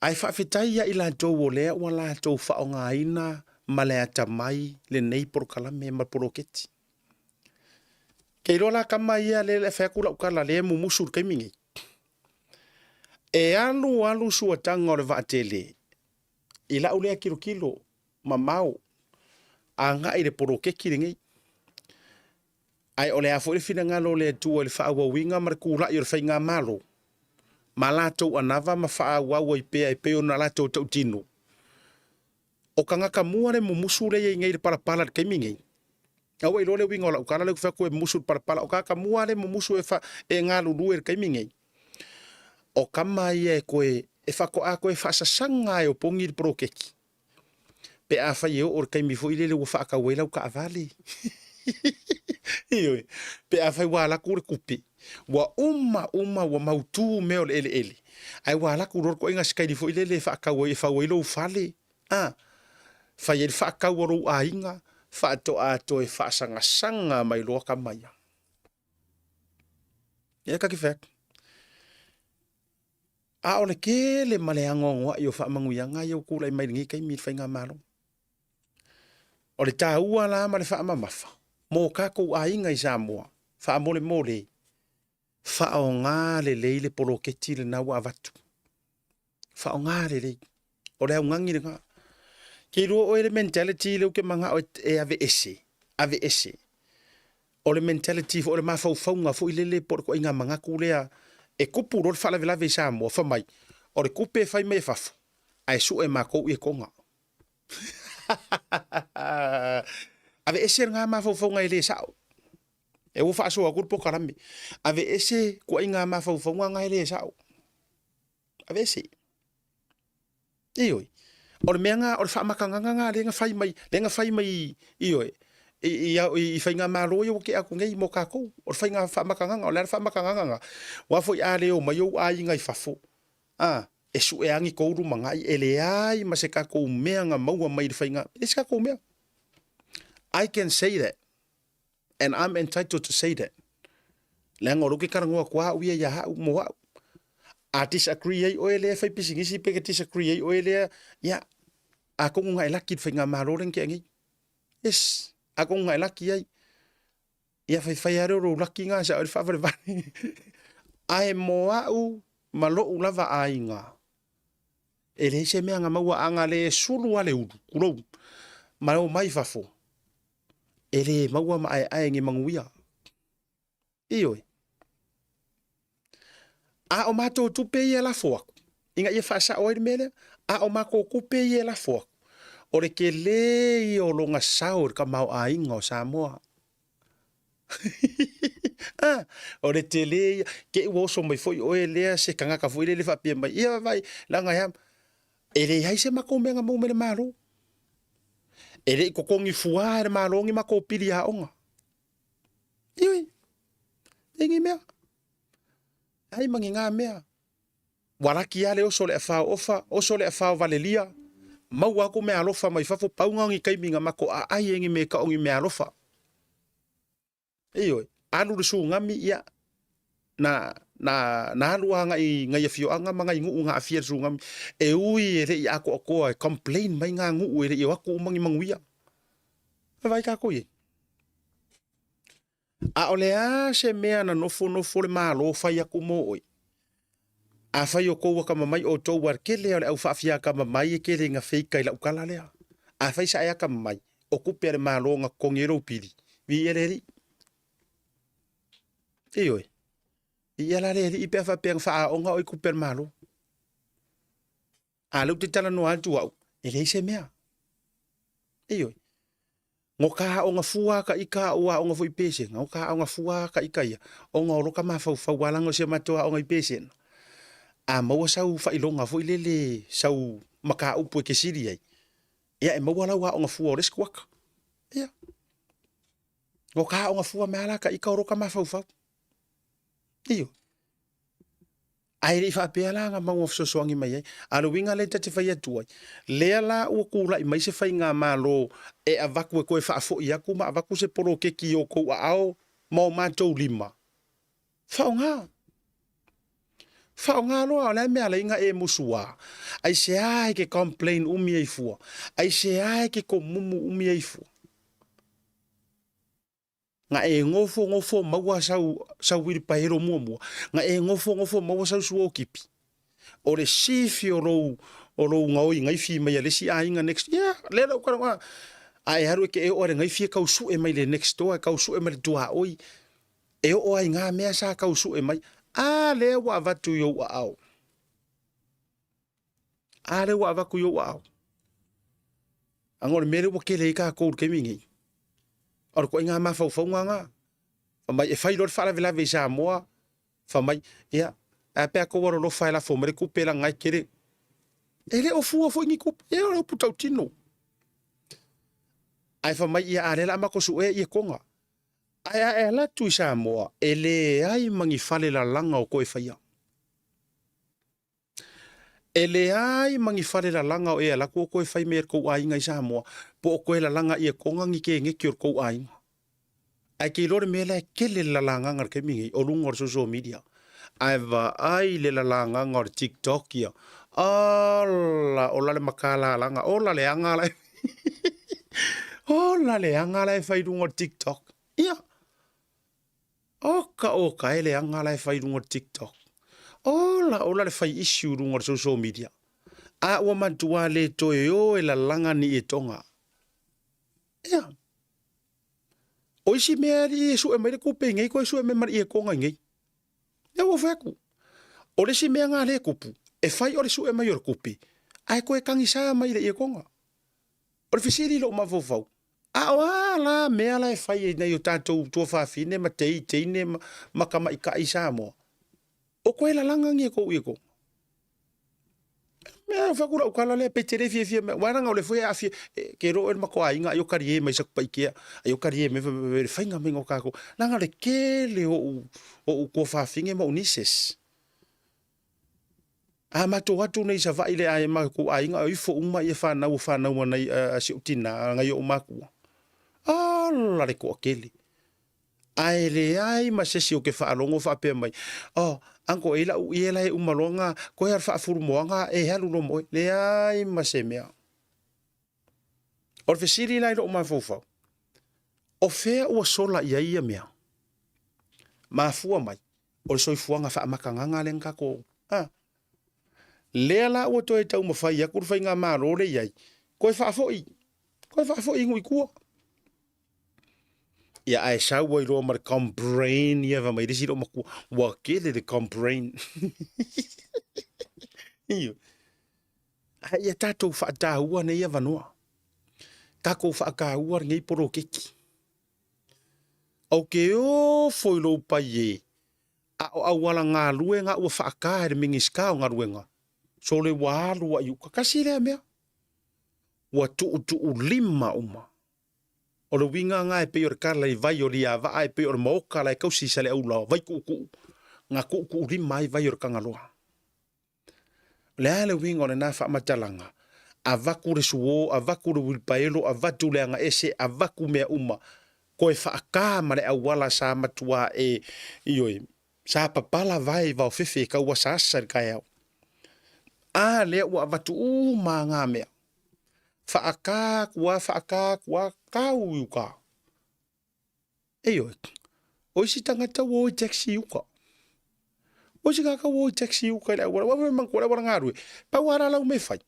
[SPEAKER 1] Ae faafetai ia i latou o lea ua latou faaaogaina ma le atamai lenei polokalame ma le poloketi. Ke iloa la tama ia lea e fai atu lau tala lea e mumusu i le taimi nei. E alu alu suataga o le vaatele i lau lea tilotilo mamao agai i le poloketi lenei. Ae o le a foi le finagalo o le Atua i le faaauauina ma le tulai o le faigamalo ma latou anava ma faaauau ai pea e pei ona latou tautino. O tagata mua le mumusu lea e i ai nei i le palapala i le taimi nei. A ua iloa le uiga o lau tala lea ou te fai atu e mumusu i le palapala. O tagata mua le mumusu e, fa, e galulue i le taimi nei. O tama ia e toe, e faatoa toe faasasaga e opogi le poloketi. Pe afai e oo i le taimi foi lele ua faatau ai lau taavale. Ioe. Pe afai ua alu atu le tupe, ua uma uma ua mautu mea o le eleele, ae ua alu atu loa le ituaiga sikaili foi lele e faatau ai e fau ai lou fale, a, fai ai le faatau a lou aiga, faatoa toe faasagasaga mai loa tama ia. Ia ta te fai atu. A o le tele ma le anoanoai o faamanuiaga ia ua tulai mai i lenei taimi i le faigamalo. O le taua la ma le faamamafa mo tatou aiga i Samoa, faamolemole, faaaoga lelei le poloketi lena ua avatu. Faaaoga lelei. O le augani lena. Ke iloa oe le mentality lea ou te manao e aveese, aveese. O le mentality foi, o le mafaufauga foi lele po o le ituaiga manatu lea e tupu loa le faalavelave i Samoa, fai mai, o le tupe e fai mai e fafo, ae sue e matou i Etoga. Aveese lena mafaufauga e le sao. E ua faasoa atu le polokalame. Aveese ituaiga mafaufauga na e le sao. Aveese. Ioe. O le mea na, o le faamatagaga na lea na fai mai, lea na fai mai, ioe, i, i, i faigamalo ia ua tea atu nei mo tatou. O le faiga faamatagaga, o le a le faamatagaga na? Aua foi a le omai ou aiga i fafo, a, e sue lava ni tou lumanai, e leai ma se tatou mea na maua mai i le faiga, e leai se tatou mea. I can say that, and I'm entitled to say that. Leaga o lea ou te talanoa atu au ia ia au mo au. A disagree ai oe lea e fai pisinisi pe ke disagree ai oe lea, ia, atonu na e laki i le faigamalo lea na tea nei. Yes, atonu na e laki ai. Ia faifai lava lea o lou laki na sa oe le faavalevale. Ae mo au ma lou lava aiga, e leai se mea na maua a na le sulu lava le ulu, tulou, ma omai i fafo, e le maua ma aeae ni manuia. Ioe. A o matou tupe ia e lafo atu, ina ia faasao ai le mea lea, a o matou tupe ia e lafo atu, o le tele ia o lona sao i le tamaoaiga o Samoa. Ah, o le tele ia, te i ua oso mai foi oe lea se tagata foi lele faapea mai, ia vaai, leaga e a, e leai se matou mea na maua mai le Malo. E le i totogi fua e le Malo ni matou pili aoga. Ioe, e ni mea. Ai ma ni ngā mea. Ua laki lava le oso o le afa o Ofa, oso le afa o Valelia, maua aku mea alofa mai fafo, pauga o ni taimi na mako aai e ni me ka o ni mea alofa. Ioe, alu le sugami, ia, na, na, na alu a ngai, ngai afioaga ma ngai nuu na aafia i le sugami. E ui e le i atoatoa e complain mai ngā nuu e le i o atu uma ni manuia. E vaai tātou i ai. A o le a se mea na nofonofo le Malo fai aku mo oe? Afai o kou akamamai outou ua kele o le au faafiakamamai e kele ina feika i lau tala lea. Afai sa e akamamai, o kupe a le Malo na totogi ai lou pili, viia le Alii. Ioe, viia la le Alii pe a faapea na faaaoga oe i kupe a le Malo. A lea ou te talanoa atu au, e leai se mea. Ioe. No ka aoga fua ka ika a ua aoga foi i Pesena, no ka aoga fua ka ika ia, ona o lo ka mafaufau a langa o si a matou aoga i Pesena. A maua sau faailoga foi lele, sau mataupu e kesili ai, ia e maua lau aoga fua o le isi kuata. Ia. No ka aoga fua mea la ka ika o lo ka mafaufau. Ioe. Ae le i faapea la na maua fesoasoani mai ai. A o le uiga lea ta te fai atu ai, lea la ua tulai mai se faigamalo e avatu e toe faafoi atu ma avatu se poloketi i outou aao ma o matou lima, faaaoga. Faaaoga loa, o le a le mea alai na e musu a? Aisea e ke complain umi ai fua? Aisea e ke komumu umi ai fua? Na e nofonofo maua sau, sau uilipaelo muamua, na e nofonofo maua sau suokipi. O le sifi o lou o lou gaoi gaifi mai a le isi aiga next ia lea la uka a a e alu e ke e oo i le gaifi e kau sue mai le next door e kau sue mai le tuaoi e oo ai ngā mea sa kau sue mai a lea ua avatu i ou aao a lea ua avatu i ou aao anga o le mea lea ua kele ai kākou i le taimi nei o le koʻi ngā mafaufauga ngā Fai mai e fai loa le faalavelave i Samoa Fai mai, ia, ae a pe a kou alolofa e lafo mai le kupe laga e kele. E le o fua foi ni kupe, ia o le upu tautino. Ae fai mai, ia, a lea la a matou suea ia Tonga. Ae a e alu atu i Samoa, e leai ma ni fale lalaga o toe faia. E leai ma ni fale lalaga o e alu atu o toe fai mai e le tou aiga i Samoa, po o toe lalaga ia Tonga ni keneti o le tou aiga. Ae te iloa le mea la e tele le lalagaga i le taimi nei, o luga o le social media. Ae vaai le lalagaga o le TikTok ia. Ola, ola le matalalaga, ola le aga la e ola le aga la e fai i luga o le TikTok. Ia, oka oka e le aga la e fai i luga o le TikTok. Ola, ola le fai issue i luga o le social media. A ua matua le toe o e lalaga ni i Tonga. Ia. O isi mea alii e sue mai le kupe i nei, koe sue mai ma le iekoga i nei. Ia ua fai atu. O le isi mea ngā le kupu, e fai o le sue mai o le kupe, ae koe tagisa mai le iekoga. O le fesili i lou mafaufau, a o a la mea la e fai e nai o tatou tuafafine ma tei teine ma, ma tamaitai i Samoa? O koe lalaga ni e kou iekoga. Mea fai atu lau tala lea pe te le fiafia mai aua leaga o lea foi e aafia e ke iloa oe le matou aiga ai o talie mai Satupaitea ai o talie mai le faiga maiga o tatou leaga o le tele o ou o ou tuafafine ma ou nieces. A matou atu nei i Savaii le ai matou aiga o ifo uma ia fanau o fanau a nai a si ou tina nai ou matua. Ala le toatele. Ae leai ma se isi ou te faalogo faapea mai, Oh, uncle, e i lau ie la e uma loa nga, koe a le faafulumoaga e alu loa ma oe. Leai ma se mea. O le fesili la i lou mafaufau, o fea ua sola i ai ia mea? Mafua mai, o le soifuaga faamakagaga lea na tatou, a. Lea la ua toe taumafai atu le faigamalo lea i ai, toe faafoi, toe faafoi i nuu i tua. Ia ae sau ai loa ma le combrain ia fai mai le isi loomatua, ua tele le combrain. Ioe. Ae ia tatou faataua nei avanoa. Tatou faataua lenei poloketi. Ou te ofo i lou pai e, a o auala galue nga ua faata e le Minisita o Galuega, sole ua alu ai i uka. Tasi lea mea. Ua tuutuulima uma. O le uiga nga e pei o le kala i vai o Liavaa e pei o le maoka la e kausi i Saleaula o Vaikuukuu, nga tuutuulima ai vai o le Kangaloa. O le a le uiga o lena faamatalaga? Avatu le suo, avatu le uilipaelo, avatu le agaese, avatu mea uma, toe faata ma le auala sa matua e, ioe, sa papala vae i vaofefe e tau asaasa i le taeao. A lea ua avatu uma nga mea. Faata atu a, faata atu a, tau i uka. Ioe, o isi tagata ua o i taxi i uka. O isi tagata ua o i taxi i uka i le auala, aua fai manatua le auala galue, pau lava la lau mea e fai,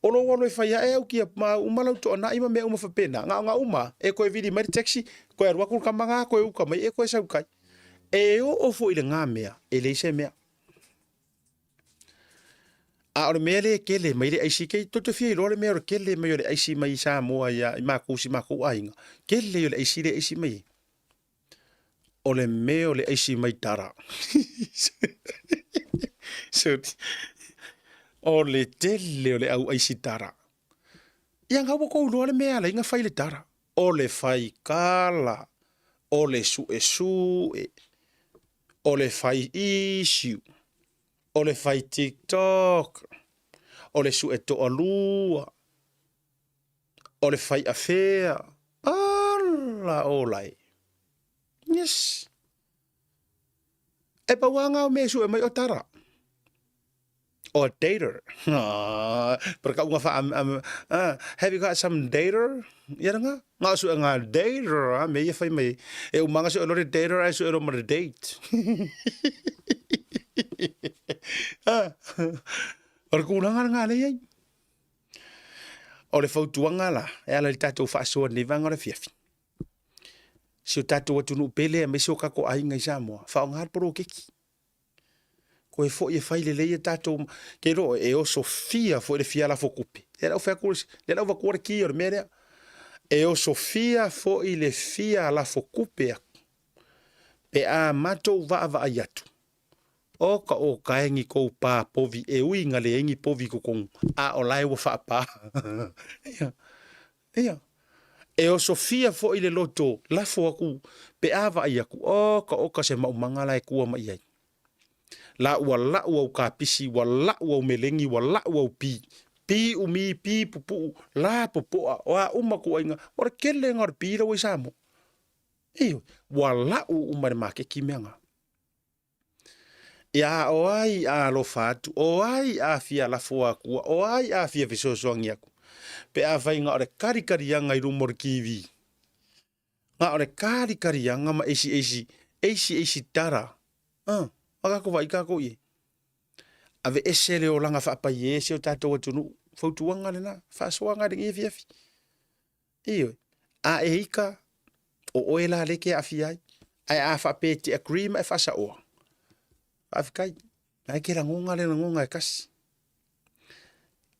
[SPEAKER 1] o lou alu e fai ae au kia ma uma lau toanai ma mea uma faapena, na ona uma lava, e toe vili mai le taxi, toe alu atu le tama lena toe uka mai e toe sau i tai. E oo foi i lena mea, e leai se mea. A o le mea lea e kele mai le aisi, kei tou te fia iloa le mea o le kele mai o le aisi mai Samoa ia i matou si matou aiga, kele o le aisi lea e aisi mai ai. O le mea o le aisi mai tara. So, o le tele o le au aisi tara. Ia nga ua kou iloa le mea e ala ai ona fai le tara. O le fai kala, o le suesue, o le fai issue, o le fai TikTok, o le sue toalua, o le fai afea. Ala ola e. Yes. E pau lava nga o mea e sue mai o tara. Or dater. Perkauga fa have you got some dater? Ia nga nga su nga dater a me ia fai mai. E umanga su lo dater ai su lo ma date. Ah. O le kulaga lena lea e i ai. O le fautuaga la, e ala i le tatou faasoa i lenei vaega o le afiafi, si o tatou atunuu pele aemaise o tatou aiga i Samoa, faaaoga le poloketi. Toe foi e fai lelei a tatou, ke iloa e osofia foi le fia lafo tupe. Lea la ua fai atu, lea la ua avatua le ki o le mea lea. E osofia foi le fia lafo tupe atu pe a matou vaavaai atu, oka oka e ni tou pā povi e ui ina leai ni povi i totonu, a o la e ua faapā. Ia, ia. E osofia foi le loto lafo atu pe a vaai atu, oka oka se maumaga la e tua mai i ai. La ua lau au kapisi, ua lau au melegi, ua lau au pi, pi umi, pi pupuu, la popoa, o a uma ituaiga, o le tele lena o le pi la ua i Samoa. Ioe, ua lau uma e le maketi mea na. Ia, o ai a alofa atu, o ai a fia lafo atua, o ai a fia fesoasoani atu, pe afai na o le kalikaliaga i luma o le TV, na o le kalikaliaga ma eisi eisi, eisi eisi tala, a, a tatou vaai tatou i ai. Aveese le olaga faapaie si o tatou atunuu, fautuaga lena, faasoaga i lenei afiafi. Ioe, a e ika, o oe la lea e te aafia ai. Ae a faapea e te agree ma e faasaoa, faafetai, la e te lagona le lagona e tasi.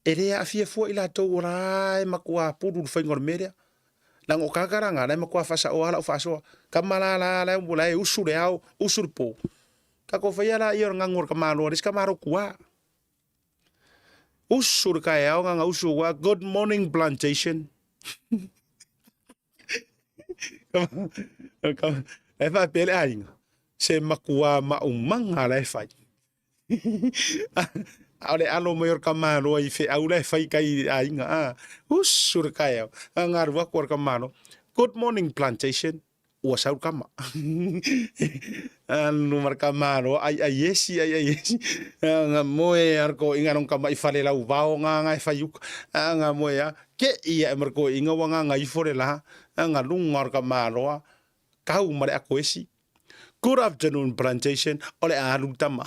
[SPEAKER 1] E le aafia fua i latou o la e matua pulu le faiga o le mea lea. Leaga o tagata la na, la e matua faasaoa lava lau faasoa. Tama la la, la e usu le ao, usu le po. Tatou faia laia o le ganu o le tamaloa, le isi tamaloa tuā. Usu le taeao na na usu ua good morning plantation. E faapea le aiga, se matua maumaga la e fai. A o le alo mai o le tamaloa i feau la e fai kai i aiga. A, usu le taeao, na na alu atu a le tamaloa, good morning plantation. Ua sau le kama. Anu ma le kama loa, ai ai esi, ai ai esi. Nga moe a le toeaina lona tama i fale lau vao nga nga e fai uka. Nga moe a, ke ia e ma le toeaina ua nganga ifo le la. Nga luga o le kama loa, kau ma le ako esi. Good afternoon plantation, o le a alu le tama.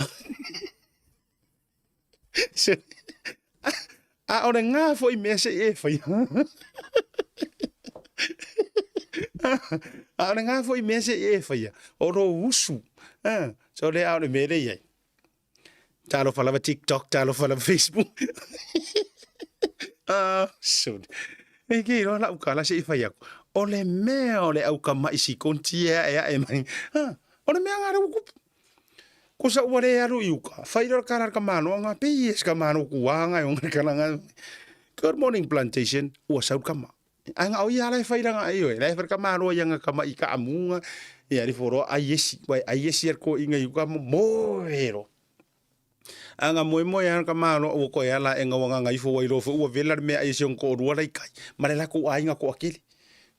[SPEAKER 1] A o le ngā foi mea se i e whai. A o le ngā foi mea se i e whai. O lo usu. So le a o le mea le iai. Talofa lava TikTok, talofa lava Facebook. Ah, so. E ke iloa lau kala se i whai aku. O le mea o le au kama'i sikonti e ae ae mai. O le mea ngā rewa kupu. Ko sa ua le alu i uka, whai rara kara ka mano nga pe yes ka mano ku nga yo nga kala nga. Good morning plantation, ua sau kama. Ai nga o ia la whai ranga ai oe, la whai ka mano ia nga kama i ka amunga, ia ri foro ai esi, wai ai esi er ko inga i uka mo ero. Anga moe moe ana ka mano ua koe ala e ngawa nganga ifo wai lofo ua vela le mea ai se ko rua lai kai. Mare la ko ai nga ko akele.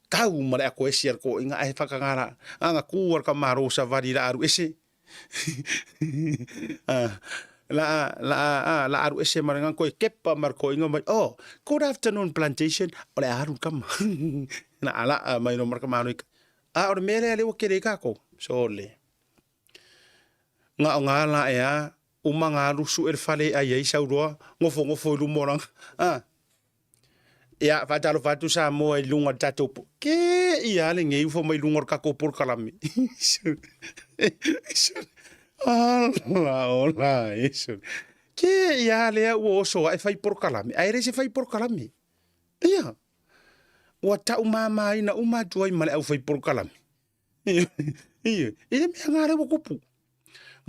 [SPEAKER 1] Kau ma le ako esi ar ko inga ai whakangara. Anga ku ar ka maro sa vari la aru ese. La la la aru ese ma nga koe kepa mar ko inga mai oh good afternoon plantation o le aru kama. Na ala mai no mar ka mano i a o le mea lea le ua kere ka ko. So le. Nga o nga la e a uma nga lusu e le fale e ai ai sau loa gofogofo i luma o lana a ia faatalofa atu Samoa i luga o le tatou po ke ia lenei ufo mai luga o le tatou polokalame ala ola e ke ia lea ua oso ae fai polokalame ae le se fai polokalame ia ua taumamaina uma atu ai ma le aufai polokalame Ioe, i le mea ngā rewa kupu.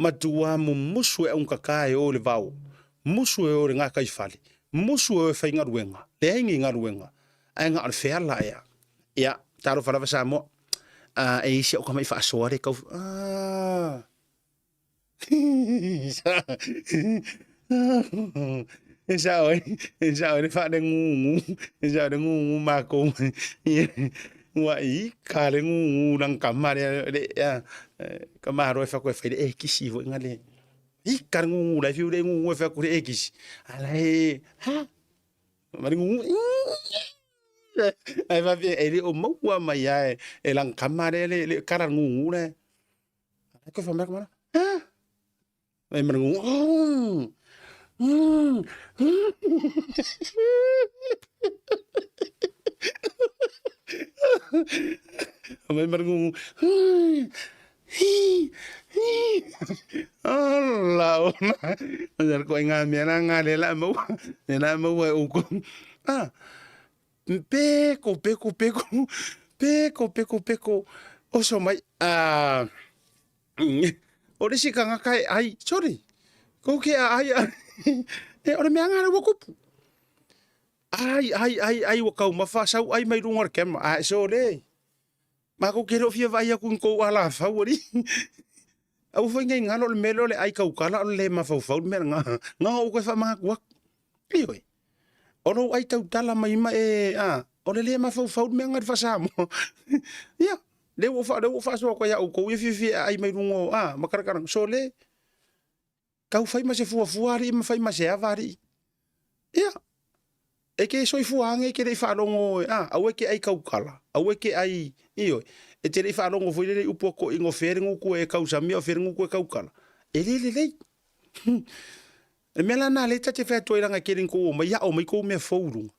[SPEAKER 1] Matua mumusu e aungakā e o le vao, musu e o le ngā kaiwhale, musu e o e whai ngaruenga, leai ni ngaruenga, ae ngā o le wheala ea. Ia, talofa lava Samoa, e isi au ka mai whaasoa le kau, ah. E sao ai, e sao ai le faalegūgū, e sao ai le gūgū makou ua ika le gūgū lang kama lea le ka malo e fai aku e fai le ekisi foi nga le ika le gūgū la e fiu le gūgū e fai aku le ekisi ala e ha ma le gūgū ae faapea e le o maua mai lava e lang kama lea le kala gūgū lea. Ai koe whamea mana. Ha? Ai mana ngu. Aumai ma le gugu. Ola ola. O le koe ngā mea la ngā le la maua. Le la maua e oukou. Ah. Peko, peko, peko. Peko, peko, peko. Oso mai. Ah. O le isi kangaka e ai. Sorry. Ko ke a ai. E, o le mea ngā le ua kupu. Ai, ai, ai, ai, ua kaumafa, sau ai mai luga o le camera. Ai, sole. Makou ke le o fia vaai aku i kou alafau alii. Aua foi nei galo o le mea lea o le ai kaukala o le le mafaufau le mea lena. Na ou koe faamanatu atu. Ioe. O lou ai tautala mai ma e, a, o le le mafaufau le mea lena i le faa-Samoa. Ia, lea ua ou lea ua ou faasoa atu ai ia outou ia fiafia e aai mai luga o, a, ma kalakalaga. Sole, tau fai ma se fuafua alii ma fai ma se ava alii. Ia, e te soifua age e te le i faalogo, a, aua e te ai kaukala, aua e te ai, ioe, e te le i faalogo foi lele i upu a toeaiina o fea le gutu e tausami a o fea le gutu e kaukala. E le lelei. Le mea la lena lea ta te fai atu ai leaga e tele ina tou omai ao mai tou mea fou i luga.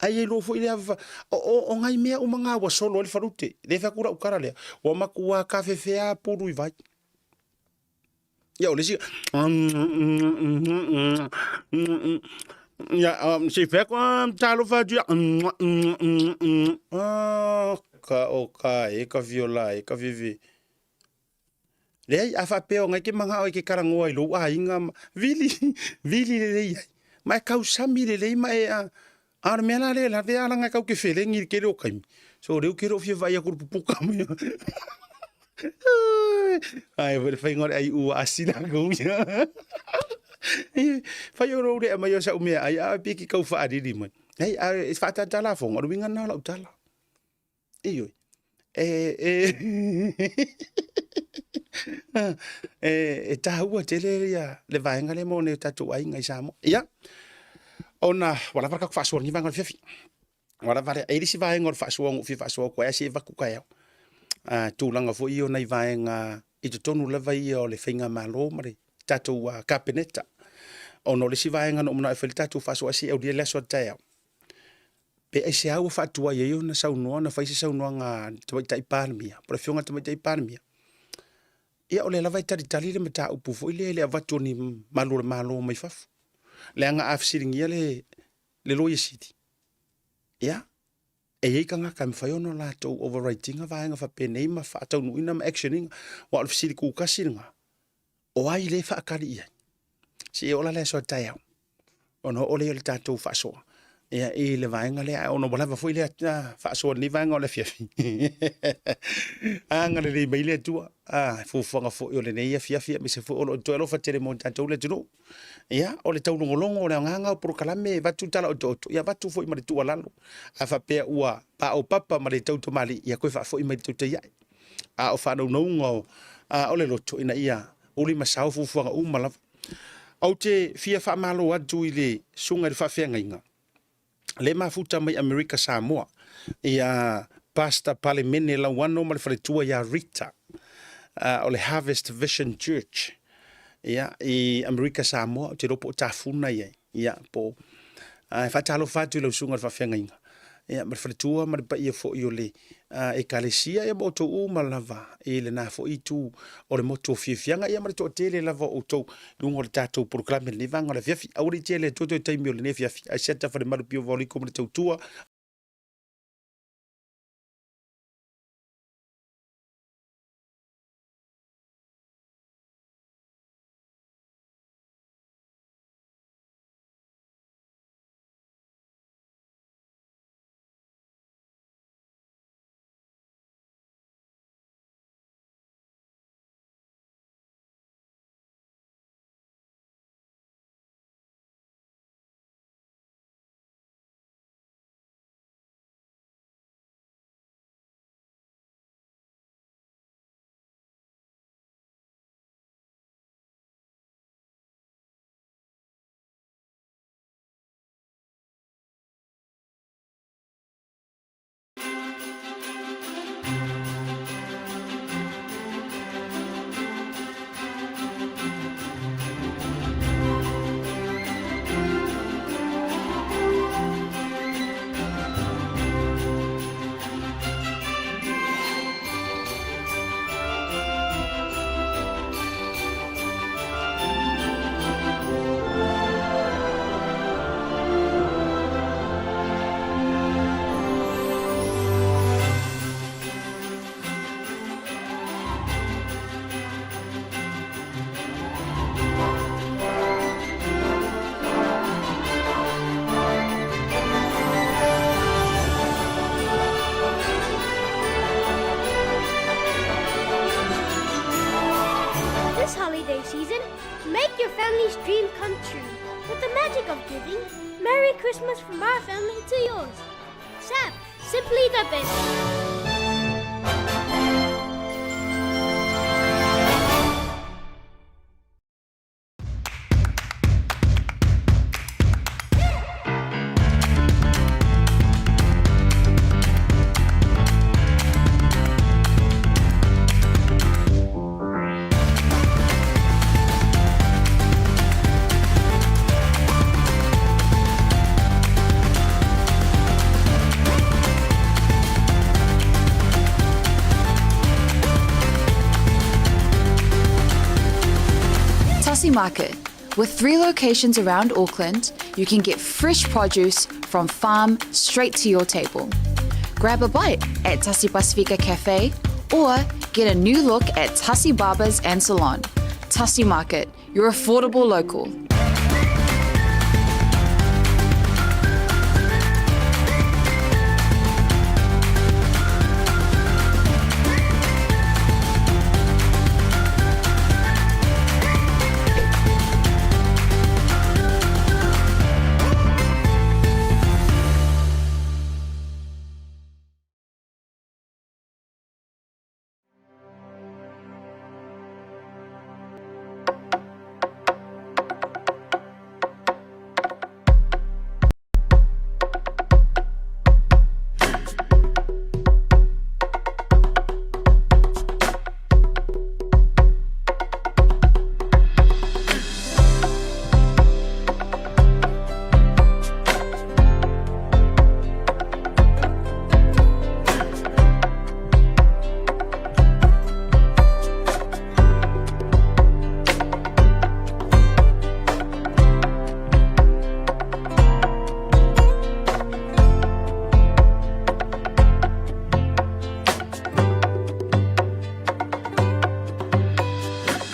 [SPEAKER 1] Ae i ai loa foi lea o, o, o nai mea uma na ua solo ai le falute. Lea e fai atu lau tala lea, ua matua tafefea pulu i vai. Ia o le isi ia se i fai atu talofa atu ia ka o ka e ka fiola e ka fifi. Leai, a faapea o ngai ke manao e ke talanoa i lou aiga ma vili vili lelei ai. Ma e tausami lelei ma e a a o le mea la lea e lave a leaga e tau te felegi i le tele o taimi. So o lea ou te le o fia vaai atu i le pupuka mai. Ai foi le faiga o le ai ua asi latou ia. Fai o lou le aumai o sau meaai a pei e te tau faalili mai. Leai, a e faatata lafoga, o le uiga lena o lau tala. Ioe. E, e, e, e taua tele ia le vaega lea mo nai o tatou aiga i Samoa. Ia, ona ua lava le tatou faasoa i lenei vaega o le afiafi. Ua lava lea. E i ai le isi vaega o le faasoa na ou fia faasoa atu ai, ae se i avatu taeao. Tulaga foi ia o nai vaega i totonu lava ia o le faigamalo ma le tatou Kapeneta. Ona o le isi vaega na ou manao e fai le tatou faasoa, ae se i aulia le aso a taeao. Pe aisea ua faatuai ai ona saunoa ona fai se saunoaga a le Tamaitai Palemia po o le Afioga i le Tamaitai Palemia. Ia o lea lava e talitali le mataupu foi lea i le avatu o ni malu o le Malo mai fafo. Leaga a fesiligia le le Loia Sili, ia, e i ai tagata e mafai ona latou override ina vaega faapenei ma faataunuuina ma action ina. Aua o le fesili tutasi lena, o ai lea e faatali i ai? Seia oo la le aso a taeao ona oo lea o le tatou faasoa ia i le vaega lea, ae ona ua lava foi lea faasoa i lenei vaega o le afiafi. Agalelei mai le Atua, fuafuaga foi o lenei afiafi aemaise foi o lo o toe alofa tele mo tatou le atunuu. Ia, o le taulogologo o le agaga o polokalame e avatu tala otooto, ia avatu foi ma le tuualalo. A faapea ua paopapa ma le tau tamalii, ia toe faafoi mai i le tautai ae. A o faanaunauga o, o le loto ina ia uli ma sao fuafuaga uma lava. Ou te fia faamalo atu i le susuga i le faafeagaiga le mafuta mai Amerika Samoa ia Pastor Palemene Lauano ma le faletua ia Rita o le Harvest Vision Church ia i Amerika Samoa. Ou te iloa po o Tafuna i ai ia po e faatalofa atu i lau susuga i le faafeagaiga ia ma le faletua ma le paia foi o le Ekalesia ia ma outou uma lava i lena foi itu o le motu o fiafiaga ia ma le toatele lava o outou i luga o le tatou polokalame i lenei vaega o le afiafi. Aua ne i tea le Atua toe taimi o lenei afiafi. Ae siata Falemalu Pio Vaoliko ma le tautua.
[SPEAKER 6] magic of giving. Merry Christmas from our family to yours. SAP, simply the best.
[SPEAKER 2] Tassie Market. With three locations around Auckland, you can get fresh produce from farm straight to your table. Grab a bite at Tassie Pasifika Cafe or get a new look at Tassie Barbers and Salon. Tassie Market, your affordable local.